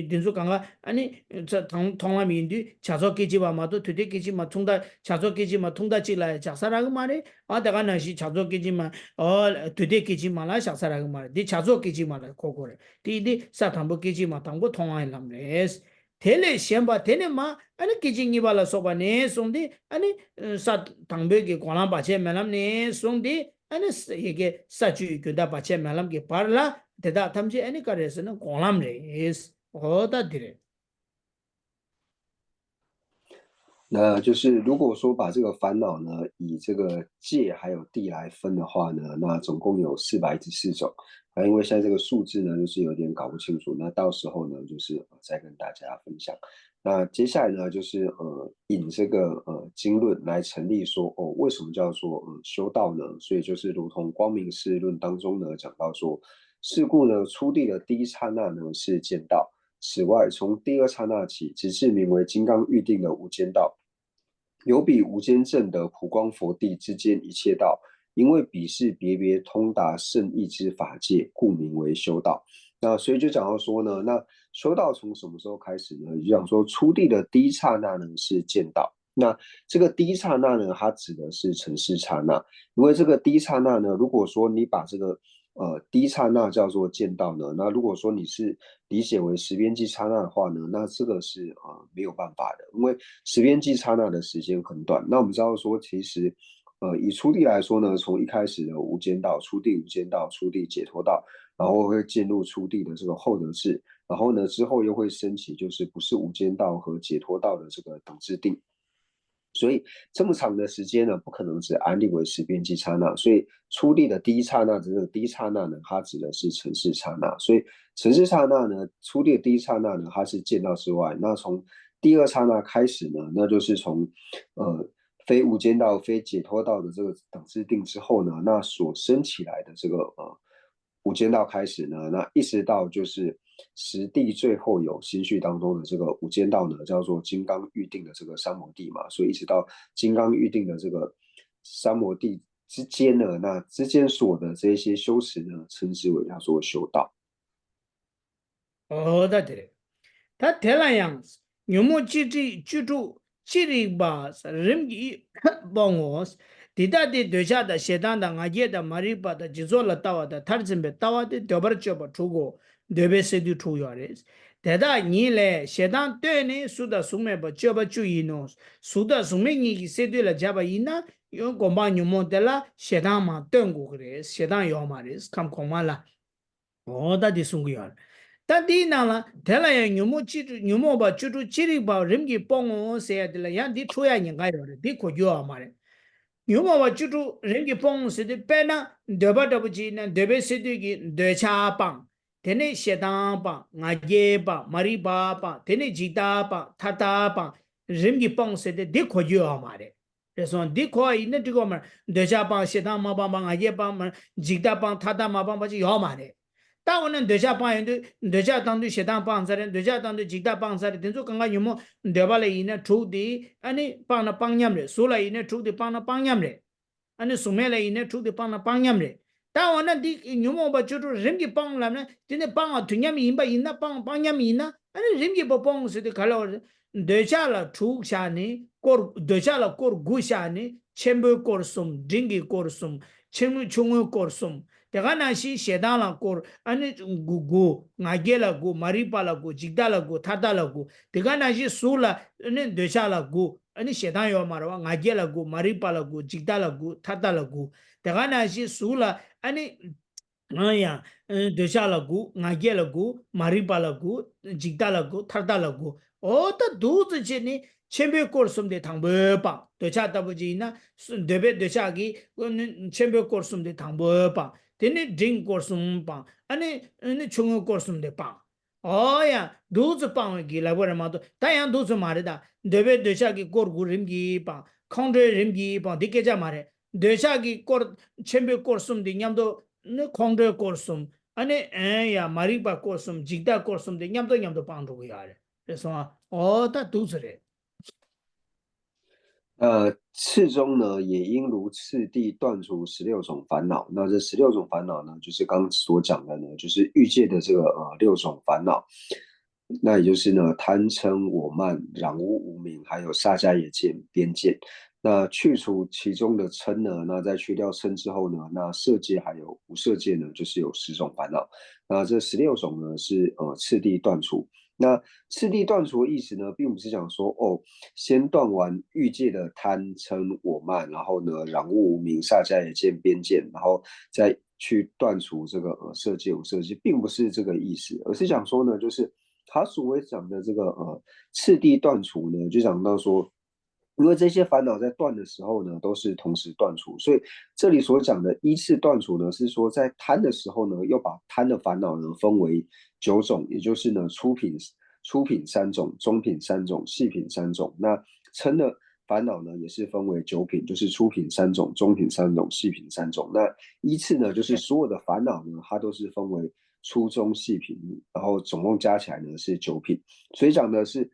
འདི་ཚོ་གང་ག་ཨ་ནི་ས་དང་མཐོང་ལམ་ཡིན་དུས་བྱ་རྫོགས་སྐད་ཅིག་པ་མ་གཏོགས་དུས་མཐའི་སྐད་ཅིག་མ་ཐུང་ཐག་བྱ་རྫོགས་སྐད་ཅིག་མ་ཐུང་ཐག་ཅིག་ལ་ཡང་བཞག་ས་རག་གི་མ་རེད། ཨ་དེ་ག་ནང་བཞིན་བྱ་རྫོགས་སྐད་ཅིག་མ། ཨོ་དུས་མཐའི་སྐད་ཅིག་མ་ལ་བཞག་ས་རག་གི་མ་རེད། འདི་བྱ་རྫོགས་སྐད་ཅིག་མ་ལ་གོ་དགོས་རེད། དེ་ཡིན་དུས་ས་དང་པོ་སྐད་ཅིག་མ་དང་པོ་མཐོང་བའི་ལམ་རེད། དེ་ལས་གཞན་པ། དེ་ནས་མ་ཨ་ནི་སྐད་ཅིག་གཉིས་པ་ལ་སོགས་པ་ནས་བཟུང་སྟེ་ཨ་ནི་ས་དང་པོའི་གི་འགོག་ལམ་བར་ཆད་མེད་ལམ་ནས་བཟུང་སྟེ་ཨ་ནི་ཡ་གི་ས་བཅུའི་རྒྱུན་མཐའ་བར་ཆད་མེད་ལམ་གྱི་བར་ལ། དེ་དག་ཐམས་ཅད་ཨ་ནི་ག་རེ་ཟེར་ན་འགོག་ལམ་རེད། འོ་ད་འདི་རེད། 那就是如果说把这个烦恼呢，以这个界还有地来分的话呢，那总共有四百一十四种。那因为现在这个数字呢，就是有点搞不清楚，那到时候呢，就是呃再跟大家分享。那接下来呢，就是呃引这个呃经论来成立说，哦，为什么叫做呃修道呢？所以就是如同光明寺论当中呢讲到说，是故呢初地的第一刹那呢是见道，此外从第二刹那起，直至名为金刚喻定的无间道，有比无间正得普光佛地之间一切道，因为彼是别别通达圣意之法界，故名为修道。那所以就讲到说呢，那修道从什么时候开始呢？就讲说初地的第一刹那呢是见道。那这个第一刹那呢，它指的是尘世刹那，因为这个第一刹那呢，如果说你把这个呃第一刹那叫做见道呢，那如果说你是理解为十边际刹那的话呢，那这个是呃没有办法的，因为十边际刹那的时间很短。那我们知道说，其实呃以初地来说呢，从一开始的无间道、初地无间道、初地解脱道，然后会进入初地的这个厚德智，然后呢之后又会升起就是不是无间道和解脱道的这个等至定。所以这么长的时间呢，不可能只安立为十边际刹那。所以初地的第一刹那，这个第一刹那呢，它指的是尘世刹那。所以尘世刹那呢，初地的第一刹那呢，它是见道之外。那从第二刹那开始呢，那就是从呃非无间道、非解脱道的这个等至定之后呢，那所升起来的这个呃无间道开始呢，那一直到就是十地最后有心续当中的这个无间道呢，叫做金刚喻定的这个三摩地嘛，所以一直到金刚喻定的这个三摩地之间呢，那之间所的这些修持呢，称之为叫做修道。 ཨོ་ད་དེ་རེད། ད་དེ་ལ་ཡང་ཉོན་མོངས་བཅུ་དྲུག་བཅུ་དྲུག་ཅི་རིགས་པ་རིམ་གྱིས་སྤོང་ངོ་། འདི་ལྟ་སྟེ་འདོད་ཆགས་དང་ཞེ་སྡང་དང་ང་རྒྱལ་དང་མ་རིག་པ་དང་འཇིག་ཚོགས་ལ་ལྟ་བ་དང་མཐར་འཛིན་པའི་ལྟ་བ་སྟེ་འདོད་པར་སྤྱོད་པ་དྲུག་གོ། འདོད་པའི་སས་བསྡུས་དྲུག་ཡོད་རེད། དེ་དག་ཉིད་ལས་ཞེ་སྡང་བཏོན་ནས་གཟུགས་དང་གཟུགས་མེད་པ་སྤྱོད་པ་བཅུ་ཡིན་ནོ། གཟུགས་དང་གཟུགས་མེད་གཉིས་ཀྱི་སས་བསྡུས་ལ་སྦྱར་བ་ཡིན་ན་ཡང་སྒོམ་སྤང་ཉོན་མོངས་དེ་ལ་ཞེ་སྡང་མར་བཏོན་དགོས་ཀྱི་རེད། ཞེ་སྡང་ཡོད་མ་རེད་ཁམས་གོང་མ་ལ། འོ་ད་འདི་གསུང་གི་ཡོད་རེད། ད་འདིའི་ནང་ལ་དེ་ལ་ཡང་ཉོན་མོངས་བཅུ་དྲུག་ཉོན་མོངས་པ་བཅུ་དྲུག་ཅི་རིགས་པ་རིམ་གྱིས་སྤོང་ངོ་ཟེར་ཡ་དེ་ལ་ཡང་འདི་འཁྲུག་ཡ་ཉེན་ཁ་ཡོད་རེད། འདི་གོ་རྒྱུ་ཡོད་མ་རེད། ཉོན་མོངས་པ་བཅུ་དྲུག་རིམ་གྱིས་སྤོང་ཟེར་དུས་དཔེར་ན་འདོད་པ་འདྲ་པོ་ཅིག་ཡིན་ན་འདོད་པའི་སས་བསྡུས་ཀྱི་འདོད་ཆགས་སྤང་། དེ་ནས་ཞེ་སྡང་སྤང་། ང་རྒྱལ་སྤང་། མ་རིག་པ་སྤང་། དེ་ནས་འཇིག་ལྟ་སྤང་། ཐར་ལྟ་སྤང་། རིམ་གྱིས་སྤོང་ཟེར་ཏེ་འདི་གོ་རྒྱུ་ཡོད་མ་རེད། རེད་སོང་། འདི་གོ་བ་ཡིན་ན་འགྲིག་གོ་མ་རེད། འདོད་ཆགས་སྤང་། ཞེ་སྡང་མ་སྤངས་པ། ང་རྒྱལ་སྤངས་མ་འཇིག་ལྟ་སྤང་། ཐར་ལྟ་མ་སྤངས་པ་ཅིག་ཡོད་མ་རེད། ད་འོ་ན་འདོད་ཆགས་སྤང་ཡོང་དུས་འདོད་ཆགས་བཏང་དུས་ཞེ་སྡང་སྤངས་ཚར་རེད། འདོད་ཆགས་བཏང་དུས་འཇིག་ལྟ་སྤངས་ཚར་རེད། དེ་ཚོ་གང་ག་ཉོན་མོངས་འདོད་པ་ལ་ཡིན་ན་དྲུག་དེ་ཨ་ནི་སྤངས་ན་སྤང་མཉམ་རེད། གཟུགས་ལ་ཡིན་ན་དྲུག་དེ་སྤངས་ན་སྤང་མཉམ་རེད། ཨ་ནི་གཟུགས་མེད་ལ་ཡིན་ན་དྲུག་དེ་སྤངས་ན་སྤང་མཉམ་རེད། ད་འོ་ན་འདི་ཉོན་མོངས་པ་བཅུ་དྲུག་རིམ་གྱིས་སྤང་ལབ་ན་དེ་ནི་སྤང་བ་དུས་མཉམ་ཡིན་པ་ཡིན་ན་སྤང་སྤང་མཉམ་ཡིན་ན་ཨ་ནི་རིམ་གྱིས་པ་སྤོང་ཟེར་དུས་ག་ལ་བ་རེད། འདོད་ཆགས་ལ་དྲུག་བཞག་ནས་སྐོར་འདོད་ཆགས་ལ་སྐོར་དགུ་བཞག་ནས་ཆེན་པོའི་སྐོར་གསུམ། འབྲིང་གི་སྐོར་གསུམ། ཆུང་ངུ་ཆུང་ངུའི་སྐོར་གསུམ། དེ་ག་ནང་བཞིན་ཞེ་སྡང་ལ་སྐོར་ཨ་ནི་དགུ་དགུ། ང་རྒྱལ་ལ་དགུ། མ་རིག་པ་ལ་དགུ། འཇིག་ལྟ་ལ་དགུ། ཐར་ལྟ་ལ་དགུ། དེ་ག་ནང་བཞིན་གཟུགས་ལ་ཨ་ནི་འདོད་ཆགས་ལ་དགུ། ཨ་ནི་ཞེ་སྡང་ཡོད་མ་རེད་བ། ང་རྒྱལ་ལ་དགུ། མ་རིག་པ་ལ་དགུ། འཇིག་ལྟ་ལ་དགུ། ཐར་ལྟ་ལ་དགུ། དེ་ག་ནང་བཞིན་གཟུགས་ལ་ཨ་ནི་ཡང་འདོད་ཆགས་ལ་དགུ། ང་རྒྱལ་ལ་དགུ། མ་རིག་པ་ལ་དགུ། འཇིག་ལྟ་ལ་དགུ། ཐར་ལྟ་ལ་དགུ། འོ་ད་འདུག་ཙམ་བྱས་ནས་ཆེན་པོའི་སྐོར་གསུམ་དེ་དང་པོའི་སྤང་། འདོད་ཆགས་ལྟ་བུ་ཅིག་ཡིན་ན་འདོད་པའི་འདོད་ཆགས་ཀྱི་ཆེན་པོའི་སྐོར་གསུམ་དེ་དང་པོའི་སྤང་། དེ་ནས་འབྲིང་སྐོར་གསུམ་སྤང་། ཨ་ནི་ཨ་ནི་ཆུང་ངུའི་སྐོར་གསུམ་དེ་སྤང་། ཨོ་ཡ། འདུག་ཙམ་སྤང་བའི་གི་ལེགས་པོ་རེད་མ་གཏོགས་ད་ཡང་འདུག་ཙམ་མ་རེད་ད། འདོད་པའི་འདོད་ཆགས་ཀྱི་སྐོར་དགུ་རིམ་གྱིས་སྤང་། ཁོང་ཁྲོའི་རིམ་གྱིས་སྤང་། འདི་སྐད་ཆ་མ་རེད། འདོད་ཆགས་ཀྱི་སྐོར་ཆེན་པོའི་སྐོར་གསུམ་འདི་མཉམ་དུ་ནི་ཁོང་ཁྲོའི་སྐོར་གསུམ། ཨ་ནི་ཨེ་ཡ་མ་རིག་པ་སྐོར་གསུམ། འཇིག་ལྟ་སྐོར་གསུམ་འདི་མཉམ་དུ་མཉམ་དུ་སྤང་འགྲོ་གི་ཡོད་རེད། རེད་སོང་ཨ། ཨོ་ད་འདུག་ཙམ་རེད། 呃，次中呢，也应如次第断除十六种烦恼。那这十六种烦恼呢，就是刚刚所讲的呢，就是欲界的这个呃六种烦恼。那也就是呢，贪嗔我慢、染污无明，还有萨迦耶见、边见。那去除其中的嗔呢，那再去掉嗔之后呢，那色界还有无色界呢，就是有十种烦恼。那这十六种呢，是呃次第断除。那次第断除的意思呢，并不是讲说哦，先断完欲界的贪嗔我慢，然后呢，染污无明、萨迦耶见、边见，然后再去断除这个呃色界、无色界，并不是这个意思，而是讲说呢，就是他所谓讲的这个呃次第断除呢，就讲到说，因为这些烦恼在断的时候呢，都是同时断除，所以这里所讲的依次断除呢，是说在贪的时候呢，又把贪的烦恼呢分为九种，也就是呢初品、初品三种、中品三种、细品三种。那嗔的烦恼呢，也是分为九品，就是初品三种、中品三种、细品三种。那依次呢，就是所有的烦恼呢，它都是分为初中细品，然后总共加起来呢是九品。所以讲的是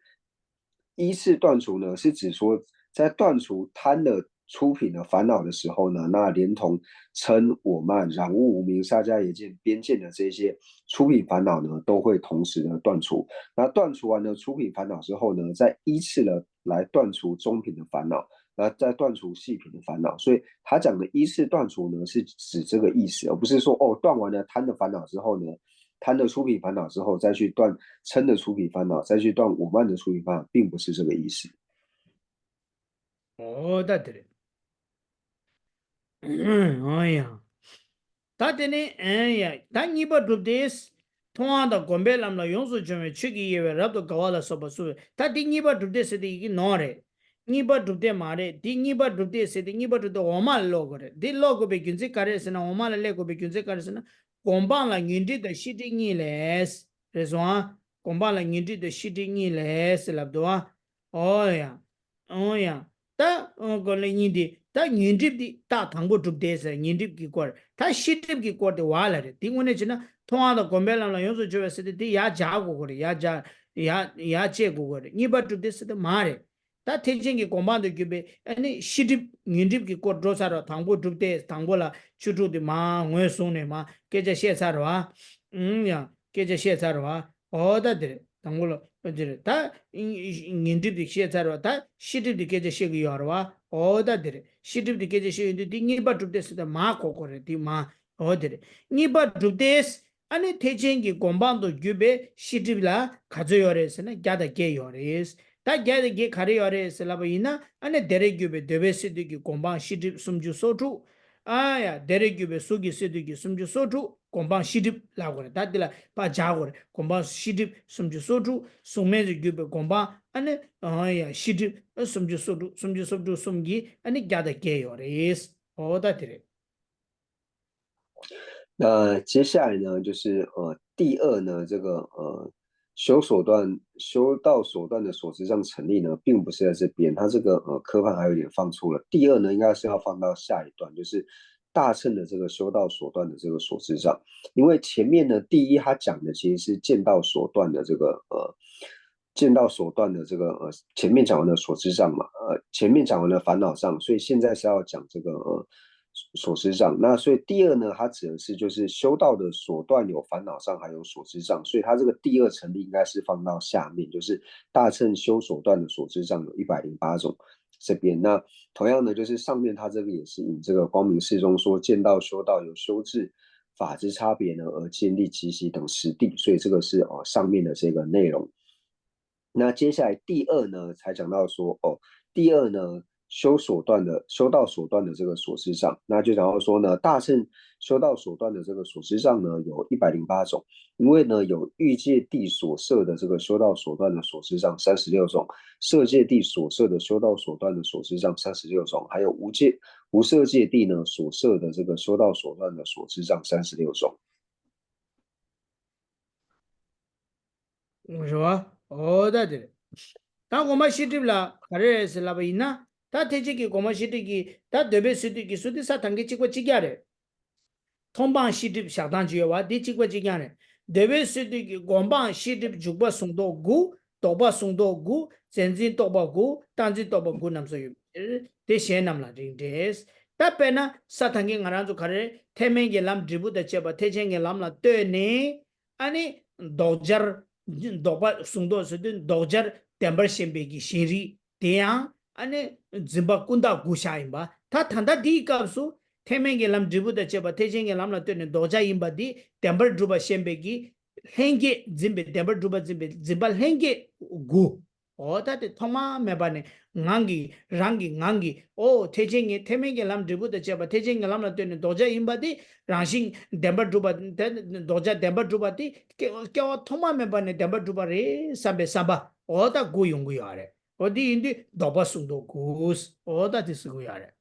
依次断除呢，是指说在断除贪的初品的烦恼的时候呢，那连同嗔、我慢、染污、无明、萨迦耶见、边见的这些初品烦恼呢，都会同时的断除。那断除完了初品烦恼之后呢，再依次的来断除中品的烦恼，然后再断除细品的烦恼。所以他讲的依次断除呢，是指这个意思，而不是说哦，断完了贪的烦恼之后呢，贪的初品烦恼之后再去断嗔的初品烦恼，再去断我慢的初品烦恼，并不是这个意思。ཨོ་ད་དེ་རེད། ཨོ་ཡ། ད་དེ་ནས་ཨེ་ཡ། ད་གཉིས་པ་སྒྲུབ་སྟེ། མཐོང་བ་དང་སྒོམ་པའི་ལམ་ལ་ཡོངས་སུ་སྦྱོང་བའི་ཆོས་ཀྱི་དབྱེ་བས་རབ་ཏུ་དགའ་བ་ལ་སོགས་པ་གསུངས་པས། ད་འདི་གཉིས་པ་སྒྲུབ་སྟེ་ཟེར་དེ་ཡི་གེ་ནོར་རེད། གཉིས་པ་སྒྲུབ་སྟེ་མ་རེད། འདི་གཉིས་པ་སྒྲུབ་སྟེ་ཟེར་དེ་གཉིས་པ་སྒྲུབ་སྟེ་འོག་མ་ལ་ཀློག་དགོས་རེད། འདི་ཀློག་དགོས་པའི་རྒྱུ་མཚན་ག་རེ་ཟེར་ན། འོག་མ་ལ་སླེབས་དགོས་པའི་རྒྱུ་མཚན་ག་རེ་ཟེར་ན། སྒོམ་སྤང་ལ་ཉོན་སྒྲིབ་དང་ཤེས་སྒྲིབ་གཉིས་ལས། རེད་སོང་ཨ། སྒོམ་སྤང་ལ་ཉོན་སྒྲིབ་དང་ཤེས་སྒྲིབ་གཉིས་ལས་ཟེར་ལབ་འདུག་ཨ། ཨོ་ཡ། ཨོ་ཡ། ད་ཨོ་གོ་ལེ་གཉིས་འདི་ད་ཉོན་སྒྲིབ་འདི་རྟགས་དང་པོ་སྒྲུབ་སྟེ་ཟེར། ཉོན་སྒྲིབ་ཀྱི་སྐོར། ད་ཤེས་སྒྲིབ་ཀྱི་སྐོར་དེ་བ་ལ་རེད། དེ་དངོས་གནས་བྱས་ན་མཐོང་བ་དང་སྒོམ་པའི་ལམ་ལ་ཡོངས་སུ་སྦྱོང་བའི་ཟེར་དེ་དེ་ཡར་སྦྱར་དགོས་ཀྱི་རེད། ཡར་སྦྱར་ཡར་ཡར་བཅད་དགོས་ཀྱི་རེད། གཉིས་པ་སྒྲུབ་སྟེ་ཟེར་དེ་མ་རེད། ད་ཐེག་ཆེན་གྱི་སྒོམ་སྤང་དུ་གྱུར་པའི་ཨ་ནི་ཤེས་སྒྲིབ་ཉོན་སྒྲིབ་ཀྱི་སྐོར་འགྲོ་ཚར་བ། དང་པོ་སྒྲུབ་སྟེ་དང་པོ་ལ་བཅུ་དྲུག་དེ་མ་ངོས་བཟུང་ནས་མ་སྐད་ཆ་བཤད་ཚར་བ། ཨུམ་ཡ། སྐད་ཆ་བཤད་ཚར་བ། ཨོ་ད་དེ་རེད། དང་པོ་ལ་ཨོ་དེ་རེད། ད་ཉོན་སྒྲིབ་དེ་བཤད་ཚར་བ། ད་ཤེས་སྒྲིབ་དེ་སྐད་ཆ་བཤད་ཀྱི་ཡོད་རེད་བ། ཨོ་ད་དེ་རེད། ཤེས་སྒྲིབ་དེ་སྐད་ཆ་བཤད་ཡོང་དུས་དེ་གཉིས་པ་སྒྲུབ་སྟེ་ཟེར་དེ་མ་གོ་གོ་རེད། དེ་མ་ཨོ་དེ་རེད། གཉིས་པ་སྒྲུབ་སྟེ། ཨ་ནི་ཐེག་ཆེན་གྱི་སྒོམ་སྤང་དུ་གྱུར་པའི་ཤེས་སྒྲིབ་ལ་ག་ཚོད་ཡོད་རེད་ཟེར་ན་བརྒྱ་དང་བརྒྱད་ཡོད་རེད། ད་བརྒྱ་དང་བརྒྱད་ག་རེ་ཡོད་རེད་ཟེར་ལབ་པ་ཡིན་ན། ཨ་ནི་དེ་རེ་གྱུར་པའི་འདོད་པའི་སས་བསྡུས་ཀྱི་སྒོམ་སྤང་ཤེས་སྒྲིབ་སུམ་ཅུ་སོ་དྲུག་ཨ་ཡ། དེ་རེ་གྱུར་པའི་གཟུགས་ཀྱི་སས་བསྡུས་ཀྱི་སུམ་ཅུ་སོ་དྲུག་སྒོམ་སྤང་ཤེས་སྒྲིབ་ལབ་དགོས་རེད། ད་འདི་ལ་ཕར་སྦྱར་དགོས་རེད། སྒོམ་སྤང་ཤེས་སྒྲིབ་སུམ་ཅུ་སོ་དྲུག་གཟུགས་མེད་དུ་གྱུར་པའི་སྒོམ་སྤང་ཨ་ནི་ཨ་ཡ་ཤེས་སྒྲིབ་སུམ་ཅུ་སོ་དྲུག་སུམ་ཅུ་སོ་དྲུག་གསུམ་གྱིས་ཨ་ནི་བརྒྱ་དང་བརྒྱད་ཡོད་རེད། ཨོ་ད་དེ་རེད། 那接下来呢，就是呃，第二呢，这个呃，修所断、修道所断的所知障成立呢，并不是在这边，它这个呃科判还有点放错了。第二呢，应该是要放到下一段，就是大乘的这个修道所断的这个所知障，因为前面呢，第一他讲的其实是见道所断的这个呃。见道所断的这个呃，前面讲完的所知障嘛，呃，前面讲完了烦恼障，所以现在是要讲这个呃所知障。那所以第二呢，它指的是就是修道的所断有烦恼障，还有所知障，所以它这个第二成立应该是放到下面，就是大乘修所断的所知障有一百零八种这边。那同样呢，就是上面它这个也是引这个光明世宗说见道修道有修治法之差别呢而建立集集等实地，所以这个是哦上面的这个内容。那接下来第二呢，才讲到说哦，第二呢，修所断的修道所断的这个所知障，那就讲到说呢，大乘修道所断的这个所知障呢，有一百零八种，因为呢有欲界地所摄的这个修道所断的所知障三十六种，色界地所摄的修道所断的所知障三十六种，还有无界无色界地呢所摄的这个修道所断的所知障三十六种。 རེད་བ། ཨོ་ད་དེ་རེད། ད་སྒོམ་སྤང་ཤེས་སྒྲིབ་ལ་ག་རེ་རེད་ཟེར་ལབ་པ་ཡིན་ན། ད་ཐེག་ཆེན་གྱི་སྒོམ་སྤང་ཤེས་སྒྲིབ་ཀྱི་ད་འདོད་པའི་སས་བསྡུས་ཀྱི་སུ་དེ་ས་དང་གི་གཅིག་པ་གཅིག་རྐྱང་རེད། མཐོང་སྤང་ཤེས་སྒྲིབ་བཞག་སྟངས་ཅིག་ཡོད་བ། དེ་གཅིག་པ་གཅིག་རྐྱང་རེད། འདོད་པའི་སས་བསྡུས་ཀྱི་སྒོམ་སྤང་ཤེས་སྒྲིབ་འཇུག་པ་གཟུང་རྟོག་དགུ། ལྡོག་པ་གཟུང་རྟོག་དགུ། རྫས་འཛིན་རྟོག་པ་དགུ། རྟག་འཛིན་རྟོག་པ་དགུ་རྣམས་སུ་ཡོད། དེ་གཞན་རྣམས་ལ་རིགས་འགྲེ། ད་དཔེར་ན་ས་དང་གི་ང་རང་ཚོ་ག་རེ་ཐེག་དམན་གྱི་ལམ་འབྲས་བུ་དང་བཅས་པ་ཐེག་ཆེན་གྱི་ལམ་ལ་ལྟོས་ནས། ཨ་ནི་ལྡོག་སྦྱར། ལྡོག་པ་གཟུང་རྟོག་ཟེར་དུས་ལྡོག་སྦྱར་བདེན་པར་ཞེན་པའི་གི་ཞེན་རིག་དེ་ཡང་ཨ་ནི་འཛིན་པ་ཀུན་བརྟགས་དགུ་བཞག་ཡིན་པ། ད་ད་ལྟ་འདིའི་སྐབས་སུ་ཐེག་དམན་གྱི་ལམ་འབྲས་བུ་དང་བཅས་པ་ཐེག་ཆེན་གྱི་ལམ་ལ་ལྟོས་ནས་ལྡོག་སྦྱར་ཡིན་པ་འདི་བདེན་པར་གྲུབ་པ་ཞེན་པའི་གི་ལྷན་སྐྱེས་འཛིན་པའི་བདེན་པར་གྲུབ་པ་འཛིན་པའི་འཛིན་པ་ལྷན་སྐྱེས་དགུ། འོ་ད་དེ་ཐོག་མ་མེད་པ་ནས་ངང་གིས་རང་གིས་ངང་གིས་ཨོ་ཐེག་ཆེན་གྱི་ཐེག་དམན་གྱི་ལམ་འབྲས་བུ་དང་བཅས་པ་ཐེག་ཆེན་གྱི་ལམ་ལ་ལྟོས་ནས་ལྡོག་སྦྱར་ཡིན་པ་དེ་རང་བཞིན་བདེན་པར་གྲུབ་པ་དེ་ལྡོག་སྦྱར་བདེན་པར་གྲུབ་པ་དེ་སྐྱེ་སྐྱེ་བ་ཐོག་མ་མེད་པ་ནས་བདེན་པར་གྲུབ་པ་རེད་བསམ་པའི་བསམ་པ་འོ་ད་དགུ་ཡོང་གི་ཡོད་རེད། འོ་དེ་ཡིན་དུས་ལྡོག་པ་གསུམ་མདོ་དགུ། འོ་ད་དེ་གསུང་གི་ཡོད་རེད།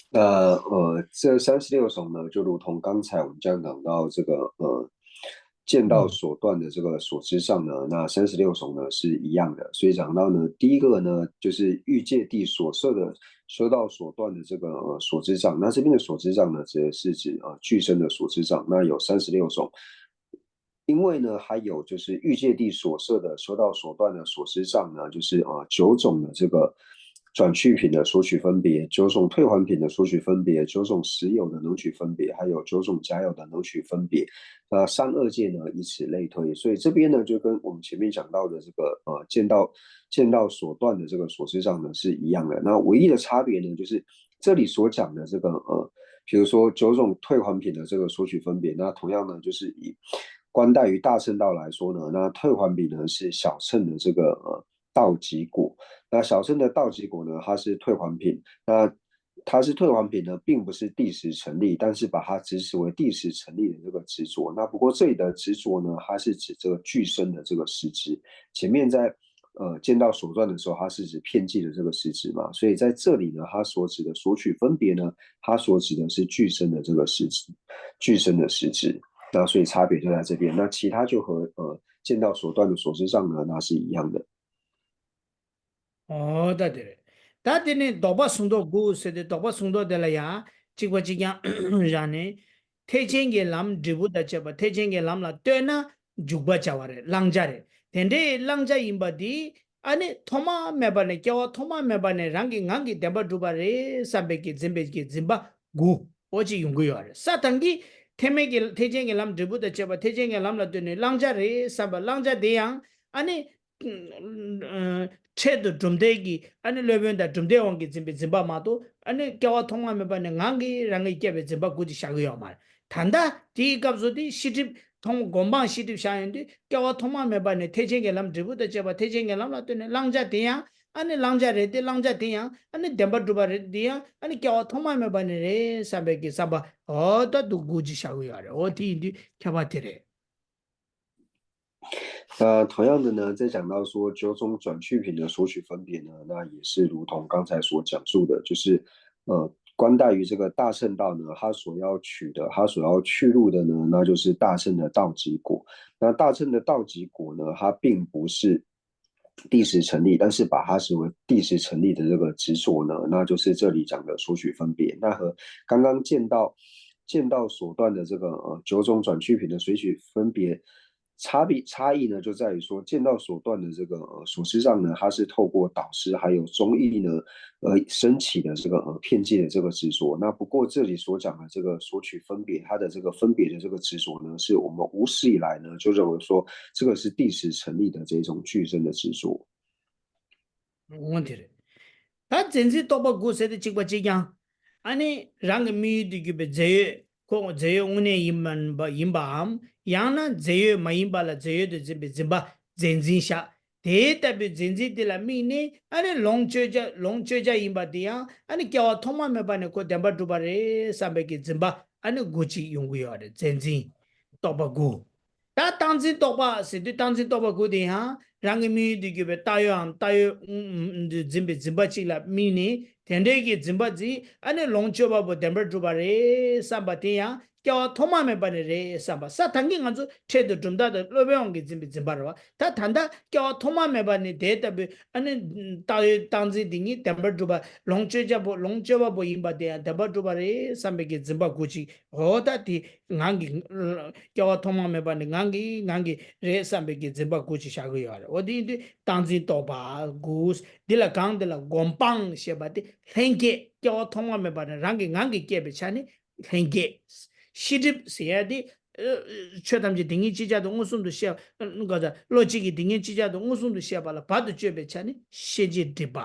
那呃，这三十六种呢，就如同刚才我们这样讲到这个呃，见道所断的这个所知障呢，那三十六种呢是一样的。所以讲到呢，第一个呢，就是欲界地所摄的修道所断的这个呃所知障。那这边的所知障呢，指的是指呃俱生的所知障。那有三十六种。因为呢，还有就是欲界地所摄的修道所断的所知障呢，就是呃九种的这个转趣品的所取分别，九种退还品的所取分别，九种实有的能取分别，还有九种假有的能取分别。那三恶界呢，以此类推。所以这边呢，就跟我们前面讲到的这个呃见道见道所断的这个所知障呢是一样的。那唯一的差别呢，就是这里所讲的这个呃，比如说九种退还品的这个所取分别，那同样呢，就是以观待于大乘道来说呢，那退还品呢是小乘的这个呃道及果。那小乘的道及果呢，它是退还品，那它是退还品呢，并不是第十成立，但是把它执持为第十成立的这个执着。那不过这里的执着呢，它是指这个俱生的这个实执。前面在呃见道所断的时候，它是指遍计的这个实执嘛，所以在这里呢，它所指的所取分别呢，它所指的是俱生的这个实执，俱生的实执。那所以差别就在这边。那其他就和呃见道所断的所知障呢，那是一样的。འོ་ད་དེ་རེད། ད་དེ་ནི་ལྡོག་པ་གསུམ་མདོ་དགུ་ཟེར་ཏེ་ལྡོག་པ་གསུམ་མདོ་དེ་ལ་ཡང་གཅིག་པ་གཅིག་རྐྱང་བཞག་ནས། ཐེག་ཆེན་གྱི་ལམ་འབྲས་བུ་དང་བཅས་པ་ཐེག་ཆེན་གྱི་ལམ་ལ་ལྟོས་ན་འཇུག་པ་བྱ་བ་རེད། བླང་བྱ་རེད། དེ་འདྲའི་བླང་བྱ་ཡིན་པ་འདི་ཨ་ནི་ཐོག་མ་མེད་པ་ནས་སྐྱེ་བ་ཐོག་མ་མེད་པ་ནས་རང་གི་ངང་གིས་བདེན་པ་གྲུབ་པ་རེད་བསམ་པའི་གི་འཛིན་པའི་གི་འཛིན་པ་དགུ་འོ་ཅིག་ཡོང་གི་ཡོད་རེད། ས་དང་གི་ཐེག་དམན་གྱི་ཐེག་ཆེན་གྱི་ལམ་འབྲས་བུ་དང་བཅས་པ་ཐེག་ཆེན་གྱི་ལམ་ལ་ལྟོས་ནས་བླང་བྱ་རེད་བསམ་པ་བླང་བྱ་དེ་ཡང་ཨ་ནི། འཕྲལ་དུ་གྲུབ་མཐའི་གི་ཨ་ནི་སློབ་དཔོན་དང་གྲུབ་མཐའི་དབང་གིས་འཛིན་པའི་འཛིན་པ་མ་གཏོགས་ཨ་ནི་སྐྱེ་བ་ཐོག་མ་མེད་པ་ནས་ངང་གིས་རང་གིས་སྐྱེས་པའི་འཛིན་པ་དགུ་དེ་བཞག་གི་ཡོད་མ་རེད། ད་ལྟ་དེའི་སྐབས་སུ་དེ་ཤེས་སྒྲིབ་ཐོག་སྒོམ་སྤང་ཤེས་སྒྲིབ་བཞག་ཡོང་དུས་སྐྱེ་བ་ཐོག་མ་མེད་པ་ནས་ཐེག་ཆེན་གྱི་ལམ་འབྲས་བུ་དང་བཅས་པ་ཐེག་ཆེན་གྱི་ལམ་ལ་ལྟོས་ནས་བླང་བྱ་དེ་ཡང་ཨ་ནི་བླང་བྱ་རེད་དེ་བླང་བྱ་དེ་ཡང་ཨ་ནི་བདེན་པར་གྲུབ་པ་རེད་དེ་ཡང་ཨ་ནི་སྐྱེ་བ་ཐོག་མ་མེད་པ་ནས་རེད་བསམ་པའི་གི་བསམ་པ་འོ་ད་དུ་དགུ་ཅིག་བཞག་གི་ཡོད་རེད། འོ་དེ་ཡིན་དུས་ཁྱད་པར་དེ་རེད། 那同样的呢，在讲到说九种转趣品的所取分别呢，那也是如同刚才所讲述的，就是呃，观待于这个大乘道呢，它所要取的，它所要去入的呢，那就是大乘的道及果。那大乘的道及果呢，它并不是第十成立，但是把它视为第十成立的这个执着呢，那就是这里讲的所取分别。那和刚刚见到见到所断的这个呃九种转趣品的所取分别，差别差异呢，就在于说见道所断的这个呃所知障呢，它是透过导师还有中意呢，呃升起的这个呃遍计的这个执着。那不过这里所讲的这个所取分别，它的这个分别的这个执着呢，是我们无始以来呢就认为说这个是第十成立的这种俱生的执着。 འོང་དེ་རེད། ད་རྫས་འཛིན་རྟོག་པ་དགུ་ཟེར་ཏེ་གཅིག་པ་གཅིག་རྐྱང་། ཨ་ནི་རང་གི་དམིགས་ཡུལ་དུ་གྱུར་པའི་རྫས་ཡོད་ཁོ་རྫས་ཡོད་དངོས་གནས་ཡིན་པ་ཡིན་པའམ། ཡང་ན་རྫས་ཡོད་མ་ཡིན་པ་ལ་རྫས་ཡོད་དུ་འཛིན་པའི་འཛིན་པ་རྫས་འཛིན་བཞག་དེ་ལྟ་བུའི་རྫས་འཛིན་དེ་ལ་དམིགས་ནས་ཨ་ནི་ལོངས་སྤྱོད་བྱ་ལོངས་སྤྱོད་བྱ་ཡིན་པ་དེ་ཡང་ཨ་ནི་སྐྱེ་བ་ཐོག་མ་མེད་པ་ནས་ཁོ་བདེན་པར་གྲུབ་པ་རེད་བསམ་པའི་གི་འཛིན་པ་ཨ་ནི་དགུ་གཅིག་ཡོང་གི་ཡོད་རེད། རྫས་འཛིན་རྟོག་པ་དགུ། ད་རྟག་འཛིན་རྟོག་པ་ཟེར་དུས་རྟག་འཛིན་རྟོག་པ་དགུ་དེ་ཡང་རང་གི་དམིགས་ཡུལ་དུ་གྱུར་པའི་རྟགས་ཡོད་འམ་རྟགས་ཡོད་དུ་འཛིན་པའི་འཛིན་པ་གཅིག་ལ་དམིགས་ནས་དེ་འདྲའི་གི་འཛིན་པ་འཛིན་ཨ་ནི་ལོངས་སྤྱོད་པ་པོ་བདེན་པར་གྲུབ་པ་རེད་བསམ་པ་དེ་ཡང་སྐྱེ་བ་ཐོག་མ་མེད་པ་ནས་རེད་བསམ་པ། ས་དང་གི་ང་ཚོ་འཕྲལ་དུ་གྲུབ་མཐའ་དང་སློབ་དཔོན་དབང་གིས་འཛིན་པའི་འཛིན་པ་རེད་བ། ད་ད་ལྟ་སྐྱེ་བ་ཐོག་མ་མེད་པ་ནས་དེ་ལྟ་བུའི་ཨ་ནི་རྟགས་ཡོད་རྟག་འཛིན་དེ་ཉིད་བདེན་པར་གྲུབ་པ་ལོངས་སྤྱོད་བྱ་པོ་ལོངས་སྤྱོད་པ་པོ་ཡིན་པ་དེ་ཡང་བདེན་པར་གྲུབ་པ་རེད་བསམ་པའི་གི་འཛིན་པ་དགུ་གཅིག་འོ་ད་དེ་ངང་གིས་སྐྱེ་བ་ཐོག་མ་མེད་པ་ནས་ངང་གིས་ངང་གིས་རེད་བསམ་པའི་གི་འཛིན་པ་དགུ་གཅིག་བཞག་གི་ཡོད་རེད། འོ་དེ་ཡིན་དུས་རྟག་འཛིན་རྟོག་པ་དགུ། འདི་ལ་གང་འདི་ལ་སྒོམ་སྤང་ཞེས་པ་དེ་ལྷན་སྐྱེས་སྐྱེ་བ་ཐོག་མ་མེད་པ་ནས་རང་གི་ངང་གིས་སྐྱེས་པའི་ཆ་ནས་ལྷན་སྐྱེས། ཤེས་སྒྲིབ་ཟེར་ཡ་དེ་ཆོས་ཐམས་ཅད་དེ་ཉིད་ཅིག་ཅར་དུ་མངོན་སུམ་དུ་ཤེས་པ་བློ་གཅིག་གིས་དེ་ཉིད་ཅིག་ཅར་དུ་མངོན་སུམ་དུ་ཤེས་པ་ལ་བར་དུ་གཅོད་པའི་ཆ་ནས་ཤེས་བྱའི་སྒྲིབ་པ།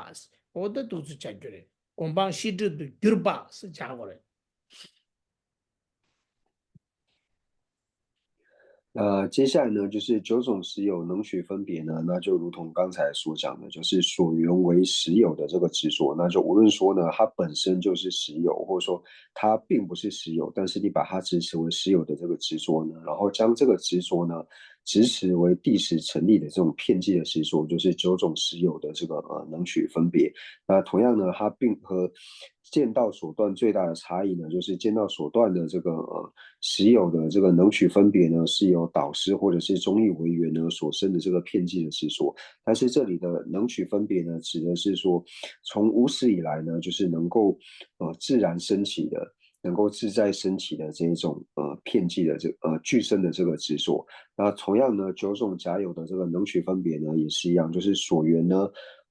འོ་ད་འདུག་ཚུལ་བྱ་རྒྱུ་རེད། སྒོམ་སྤང་ཤེས་སྒྲིབ་ཏུ་གྱུར་པ་ཟེར་བྱ་དགོས་རེད། 呃，接下来呢，就是九种实有能取分别呢，那就如同刚才所讲的，就是所缘为实有的这个执着，那就无论说呢，它本身就是实有，或者说它并不是实有，但是你把它执持为实有的这个执着呢，然后将这个执着呢，执持为第十成立的这种遍计的实说，就是九种实有的这个呃能取分别。那同样呢，它并和见道所断最大的差异呢，就是见道所断的这个呃实有的这个能取分别呢，是由导师或者是中意为缘呢所生的这个遍计的实说。但是这里的能取分别呢，指的是说从无始以来呢，就是能够呃自然升起的。能够自在升起的这一种呃遍计的这呃俱生的这个执着。那同样呢，九种假有的这个能取分别呢，也是一样，就是所缘呢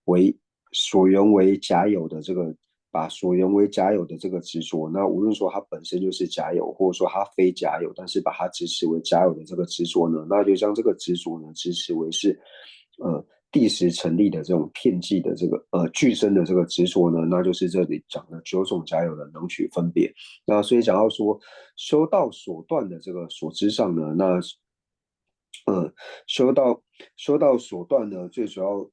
为所缘为假有的这个，把所缘为假有的这个执着，那无论说它本身就是假有，或者说它非假有，但是把它执持为假有的这个执着呢，那就将这个执着呢执持为是呃第十成立的这种遍计的这个呃俱生的这个执着呢，那就是这里讲的九种假有的能取分别。那所以讲到说修道所断的这个所知障呢，那呃修道修道所断呢，最主要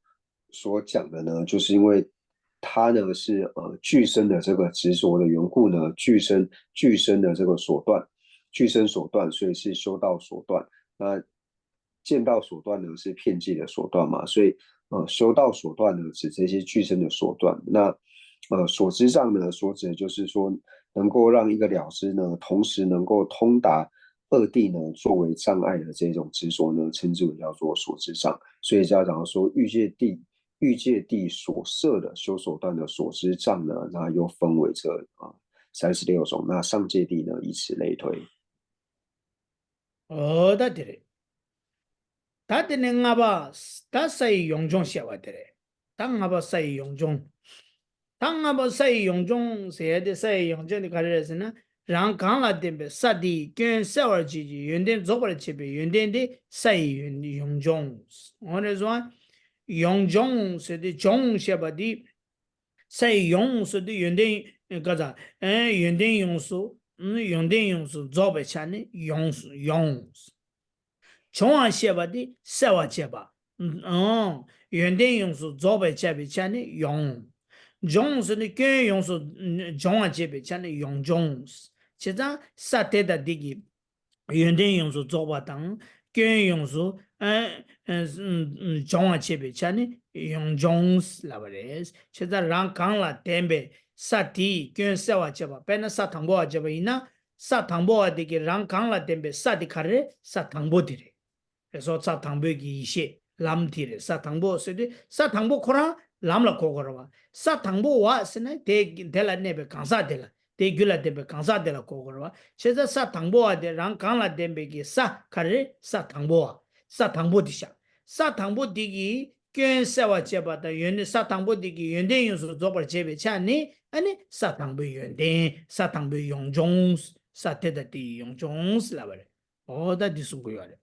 所讲的呢，就是因为它呢是呃俱生的这个执着的缘故呢，俱生俱生的这个所断，俱生所断，所以是修道所断。那见道所断呢是遍计的所断嘛，所以呃修道所断呢指这些俱生的所断。那呃所知障呢所指的就是说能够让一个了知呢同时能够通达二谛呢作为障碍的这种执着呢，称之为叫做所知障。所以就要讲说欲界地欲界地所设的修所断的所知障呢，那又分为这啊三十六种。那上界地呢，以此类推。ཨོ་ད་དེ་རེད། ད་དེ་ནས་ལྔ་པ་ད་ས་ཡི་ཡོངས་སྦྱོང་བཤད་པ་དེ་རེད། ད་ལྔ་པ་ས་ཡི་ཡོངས་སྦྱོང་། ད་ལྔ་པ་ས་ཡི་ཡོངས་སྦྱོང་ཟེར་ཡ་དེ་ས་ཡི་ཡོངས་སྦྱོང་དེ་ག་རེ་རེད་ཟེར་ན། རང་གང་ལ་བརྟེན་པའི་ས་དེའི་སྐྱོན་སེལ་བར་བྱེད་ཀྱི་ཡོན་ཏན་རྫོགས་པར་བྱེད་པའི་ཡོན་ཏན་དེ་ས་ཡི་ཡོན་ཡོངས་སྦྱོང་། འོ་རེད་སོང་། ཡོངས་སྦྱོང་ཟེར་དེ་སྦྱོང་བཤད་པ་དེ། ས་ཡི་ཡོངས་ཟེར་དེ་ཡོན་ཏན་ག་ས་ཡོན་ཏན་ཡོངས་སུ་ཡོན་ཏན་ཡོངས་སུ་རྫོགས་པའི་ཆ་ནས་ཡོངས་ཡོངས། སྦྱོང་བ་ཞེས་པ་དེ་སེལ་བར་བྱེད་པ། ཨང་། ཡོན་ཏན་ཡོངས་སུ་རྫོགས་པར་བྱ་བའི་ཆ་ནས་ཡོངས། སྦྱོང་ཟེར་ནི་སྐྱོན་ཡོངས་སུ་སྦྱོང་བར་བྱེད་པའི་ཆ་ནས་ཡོངས་སྦྱོང་། བྱས་ཙང་ས་དེ་དང་དེ་གི་ཡོན་ཏན་ཡོངས་སུ་རྫོགས་པ་དང་སྐྱོན་ཡོངས་སུ་ཨ་ཨ་སྦྱོང་བར་བྱེད་པའི་ཆ་ནས་ཡོངས་སྦྱོང་ལབ་པ་རེད། བྱས་ཙང་རང་གང་ལ་བརྟེན་པའི་ས་དེའི་སྐྱོན་སེལ་བར་བྱེད་པ། དཔེར་ན་ས་དང་པོ་བ་བྱེད་པ་ཡིན་ན། ས་དང་པོ་བ་དེ་གི་རང་གང་ལ་བརྟེན་པའི་ས་དེ་ག་རེ་རེད། ས་དང་པོ་དེ་རེད། རེད་སོ། ས་དང་པོའི་གི་ཡེ་ཤེས་ལམ་དེ་རེད། ས་དང་པོ་ཟེར་དུས་ས་དང་པོ་ཁོ་རང་ལམ་ལ་གོ་དགོས་རེད་བ། ས་དང་པོ་བ་ཟེར་ན་དེ་དེ་ལ་གནས་པའི་གང་ཟག་དེ་ལ། དེ་རྒྱུད་ལ་ལྡན་པའི་གང་ཟག་དེ་ལ་གོ་དགོས་རེད་བ། བྱས་ཙང་ས་དང་པོ་བ་དེ་རང་གང་ལ་ལྡན་པའི་གི་ས་ག་རེ་རེད། ས་དང་པོ་བ། ས་དང་པོ་དེ་བཞག་ས་དང་པོ་དེ་གི་སྐྱོན་སེལ་བར་བྱེད་པ་དང་ཡོན་ཏན། ས་དང་པོ་དེ་གི་ཡོན་ཏན་ཡོངས་སུ་རྫོགས་པར་བྱེད་པའི་ཆ་ནས་ཨ་ནི་ས་དང་པོའི་ཡོན་ཏན། ས་དང་པོའི་ཡོངས་སྦྱོང་། ས་དེ་དང་དེ་ཡི་ཡོངས་སྦྱོང་ལབ་པ་རེད། འོ་ད་འདི་གསུང་གི་ཡོད་རེད།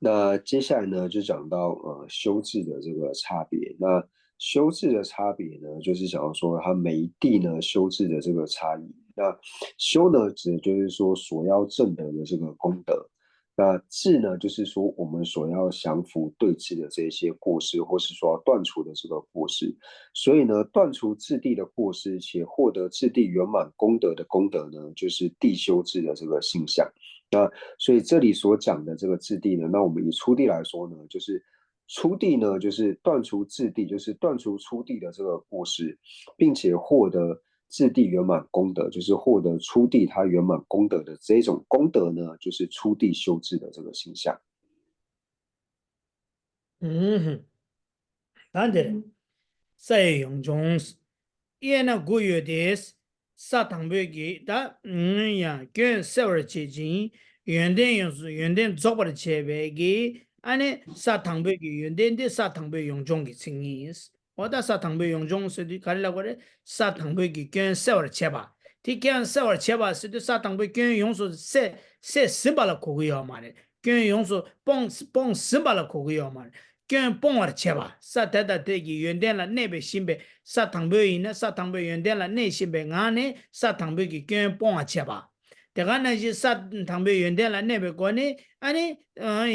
那接下来呢，就讲到呃修治的这个差别。那修治的差别呢，就是讲到说它每一地呢修治的这个差异。那修呢，指的就是说所要证得的这个功德。那治呢，就是说我们所要降伏对治的这些过失，或是说要断除的这个过失。所以呢，断除质地的过失，且获得质地圆满功德的功德呢，就是地修治的这个性相。那所以这里所讲的这个质地呢，那我们以初地来说呢，就是初地呢，就是断除质地，就是断除初地的这个过失，并且获得质地圆满功德，就是获得初地它圆满功德的这种功德呢，就是初地修治的这个性相。 ཨུམ། ད་འདིར་ས་ཡི་ཡོངས་སྦྱོང་། དབྱེ་ན་དགུ་ཡོད་དེ། ས་དང་པོའི་གི་ད་ཡང་སྐྱོན་སེལ་བར་བྱེད་ཅིང་ཡོན་ཏན་ཡོངས་སུ་ཡོན་ཏན་རྫོགས་པར་བྱེད་པའི་གི་ཨ་ནི་ས་དང་པོའི་གི་ཡོན་ཏན་དེ་ས་དང་པོའི་ཡོངས་སྦྱོང་གི་མཚན་ཉིད། འོ་ད་ས་དང་པོའི་ཡོངས་སྦྱོང་ཟེར་དུས་ག་རེ་ལབ་དགོས་རེད། ས་དང་པོའི་གི་སྐྱོན་སེལ་བར་བྱེད་པ། དེ་སྐྱོན་སེལ་བར་བྱེད་པ་ཟེར་དུས་ས་དང་པོའི་སྐྱོན་ཡོངས་སུ་སེལ་སེལ་ཟིན་པ་ལ་གོ་གི་ཡོད་མ་རེད། སྐྱོན་ཡོངས་སུ་སྤོང་སྤོང་ཟིན་པ་ལ་གོ་གི་ཡོད་མ་རེད། སྐྱོན་སྤོང་བར་བྱེད་པ། ས་དེ་དང་དེ་གི་ཡོན་ཏན་ལ་གནས་པའི་བཞིན་པའི་ས་དང་པོའི་ཡིན་ན་ས་དང་པོའི་ཡོན་ཏན་ལ་གནས་བཞིན་པའི་ངང་ནས་ས་དང་པོའི་གི་སྐྱོན་སྤོང་བར་བྱེད་པ། དེ་ག་ནང་བཞིན་ས་དང་པོའི་ཡོན་ཏན་ལ་གནས་པའི་སྒོ་ནས་ཨ་ནི་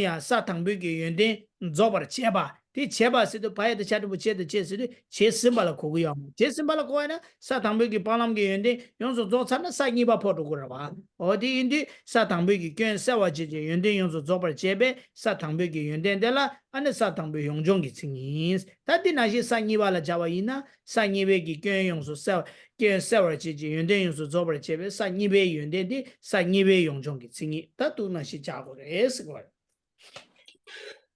ཡང་ས་དང་པོའི་གི་ཡོན་ཏན་རྫོགས་པར་བྱེད་པ། དེ་བྱེད་པ་ཟེར་དུས་བ་ཡ་བཏགས་བྱ་འགྲེང་བུ་བྱེད་དུ་བྱེད་ཟེར་དུས་བྱེད་ཟིན་པ་ལ་གོ་གི་ཡོད་མ། བྱེད་ཟིན་པ་ལ་གོ་བ་ན་ས་དང་པོའི་གི་སྤང་ལམ་གྱི་ཡོན་ཏན་ཡོངས་སུ་རྫོགས་ཚར་ན་ས་གཉིས་པ་ཕོག་འགྲོ་གི་རེད་བ། འོ་དེ་ཡིན་དུས་ས་དང་པོའི་གི་སྐྱོན་སེལ་བར་བྱེད་ཅིང་ཡོན་ཏན་ཡོངས་སུ་རྫོགས་པར་བྱེད་པས་ས་དང་པོའི་གི་ཡོན་ཏན་དེ་ལ་ཨ་ནི་ས་དང་པོའི་ཡོངས་སྦྱོང་གི་མཚན་ཉིད། ད་དེ་ནང་བཞིན་ས་གཉིས་པ་ལ་སྦྱར་བ་ཡིན་ན་ས་གཉིས་པའི་གི་སྐྱོན་ཡོངས་སུ་སེལ་བ། སྐྱོན་སེལ་བར་བྱེད་ཅིང་ཡོན་ཏན་ཡོངས་སུ་རྫོགས་པར་བྱེད་པས་ས་གཉིས་པའི་ཡོན་ཏན་དེ་ས་གཉིས་པའི་ཡོངས་སྦྱོང་གི་མཚན་ཉིད། ད་དུ་ནང་བཞིན་སྦྱར་དགོས་རེད་ཟེར་གི་རེད།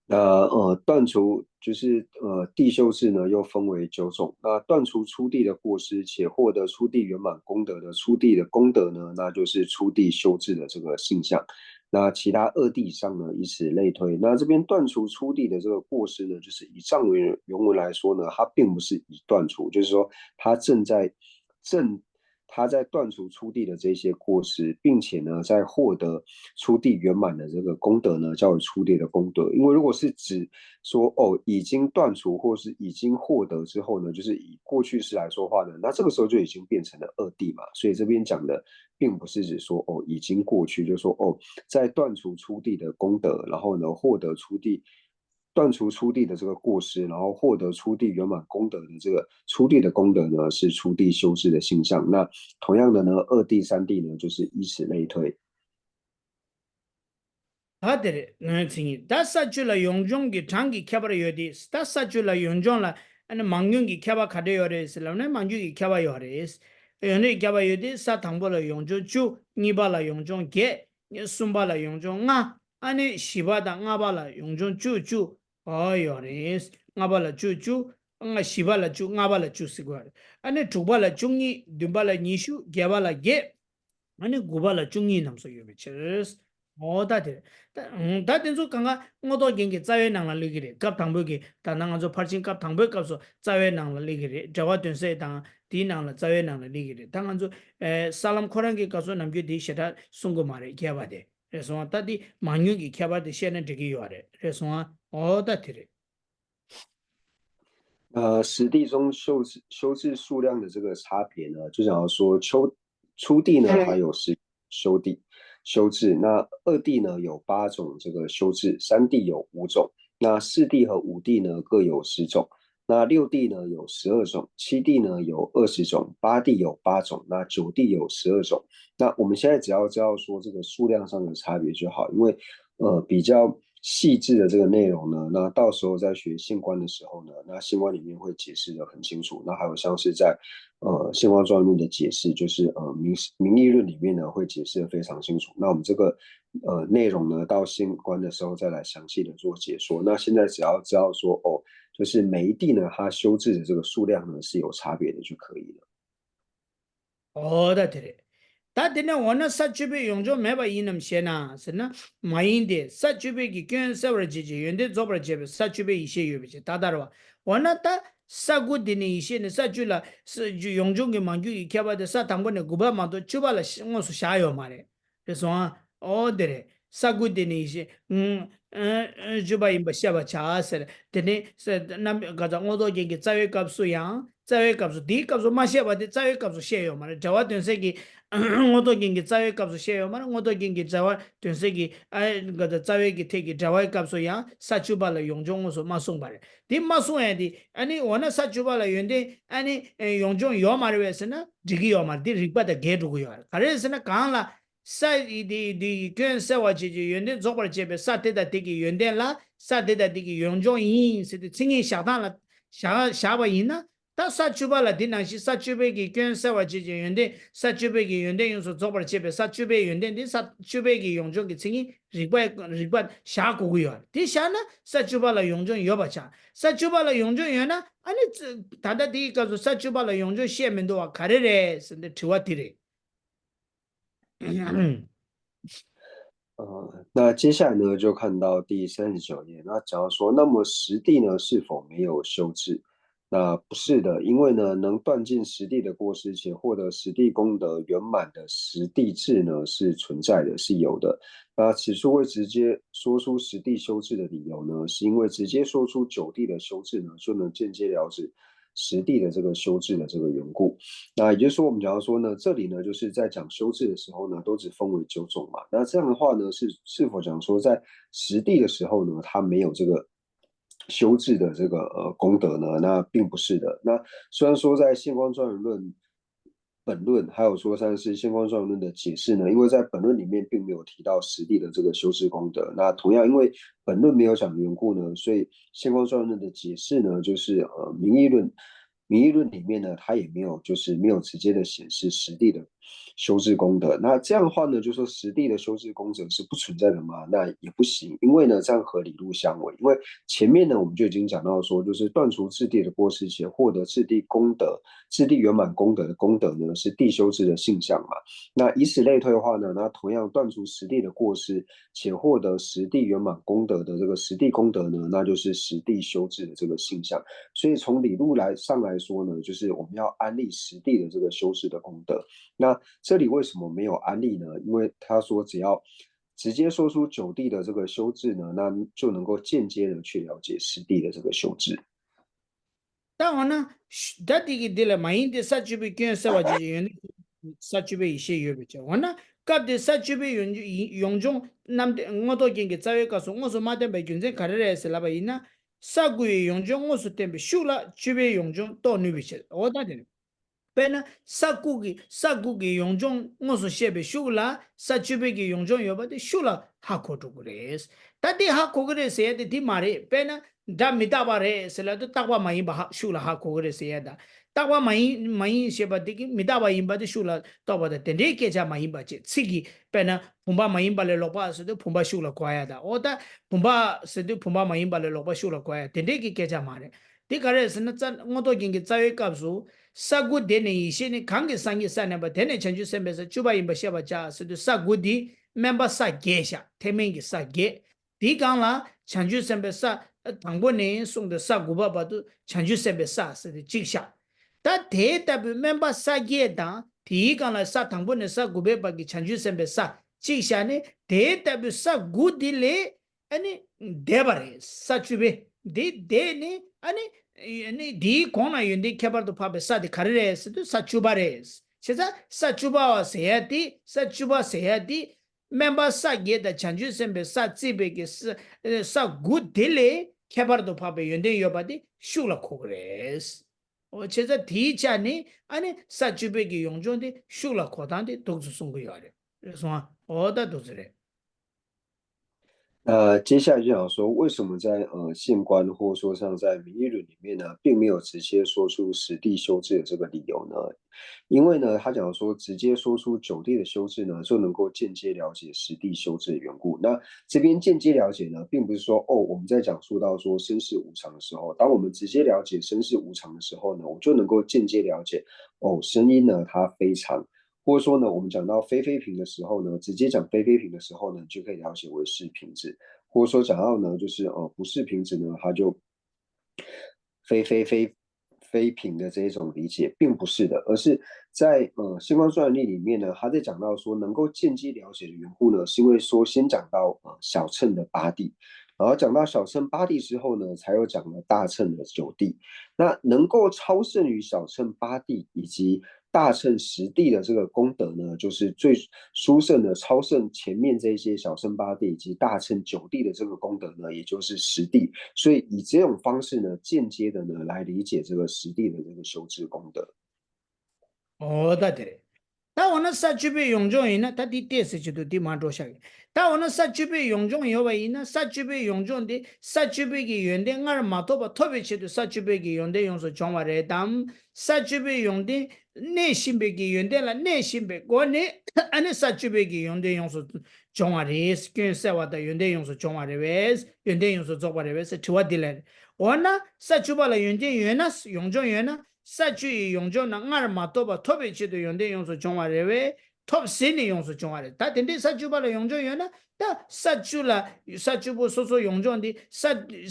那呃，断除就是呃，谛修治呢又分为九种。那断除初地的过失，且获得初地圆满功德的初地的功德呢，那就是初地修治的这个性相。那其他二地以上呢，以此类推。那这边断除初地的这个过失呢，就是以藏文原文来说呢，它并不是已断除，就是说它正在正他在断除初地的这些过失，并且呢，在获得初地圆满的这个功德呢，叫做初地的功德。因为如果是指说哦，已经断除或是已经获得之后呢，就是以过去式来说话呢，那这个时候就已经变成了二地嘛。所以这边讲的并不是指说哦，已经过去，就是说哦，在断除初地的功德，然后呢，获得初地断除初地的这个过失，然后获得初地圆满功德的这个初地的功德呢，是初地修治的性相。那同样的呢，二地、三地呢，就是以此类推。 ད་དེ་རེད། ངོས་མཚན་ཉིད། ད་ས་བཅུ་ལ་ཡོངས་སྦྱོང་གི་གྲངས་ཀྱི་ཁྱད་པར་ཡོད་དེ། ད་ས་བཅུ་ལ་ཡོངས་སྦྱོང་ལ་ཨ་ནི་མང་ཉུང་གི་ཁྱད་པར་ག་འདྲ་ཡོད་རེད་ཟེར་ལབ་ན་མང་ཉུང་གི་ཁྱད་པར་ཡོད་རེད། ཡོངས་སྦྱོང་གི་ཁྱད་པར་ཡོད་དེ། ས་དང་པོ་ལ་ཡོངས་སྦྱོང་བཅུ། གཉིས་པ་ལ་ཡོངས་སྦྱོང་བརྒྱད། གསུམ་པ་ལ་ཡོངས་སྦྱོང་ལྔ། ཨ་ནི་བཞི་པ་དང་ལྔ་པ་ལ་ཡོངས་སྦྱོང་བཅུ་བཅུ། ཨོ་ཡོད་རེད། ལྔ་པ་ལ་བཅུ་བཅུ། ལྔ་བཞི་པ་ལ་བཅུ། ལྔ་པ་ལ་བཅུ་ཟེར་དགོས་རེད། ཨ་ནི་དྲུག་པ་ལ་བཅུ་གཉིས། བདུན་པ་ལ་ཉི་ཤུ། བརྒྱད་པ་ལ་བརྒྱད། ཨ་ནི་དགུ་པ་ལ་བཅུ་གཉིས་རྣམས་སུ་ཡོད་པའི་ཕྱིར། འོ་ད་དེ་རེད། ད་ད་དེ་ཚོ་གང་ག་མངོན་རྟོགས་རྒྱན་གྱི་རྩ་བའི་ནང་ལ་སླེབས་ཀྱི་རེད། སྐབས་དང་པོའི་གི་ད་ལྟ་ང་ཚོ་ཕར་ཕྱིན་སྐབས་དང་པོའི་སྐབས་སུ་རྩ་བའི་ནང་ལ་སླེབས་ཀྱི་རེད། འབྲེལ་བ་དོན་གསལ་དང་དེའི་ནང་ལ་རྩ་བའི་ནང་ལ་སླེབས་ཀྱི་རེད། ད་ང་ཚོ་ཨེ་ས་ལམ་ཁོ་རང་གི་སྐབས་སུ་ནམ་རྒྱུན་དེ་ཞེ་དྲག་གསུང་གི་མ་རེད། རྒྱས་པ་དེ་རེད་སོང་ང་། ད་དེ་མང་ཉུང་གི་ཁྱད་པར་དེ་བཤད་ན་འགྲིག་གི་ཡོད་རེད། རེད་སོང་ང་། འོ་ད་དེ་རེད། 呃，实地中修修治数量的这个差别呢，就想要说初初地呢，它有十修地修治，那二地呢有八种这个修治，三地有五种，那四地和五地呢各有十种，那六地呢有十二种，七地呢有二十种，八地有八种，那九地有十二种。那我们现在只要知道说这个数量上的差别就好，因为呃比较细致的这个内容呢，那到时候在学性观的时候呢，那性观里面会解释的很清楚。那还有像是在呃性观状论的解释，就是呃名名义论里面呢会解释的非常清楚。那我们这个呃内容呢，到性观的时候再来详细的做解说。那现在只要知道说哦，就是每一地呢，它修治的这个数量呢是有差别的就可以了。 འོ་ད་དེ་རེད། ད་དེ་ནས་འོ་ན་ས་བཅུ་པའི་ཡོངས་སྦྱོང་མེད་པ་ཡིན་ནམ་ཞེ་ན་ཟེར་ན། མ་ཡིན་ཏེ། ས་བཅུ་པའི་གི་སྐྱོན་སེལ་བར་བྱེད་ཅིང་ཡོན་ཏན་རྫོགས་པར་བྱེད་པའི་ས་བཅུ་པའི་ཡེ་ཤེས་ཡོད་པའི་ཕྱིར། ད་ལྟར་བ། འོ་ན་ད་ས་དགུ་དེ་ནས་ཡེ་ཤེས་ནི་ས་བཅུ་ལ་ས་བཅུ་ཡོངས་སྦྱོང་གི་མང་རྒྱུ་ཡི་ཁྱད་པར་དེ་ས་དང་པོ་ནས་དགུ་པ་མ་གཏོགས་བཅུ་པ་ལ་དངོས་སུ་བཞག་ཡོད་མ་རེད། རེད་སོང་ཨ། ཨོ་དེ་རེད། ས་དགུ་དེ་ནི་ཡེ་ཤེས་ཨུ་ཨུ་བཅུ་པ་ཡིན་པ་ཤེས་པར་བྱ་ཟེར། དེ་ནི་ས་རྣམ་ག་ཚ་མངོན་རྟོགས་རྒྱན་གྱི་རྩ་བའི་སྐབས་སུ་ཡང་རྩ་བའི་སྐབས་སུ། དེའི་སྐབས་སུ་མ་བཤད་པ་དེ་རྩ་བའི་སྐབས་སུ་བཤད་ཡོད་མ་རེད། འབྲེལ་བ་དོན་གསལ་གྱི་མངོན་རྟོགས་རྒྱན་གྱི་རྩ་བའི་སྐབས་སུ་བཤད་ཡོད་མ་རེད། མངོན་རྟོགས་རྒྱན་གྱི་འབྲེལ་བ་དོན་གསལ་གྱི་ཨ་ག་ཚ་རྩ་བའི་གི་ཐད་ཀྱི་འབྲེལ་བའི་སྐབས་སུ་ཡང་ས་བཅུ་པ་ལ་ཡོངས་སྦྱོང་དངོས་སུ་མ་གསུངས་པ་རེད། དེ་མ་གསུངས་ཡང་དེ་ཨ་ནི་འོ་ན་ས་བཅུ་པ་ལ་ཡོན་ཏན་ཨ་ནི་ཡོངས་སྦྱོང་ཡོད་མ་རེད་པས་ཟེར་ན་འགྲིག་གི་ཡོད་མ་རེད། དེ་རིགས་པ་དང་འགལ་འགྲོ་གི་ཡོད་རེད། ག་རེ་ཟེར་ན་གང་ལ། ས་ཡི་དེ་ཡི་དེ་ཡི་སྐྱོན་སེལ་བར་བྱེད་ཅིང་ཡོན་ཏན་རྫོགས་པར་བྱེད་པའི་ས་དེ་དང་དེ་གི་ཡོན་ཏན་ལ་ས་དེ་དང་དེ་གི་ཡོངས་སྦྱོང་ཡིན་ཟེར་ཏེ་མཚན་ཉིད་བཞག་སྟངས་ལ་བཞག་བཞག་པ་ཡིན་ན། ད་ས་བཅུ་པ་ལ་དེ་ནང་བཞིན་ས་བཅུ་པའི་གི་སྐྱོན་སེལ་བར་བྱེད་ཅིང་ཡོན་ཏན་ས་བཅུ་པའི་གི་ཡོན་ཏན་ཡོངས་སུ་རྫོགས་པར་བྱེད་པའི་ས་བཅུ་པའི་ཡོན་ཏན་དེ་ས་བཅུ་པའི་གི་ཡོངས་སྦྱོང་གི་མཚན་ཉིད་རིགས་པ་རིགས་པ་བཞག་དགོས་ཀྱི་ཡོད་རེད། དེ་བཞག་ན་ས་བཅུ་པ་ལ་ཡོངས་སྦྱོང་ཡོད་པ་ཆགས། ས་བཅུ་པ་ལ་ཡོངས་སྦྱོང་ཡོད་ན་ཨ་ནི་ད་ལྟ་དེའི་སྐབས་སུ་ས་བཅུ་པ་ལ་ཡོངས་སྦྱོང་བཤད་མི་འདུག་བ་ག་རེ་རེད་ཟེར་ཏེ་དྲི་བ་དེ་རེད། 呃，那接下来呢，就看到第三十九页。那假如说，那么实地呢，是否没有修治？那不是的，因为呢，能断尽实地的过失，且获得实地功德圆满的实地智呢，是存在的，是有的。那此处会直接说出实地修治的理由呢，是因为直接说出九地的修治呢，就能间接了解实地的这个修制的这个缘故。那也就是说，我们假如说呢，这里呢就是在讲修制的时候呢，都只分为九种嘛。那这样的话呢，是是否讲说在实地的时候呢，它没有这个修制的这个呃功德呢？那并不是的。那虽然说在现观庄严论本论，还有说像是现观庄严论的解释呢，因为在本论里面并没有提到实地的这个修制功德。那同样，因为本论没有讲的缘故呢，所以现观庄严论的解释呢，就是呃名义论，名义论里面呢，它也没有就是没有直接的显示实地的修制功德。那这样的话呢，就说实地的修制功德是不存在的吗？那也不行，因为呢，这样和理路相违。因为前面呢，我们就已经讲到说，就是断除次第的过失且获得次第功德、次第圆满功德的功德呢，是地修制的性相嘛。那以此类推的话呢，那同样断除实地的过失且获得实地圆满功德的这个实地功德呢，那就是实地修制的这个性相。所以从理路来上来说呢，就是我们要安立实地的这个修制的功德。那这里为什么没有安立呢？因为他说只要直接说出九地的这个修制呢，那就能够间接的去了解实地的这个修制。 ད་འོ་ན། ད་དེ་གི་འདི་ལ་མ་ཡིན་ཏེ་ས་བཅུ་པའི་སྐྱོན་གསལ་བ་ཅན་གྱི་ཡོན་ཏན་ས་བཅུ་པའི་ཡེ་ཤེས་ཡོད་པའི་ཕྱིར། འོ་ན་སྐབས་དེ་ས་བཅུ་པའི་ཡོན་ཡོངས་སྦྱོང་རྣམ་བདེན་མངོན་རྟོགས་རྒྱན་གྱི་རྩ་བའི་སྐབས་སུ་དངོས་སུ་མ་བསྟན་པའི་རྒྱུ་མཚན་ག་རེ་རེད་ཟེར་ལབ་པ་ཡིན་ན། ས་དགུ་ཡི་ཡོངས་སྦྱོང་དངོས་སུ་བསྟན་པའི་ཤུགས་ལ་བཅུ་པའི་ཡོངས་སྦྱོང་རྟོགས་ནུས་པའི་ཕྱིར། འོ་ད་དེ་ནི། དཔེར་ན་ས་དགུ་གི་ས་དགུ་གི་ཡོངས་སྦྱོང་དངོས་སུ་བཤད་པའི་ཤུགས་ལ་ས་བཅུ་པའི་གི་ཡོངས་སྦྱོང་ཡོད་པ་དེ་ཤུགས་ལ་ཧ་གོ་འགྲོ་གི་རེད། ད་དེ་ཧ་གོ་གི་རེད་ཟེར་ཡ་དེ་དེ་མ་རེད། དཔེར་ན་སྒྲ་མི་རྟག་པ་རེད་ཟེར་ལབ་དུས་རྟག་པ་མ་ཡིན་པ་ཧ་ཤུགས་ལ་ཧ་གོ་གི་རེད་ཟེར་ཡ་དང་། རྟག་པ་མ་ཡིན་མ་ཡིན་ཞེས་པ་དེ་གི་མི་རྟག་པ་ཡིན་པ་དེ་ཤུགས་ལ་རྟོགས་པ་དང་དེ་འདྲའི་སྐད་ཆ་མ་ཡིན་པ་བྱས། ཚིག་གི་དཔེར་ན་བུམ་པ་མ་ཡིན་པ་ལས་ལོག་པ་ཟེར་དུས་བུམ་པ་ཤུགས་ལ་གོ་ཡ་དང་། འོ་ད་བུམ་པ་ཟེར་དུས་བུམ་པ་མ་ཡིན་པ་ལས་ལོག་པ་ཤུགས་ལ་གོ་ཡ་དེ་འདྲའི་གི་སྐད་ཆ་མ་རེད། དེ་ག་རེ་ཟེར་ན་རྩ་མངོན་རྟོགས་རྒྱན་གྱི་རྩ་བའི་སྐབས་སུ། ས་དགུ་དེ་ནི་ཡེ་ཤེས་ནི། གང་གིས་སངས་རྒྱས་ས་མནན་པ། དེ་ནི་བྱང་ཆུབ་སེམས་དཔའི་ས་བཅུ་པ་ཡིན་པར་ཤེས་པར་བྱ་ཟེར་དུས་ས་དགུ་འདི་དམན་པ་ས་བརྒྱད་བཞག་ཐེག་དམན་གྱི་ས་བརྒྱད། དེའི་སྒང་ལ་བྱང་ཆུབ་སེམས་དཔའི་ས་དང་པོ་ནས་གསུངས་ཏེ་ས་དགུ་པ་བར་དུ་བྱང་ཆུབ་སེམས་དཔའི་ས་ཟེར་ཏེ་གཅིག་བཞག་ད་དེ་ལྟ་བུའི་དམན་པ་ས་བརྒྱད་དང་དེའི་སྒང་ལ་ས་དང་པོ་ནས་ས་དགུ་པའི་བར་གྱི་བྱང་ཆུབ་སེམས་དཔའི་ས་གཅིག་བཞག་ནས་དེ་ལྟ་བུའི་ས་དགུ་འདི་ལས། ཨ་ནི་འདས་པ་རེད། ས་བཅུ་པའི་འདི་འདས་ནི་ཨ་ནི་ཨ་ནི་འདིའི་གོང་ན་ཡོན་ཏན་ཁྱད་པར་དུ་འཕགས་པའི་ས་དེ་ག་རེ་རེད་ཟེར་དུས་ས་བཅུ་པ་རེད། བྱས་ཙང་ས་བཅུ་པ་བ་ཟེར་ཡ་དེ་ས་བཅུ་པ་ཟེར་ཡ་དེ་དམན་པ་ས་བརྒྱད་དང་བྱང་ཆུབ་སེམས་དཔའི་ས་བརྩིས་པའི་གི་ས་ས་དགུ་དེ་ལས་ཁྱད་པར་དུ་འཕགས་པའི་ཡོན་ཏན་ཡོད་པ་དེ་ཤུགས་ལ་གོ་གི་རེད། འོ་བྱས་ཙང་དེའི་ཆ་ནས་ཨ་ནི་ས་བཅུ་པའི་གི་ཡོངས་སྦྱོང་དེ་ཤུགས་ལ་གོ་སྟངས་དེ་འདུག་ཙམ་གསུང་གི་ཡོད་རེད། རེད་སོང་ཨ། འོ་ད་འདུག་ཙམ་རེད། 那接下来就想说，为什么在呃现观或者说像在名义论里面呢，并没有直接说出实地修制的这个理由呢？因为呢，他讲说直接说出九地的修制呢，就能够间接了解实地修制的缘故。那这边间接了解呢，并不是说哦，我们在讲述到说生死无常的时候，当我们直接了解生死无常的时候呢，我就能够间接了解哦，生因呢它非常，或者说呢，我们讲到非非平的时候呢，直接讲非非平的时候呢，就可以了解为是平之，或者说讲到呢，就是呃不是平之呢，它就非非非非平的这一种理解，并不是的，而是在呃星光算力里面呢，他在讲到说能够间接了解的缘故呢，是因为说先讲到呃小乘的八地，然后讲到小乘八地之后呢，才又讲了大乘的九地。那能够超胜于小乘八地以及大乘十地的这个功德呢，就是最殊胜的超胜前面这些小乘八地以及大乘九地的这个功德呢，也就是十地。所以以这种方式呢，间接的呢来理解这个十地的这个修持功德。 འོ་ད་དེ་རེད། ད་འོ་ན་ས་བཅུ་པའི་ཡོངས་སྦྱོང་ཡིན་ན་ད་དེ་ཏོག་ཙམ་ཅིག་ཏུ་དེ་མ་འགྲོ་ཤག་ད་འོ་ན་ས་བཅུ་པའི་ཡོངས་སྦྱོང་ཡོད་པ་ཡིན་ན་ས་བཅུ་པའི་ཡོངས་སྦྱོང་དེ་ས་བཅུ་པའི་གི་ཡོན་ཏན་སྔར་མ་ཐོབ་པ་ཐོབ་པའི་ཆེད་དུ་ས་བཅུ་པའི་གི་ཡོན་ཏན་ཡོངས་སུ་སྦྱོང་བ་རེད་དམ། ས་བཅུ་པའི་ཡོན་ཏན་གནས་བཞིན་པའི་གི་ཡོན་ཏན་ལ་གནས་བཞིན་པའི་སྒོ་ནས་ཨ་ནི་ས་བཅུ་པའི་གི་ཡོན་ཏན་ཡོངས་སུ་སྦྱོང་བ་རེད། སྐྱོན་བསལ་བ་དང་ཡོན་ཏན་ཡོངས་སུ་སྦྱོང་བ་རེད་བས། ཡོན་ཏན་ཡོངས་སུ་རྫོགས་པ་རེད་བས་ཟེར་དྲི་བ་འདི་ལ་རེད། འོ་ན་ས་བཅུ་པ་ལ་ཡོན་ཏན་ཡོད་ན་ཡོངས་སྦྱོང་ཡོད་ན། ས་བཅུ་ཡི་ཡོངས་སྦྱོང་ན་སྔར་མ་ཐོབ་པ་ཐོབ་པའི་ཆེད་དུ་ཡོན་ཏན་ཡོངས་སུ་སྦྱོང་བ་རེད་བས། ཐོབ་ཟིན་ནས་ཡོངས་སུ་སྦྱོང་བ་རེད། ད་དེ་འདྲའི་ས་བཅུ་པ་ལ་ཡོངས་སྦྱོང་ཡོད་ན་ད་ས་བཅུ་ལ་ས་བཅུ་པོ་སོ་སོ་ཡོངས་སྦྱོང་འདི་ས་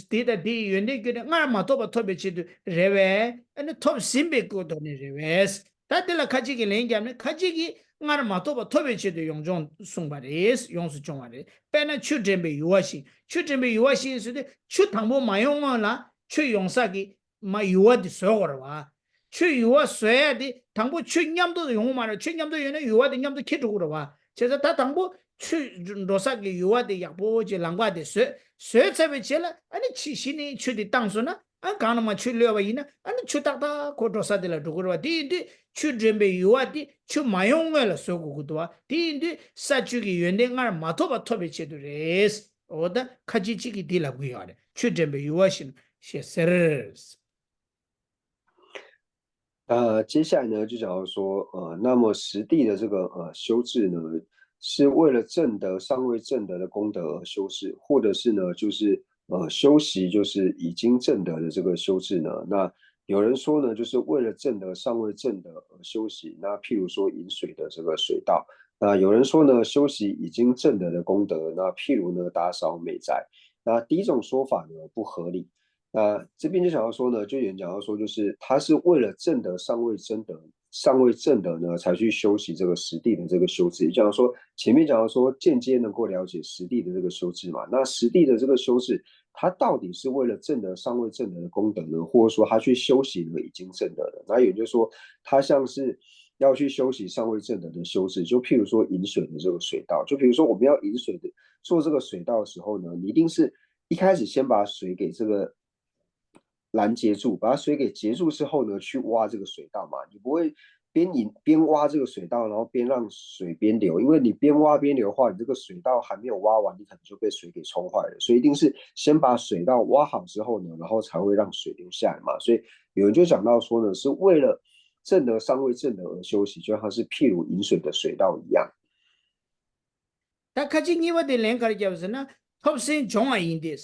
དེ་དང་དེའི་ཡོན་ཏན་བརྒྱུད་ནས་སྔར་མ་ཐོབ་པ་ཐོབ་པའི་ཆེད་དུ་རེད་བས། ཨ་ནི་ཐོབ་ཟིན་པའི་སྐོར་དོན་ནི་རེད་བས། ད་དེ་ལ་ཁ་ཅིག་གིས་ལན་བརྒྱབ་ནས་ཁ་ཅིག་གིས་སྔར་མ་ཐོབ་པ་ཐོབ་པའི་ཆེད་དུ་ཡོངས་སྦྱོང་གསུངས་པ་རེད། ཡོངས་སུ་སྦྱོང་བ་རེད། དཔེར་ན་ཆུ་འདྲེན་པའི་ཡུ་བ་བཞིན། ཆུ་འདྲེན་པའི་ཡུ་བ་བཞིན་ཟེར་དུས་ཆུ་དང་པོ་མ་ཡོང་སྔོན་ལ་ཆུ་ཡོང་ས་གི་ མ་ཡུར་བ་དེ་བཟོ་དགོས་རེད་བ། ཆུ་ཡུར་བ་བཟོ་ཡ་དེ་དང་པོ་ཆུ་མཉམ་དུ་ཡོང་གི་མ་རེད། ཆུ་མཉམ་དུ་ཡོད་ན་ཡུར་བ་དེ་མཉམ་དུ་འཁྱེར་འགྲོ་གི་རེད་བ། བྱས་ཙང་ད་དང་པོ་ཆུ་འགྲོ་ས་གི་ཡུར་བ་དེ་ཡག་པོ་ཅིག་ལམ་ཁ་དེ་བཟོས། བཟོས་ཚར་བའི་རྗེས་ལ་ཨ་ནི་ཕྱི་གཞི་ནས་ཆུ་དེ་བཏང་སོང་ན། ཨ་གང་ན་མ་ཆུ་གློད་པ་ཡིན་ན་ཨ་ནི་ཆུ་ཏག་ཏག་ཁོ་འགྲོ་ས་དེ་ལ་འགྲོ་གི་རེད་བ། དེ་ཡིན་དུས་ཆུ་འདྲེན་པའི་ཡུར་བ་དེ་ཆུ་མ་ཡོང་སྔོན་ལ་བཟོ་དགོས་ཀྱི་འདུག་བ། དེ་ཡིན་དུས་ས་བཅུད་ཀྱི་ཡོན་ཏན་སྔར་མ་ཐོབ་པ་ཐོབ་པའི་ཆེད་དུ་རེད། འོ་ད་ཁ་ཅིག་ཅིག་གིས་འདི་ལབ་ཀྱི་ཡོད་རེད། ཆུ་འདྲེན་པའི་ཡུར་བ་བཞིན་ཞེས་ཟེར།那接下来呢，就讲到说，呃，那么实地的这个呃修治呢，是为了证得尚未证得的功德而修治，或者是呢，就是呃修习就是已经证得的这个修治呢？那有人说呢，就是为了证得尚未证得而修习。那譬如说饮水的这个水道，那有人说呢，修习已经证得的功德，那譬如呢，打扫美宅。那第一种说法呢不合理。那这边就想要说呢，就有人讲到说，就是他是为了证得尚未证得、尚未证得呢，才去修习这个实地的这个修持。也讲到说，前面讲到说间接能够了解实地的这个修持嘛，那实地的这个修持，他到底是为了证得尚未证得的功德呢，或者说他去修习呢已经证得的？那也就是说，他像是要去修习尚未证得的修持，就譬如说饮水的这个水道，就比如说我们要饮水的做这个水道的时候呢，你一定是一开始先把水给这个拦截住，把它水给截住之后呢，去挖这个水道嘛，你不会边引边挖这个水道，然后边让水边流，因为你边挖边流的话，你这个水道还没有挖完，你可能就被水给冲坏了，所以一定是先把水道挖好之后呢，然后才会让水流下来嘛。所以有人就讲到说呢，是为了证得尚未证得而修习，就像是譬如饮水的水道一样。 ད་ཁ་ཅིག་གཉིས་པ་དེ་ལན་ག་རེ་བརྒྱབ་ཟེར་ན། ཐོབ་ཟིན་སྦྱོང་བ་ཡིན་ཏེ། ད་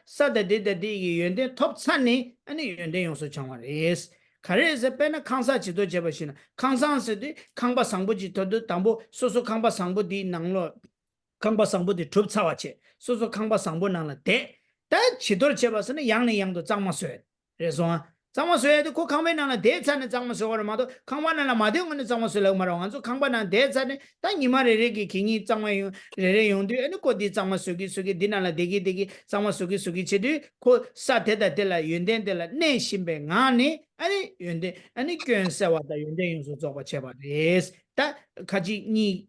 ས་དང་དེ་དང་དེ་ཡི་ཡོན་ཏན་ཐོབ་ཚར་ནས་ཨ་ནི་ཡོན་ཏན་ཡོངས་སུ་སྦྱོང་བ་རེད། ག་རེ་ཟེར་དཔེར་ན་ཁང་བཟང་བྱི་དོར་བྱས་པ་ཞིག་ན། ཁང་བཟང་ཟེར་དུས་ཁང་པ་བཟང་པོ་ཅིག་ཐོབ་དུས་དང་པོ་སོ་སོ་ཁང་པ་བཟང་པོ་དེའི་ནང་ལོགས། ཁང་པ་བཟང་པོ་དེ་གྲུབ་ཚར་བ་བྱས། སོ་སོ་ཁང་པ་བཟང་པོ་ནང་ལ་བསྡད། ད་བྱི་དོར་བྱས་པ་ཟེར་ན་ཡང་ནས་ཡང་དུ་གཙང་མ་བཟོས། རེད་སོང་ཨ། གཙང་མ་བཟོ་ཡ་དེ་ཁོ་ཁང་པའི་ནང་ལ་བསྡད་ཚར་ནས་གཙང་མ་བཟོ་བ་རེད་མ་གཏོགས། ཁང་པ་ནང་ལ་མ་བསྡད་སྔོན་ནས་གཙང་མ་བཟོ་ལབ་མ་རེད། ང་ཚོ་ཁང་པ་ནང་བསྡད་ཚར་ནས་ད་ཉི་མ་རེ་རེ་གི་གད་སྙིགས་གཙང་མ་ཡོང་རེ་རེ་ཡོང་དུས། ཨ་ནི་ཁོ་འདི་གཙང་མ་བཟོ་གི་བཟོ་གི་འདི་ནང་ལ་བསྡད་གི་བསྡད་གི་གཙང་མ་བཟོ་གི་བཟོ་གི་བྱེད་དུས། ཁོ་ས་དེ་དང་དེ་ལ་ཡོན་ཏན་དེ་ལ་གནས་བཞིན་པའི་ངང་ནས་ཨ་ནི་ཡོན་ཏན་ཨ་ནི་སྐྱོན་སེལ་བ་དང་ཡོན་ཏན་ཡོངས་སུ་རྫོགས་པ་བྱས་པ་རེད། ད་ཁ་ཅིག་གཉིས་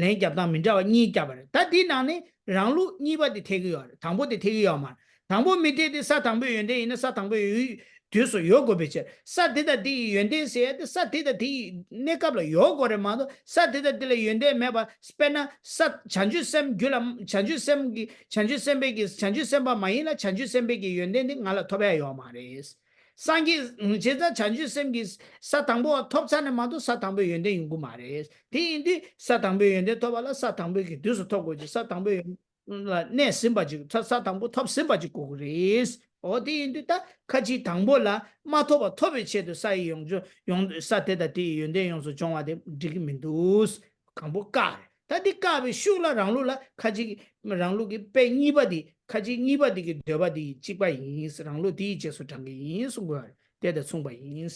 ལན་རྒྱབ་སྟངས་མི་འདྲ་བ་གཉིས་བརྒྱབ་པ་རེད། ད་འདི་ནང་ནས་རང་ལུགས་གཉིས་པ་དེ་འཐད་ཀྱི་ཡོད་རེད། དང་པོ་དེ་འཐད་ཀྱི་ཡོད་མ་རེད། དང་པོ་མི་འཐད་དེ། ས་དང་པོའི་ཡོན་ཏན་ཡིན་ན་ས་དང་པོའི་ཡུལ་དུས་སུ་ཡོད་དགོས་པའི་ཕྱིར། ས་དེ་དང་དེ་ཡི་ཡོན་ཏན་ཟེར་ཡ་དེ་ས་དེ་དང་དེ་ཡི་གནས་སྐབས་ལ་ཡོད་དགོས་རེད་མ་གཏོགས། ས་དེ་དང་དེ་ལ་ཡོན་ཏན་མེད་པ། དཔེར་ན་ས་བྱང་ཆུབ་སེམས་རྒྱུད་ལ་བྱང་ཆུབ་སེམས་ཀྱི་བྱང་ཆུབ་སེམས་དཔའི་གི་བྱང་ཆུབ་སེམས་དཔའ་མ་ཡིན་ལ། བྱང་ཆུབ་སེམས་དཔའི་གི་ཡོན་ཏན་དེ་ང་ལ་ཐོབ་ཡ་ཡོད་མ་རེད། སངས་རྒྱས་བྱས་ཙང་བྱང་ཆུབ་སེམས་ཀྱི་ས་དང་པོ་ཐོབ་ཚར་ནས་མ་གཏོགས་ས་དང་པོའི་ཡོན་ཏན་ཡོང་གི་མ་རེད། དེ་ཡིན་དུས་ས་དང་པོའི་ཡོན་ཏན་ཐོབ་པ་ལ་ས་དང་པོའི་གི་དུས་སུ་ཐོབ་དགོས་ཀྱི། ས་དང་པོའི་ཡོན་ལ་གནས་ཟིན་པ་ཅིག་ས་ས་དང་པོ་ཐོབ་ཟིན་པ་ཅིག་དགོས་ཀྱི་རེད། འོ་དེ་ཡིན་དུས་ད་ཁ་ཅིག་དང་པོ་ལ་མ་ཐོབ་པ་ཐོབ་པའི་ཆེད་དུ་ས་ཡི་ཡོངས་སྦྱོང་ཡོངས་ས་དེ་དང་དེ་ཡི་ཡོན་ཏན་ཡོངས་སུ་སྦྱོང་བ་དེ་འགྲིག་གི་མི་འདུག་གང་པོ་བཀག་རེད། ད་འདི་བཀག་པའི་ཤུགས་ལ་རང་ལུགས་ལ་ཁ་ཅིག་རང་ལུགས་ཀྱི་དཔེ་གཉིས་པ་འདི། ཁ་ཅིག་གཉིས་པ་འདི་གི་འདོད་པ་འདི་གཅིག་པ་ཡིན། རང་ལུགས་དེའི་རྗེས་སུ་འབྲང་གི་ཡིན་གསུང་དགོས་པ་རེད། དེ་དང་མཚུངས་པ་ཡིན།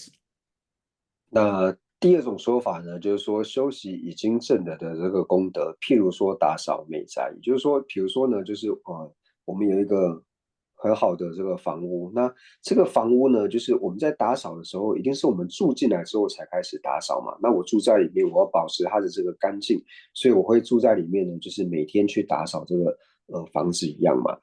那第二种说法呢，就是说修习已经证得的这个功德，譬如说打扫美宅，也就是说，比如说呢，就是呃，我们有一个很好的这个房屋，那这个房屋呢，就是我们在打扫的时候，一定是我们住进来之后才开始打扫嘛。那我住在里面，我要保持它的这个干净，所以我会住在里面呢，就是每天去打扫这个呃房子一样嘛。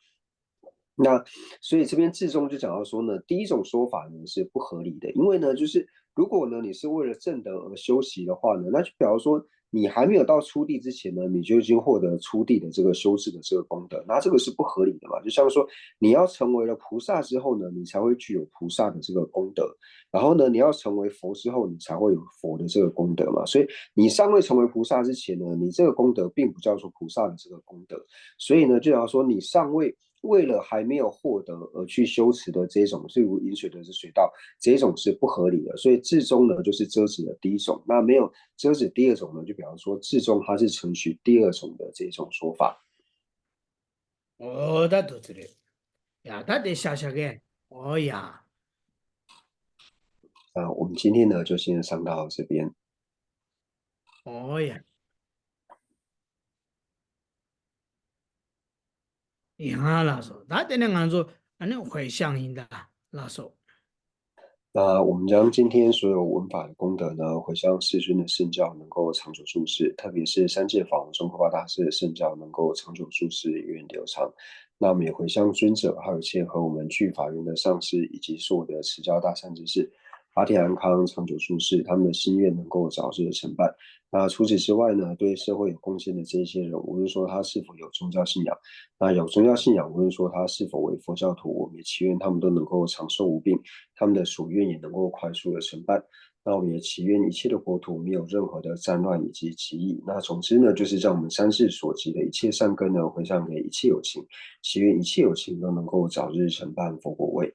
那所以这边志中就讲到说呢，第一种说法呢是不合理的，因为呢，就是如果呢你是为了证得而修习的话呢，那就表示说你还没有到初地之前呢，你就已经获得初地的这个修持的这个功德，那这个是不合理的嘛。就像说你要成为了菩萨之后呢，你才会具有菩萨的这个功德，然后呢，你要成为佛之后，你才会有佛的这个功德嘛。所以你尚未成为菩萨之前呢，你这个功德并不叫做菩萨的这个功德。所以呢，就讲说你尚未为了还没有获得而去修持的这种，譬如饮水的水道，这种是不合理的。所以至中呢，就是遮止了第一种。那没有遮止第二种呢，就比方说至中它是承许第二种的这种说法。哦，那都是的。呀，他得想想看。哦呀。那我们今天呢，就先上到这边。哦呀。 ཡང་ལགས་སོ། ད་དེ་ནས་ང་ཚོ་ཨ་ནི་ཧོའེ་ཤང་ཡིན་ད་ལགས་སོ། 那我们将今天所有闻法的功德呢，回向世尊的圣教能够长久住世，特别是三界法王宗喀巴大师的圣教能够长久住世、源远流长。那我们也回向尊者，还有一切和我们具法缘的上师，以及所有的持教大善知识，法体安康、长久住世，他们的心愿能够早日成办。那除此之外呢，对社会有贡献的这些人，无论说他是否有宗教信仰，那有宗教信仰，无论说他是否为佛教徒，我们也祈愿他们都能够长寿无病，他们的所愿也能够快速的成办。那我们也祈愿一切的国土没有任何的战乱以及歧义。那总之呢，就是将我们三世所积的一切善根呢，回向给一切有情，祈愿一切有情都能够早日承办佛果位。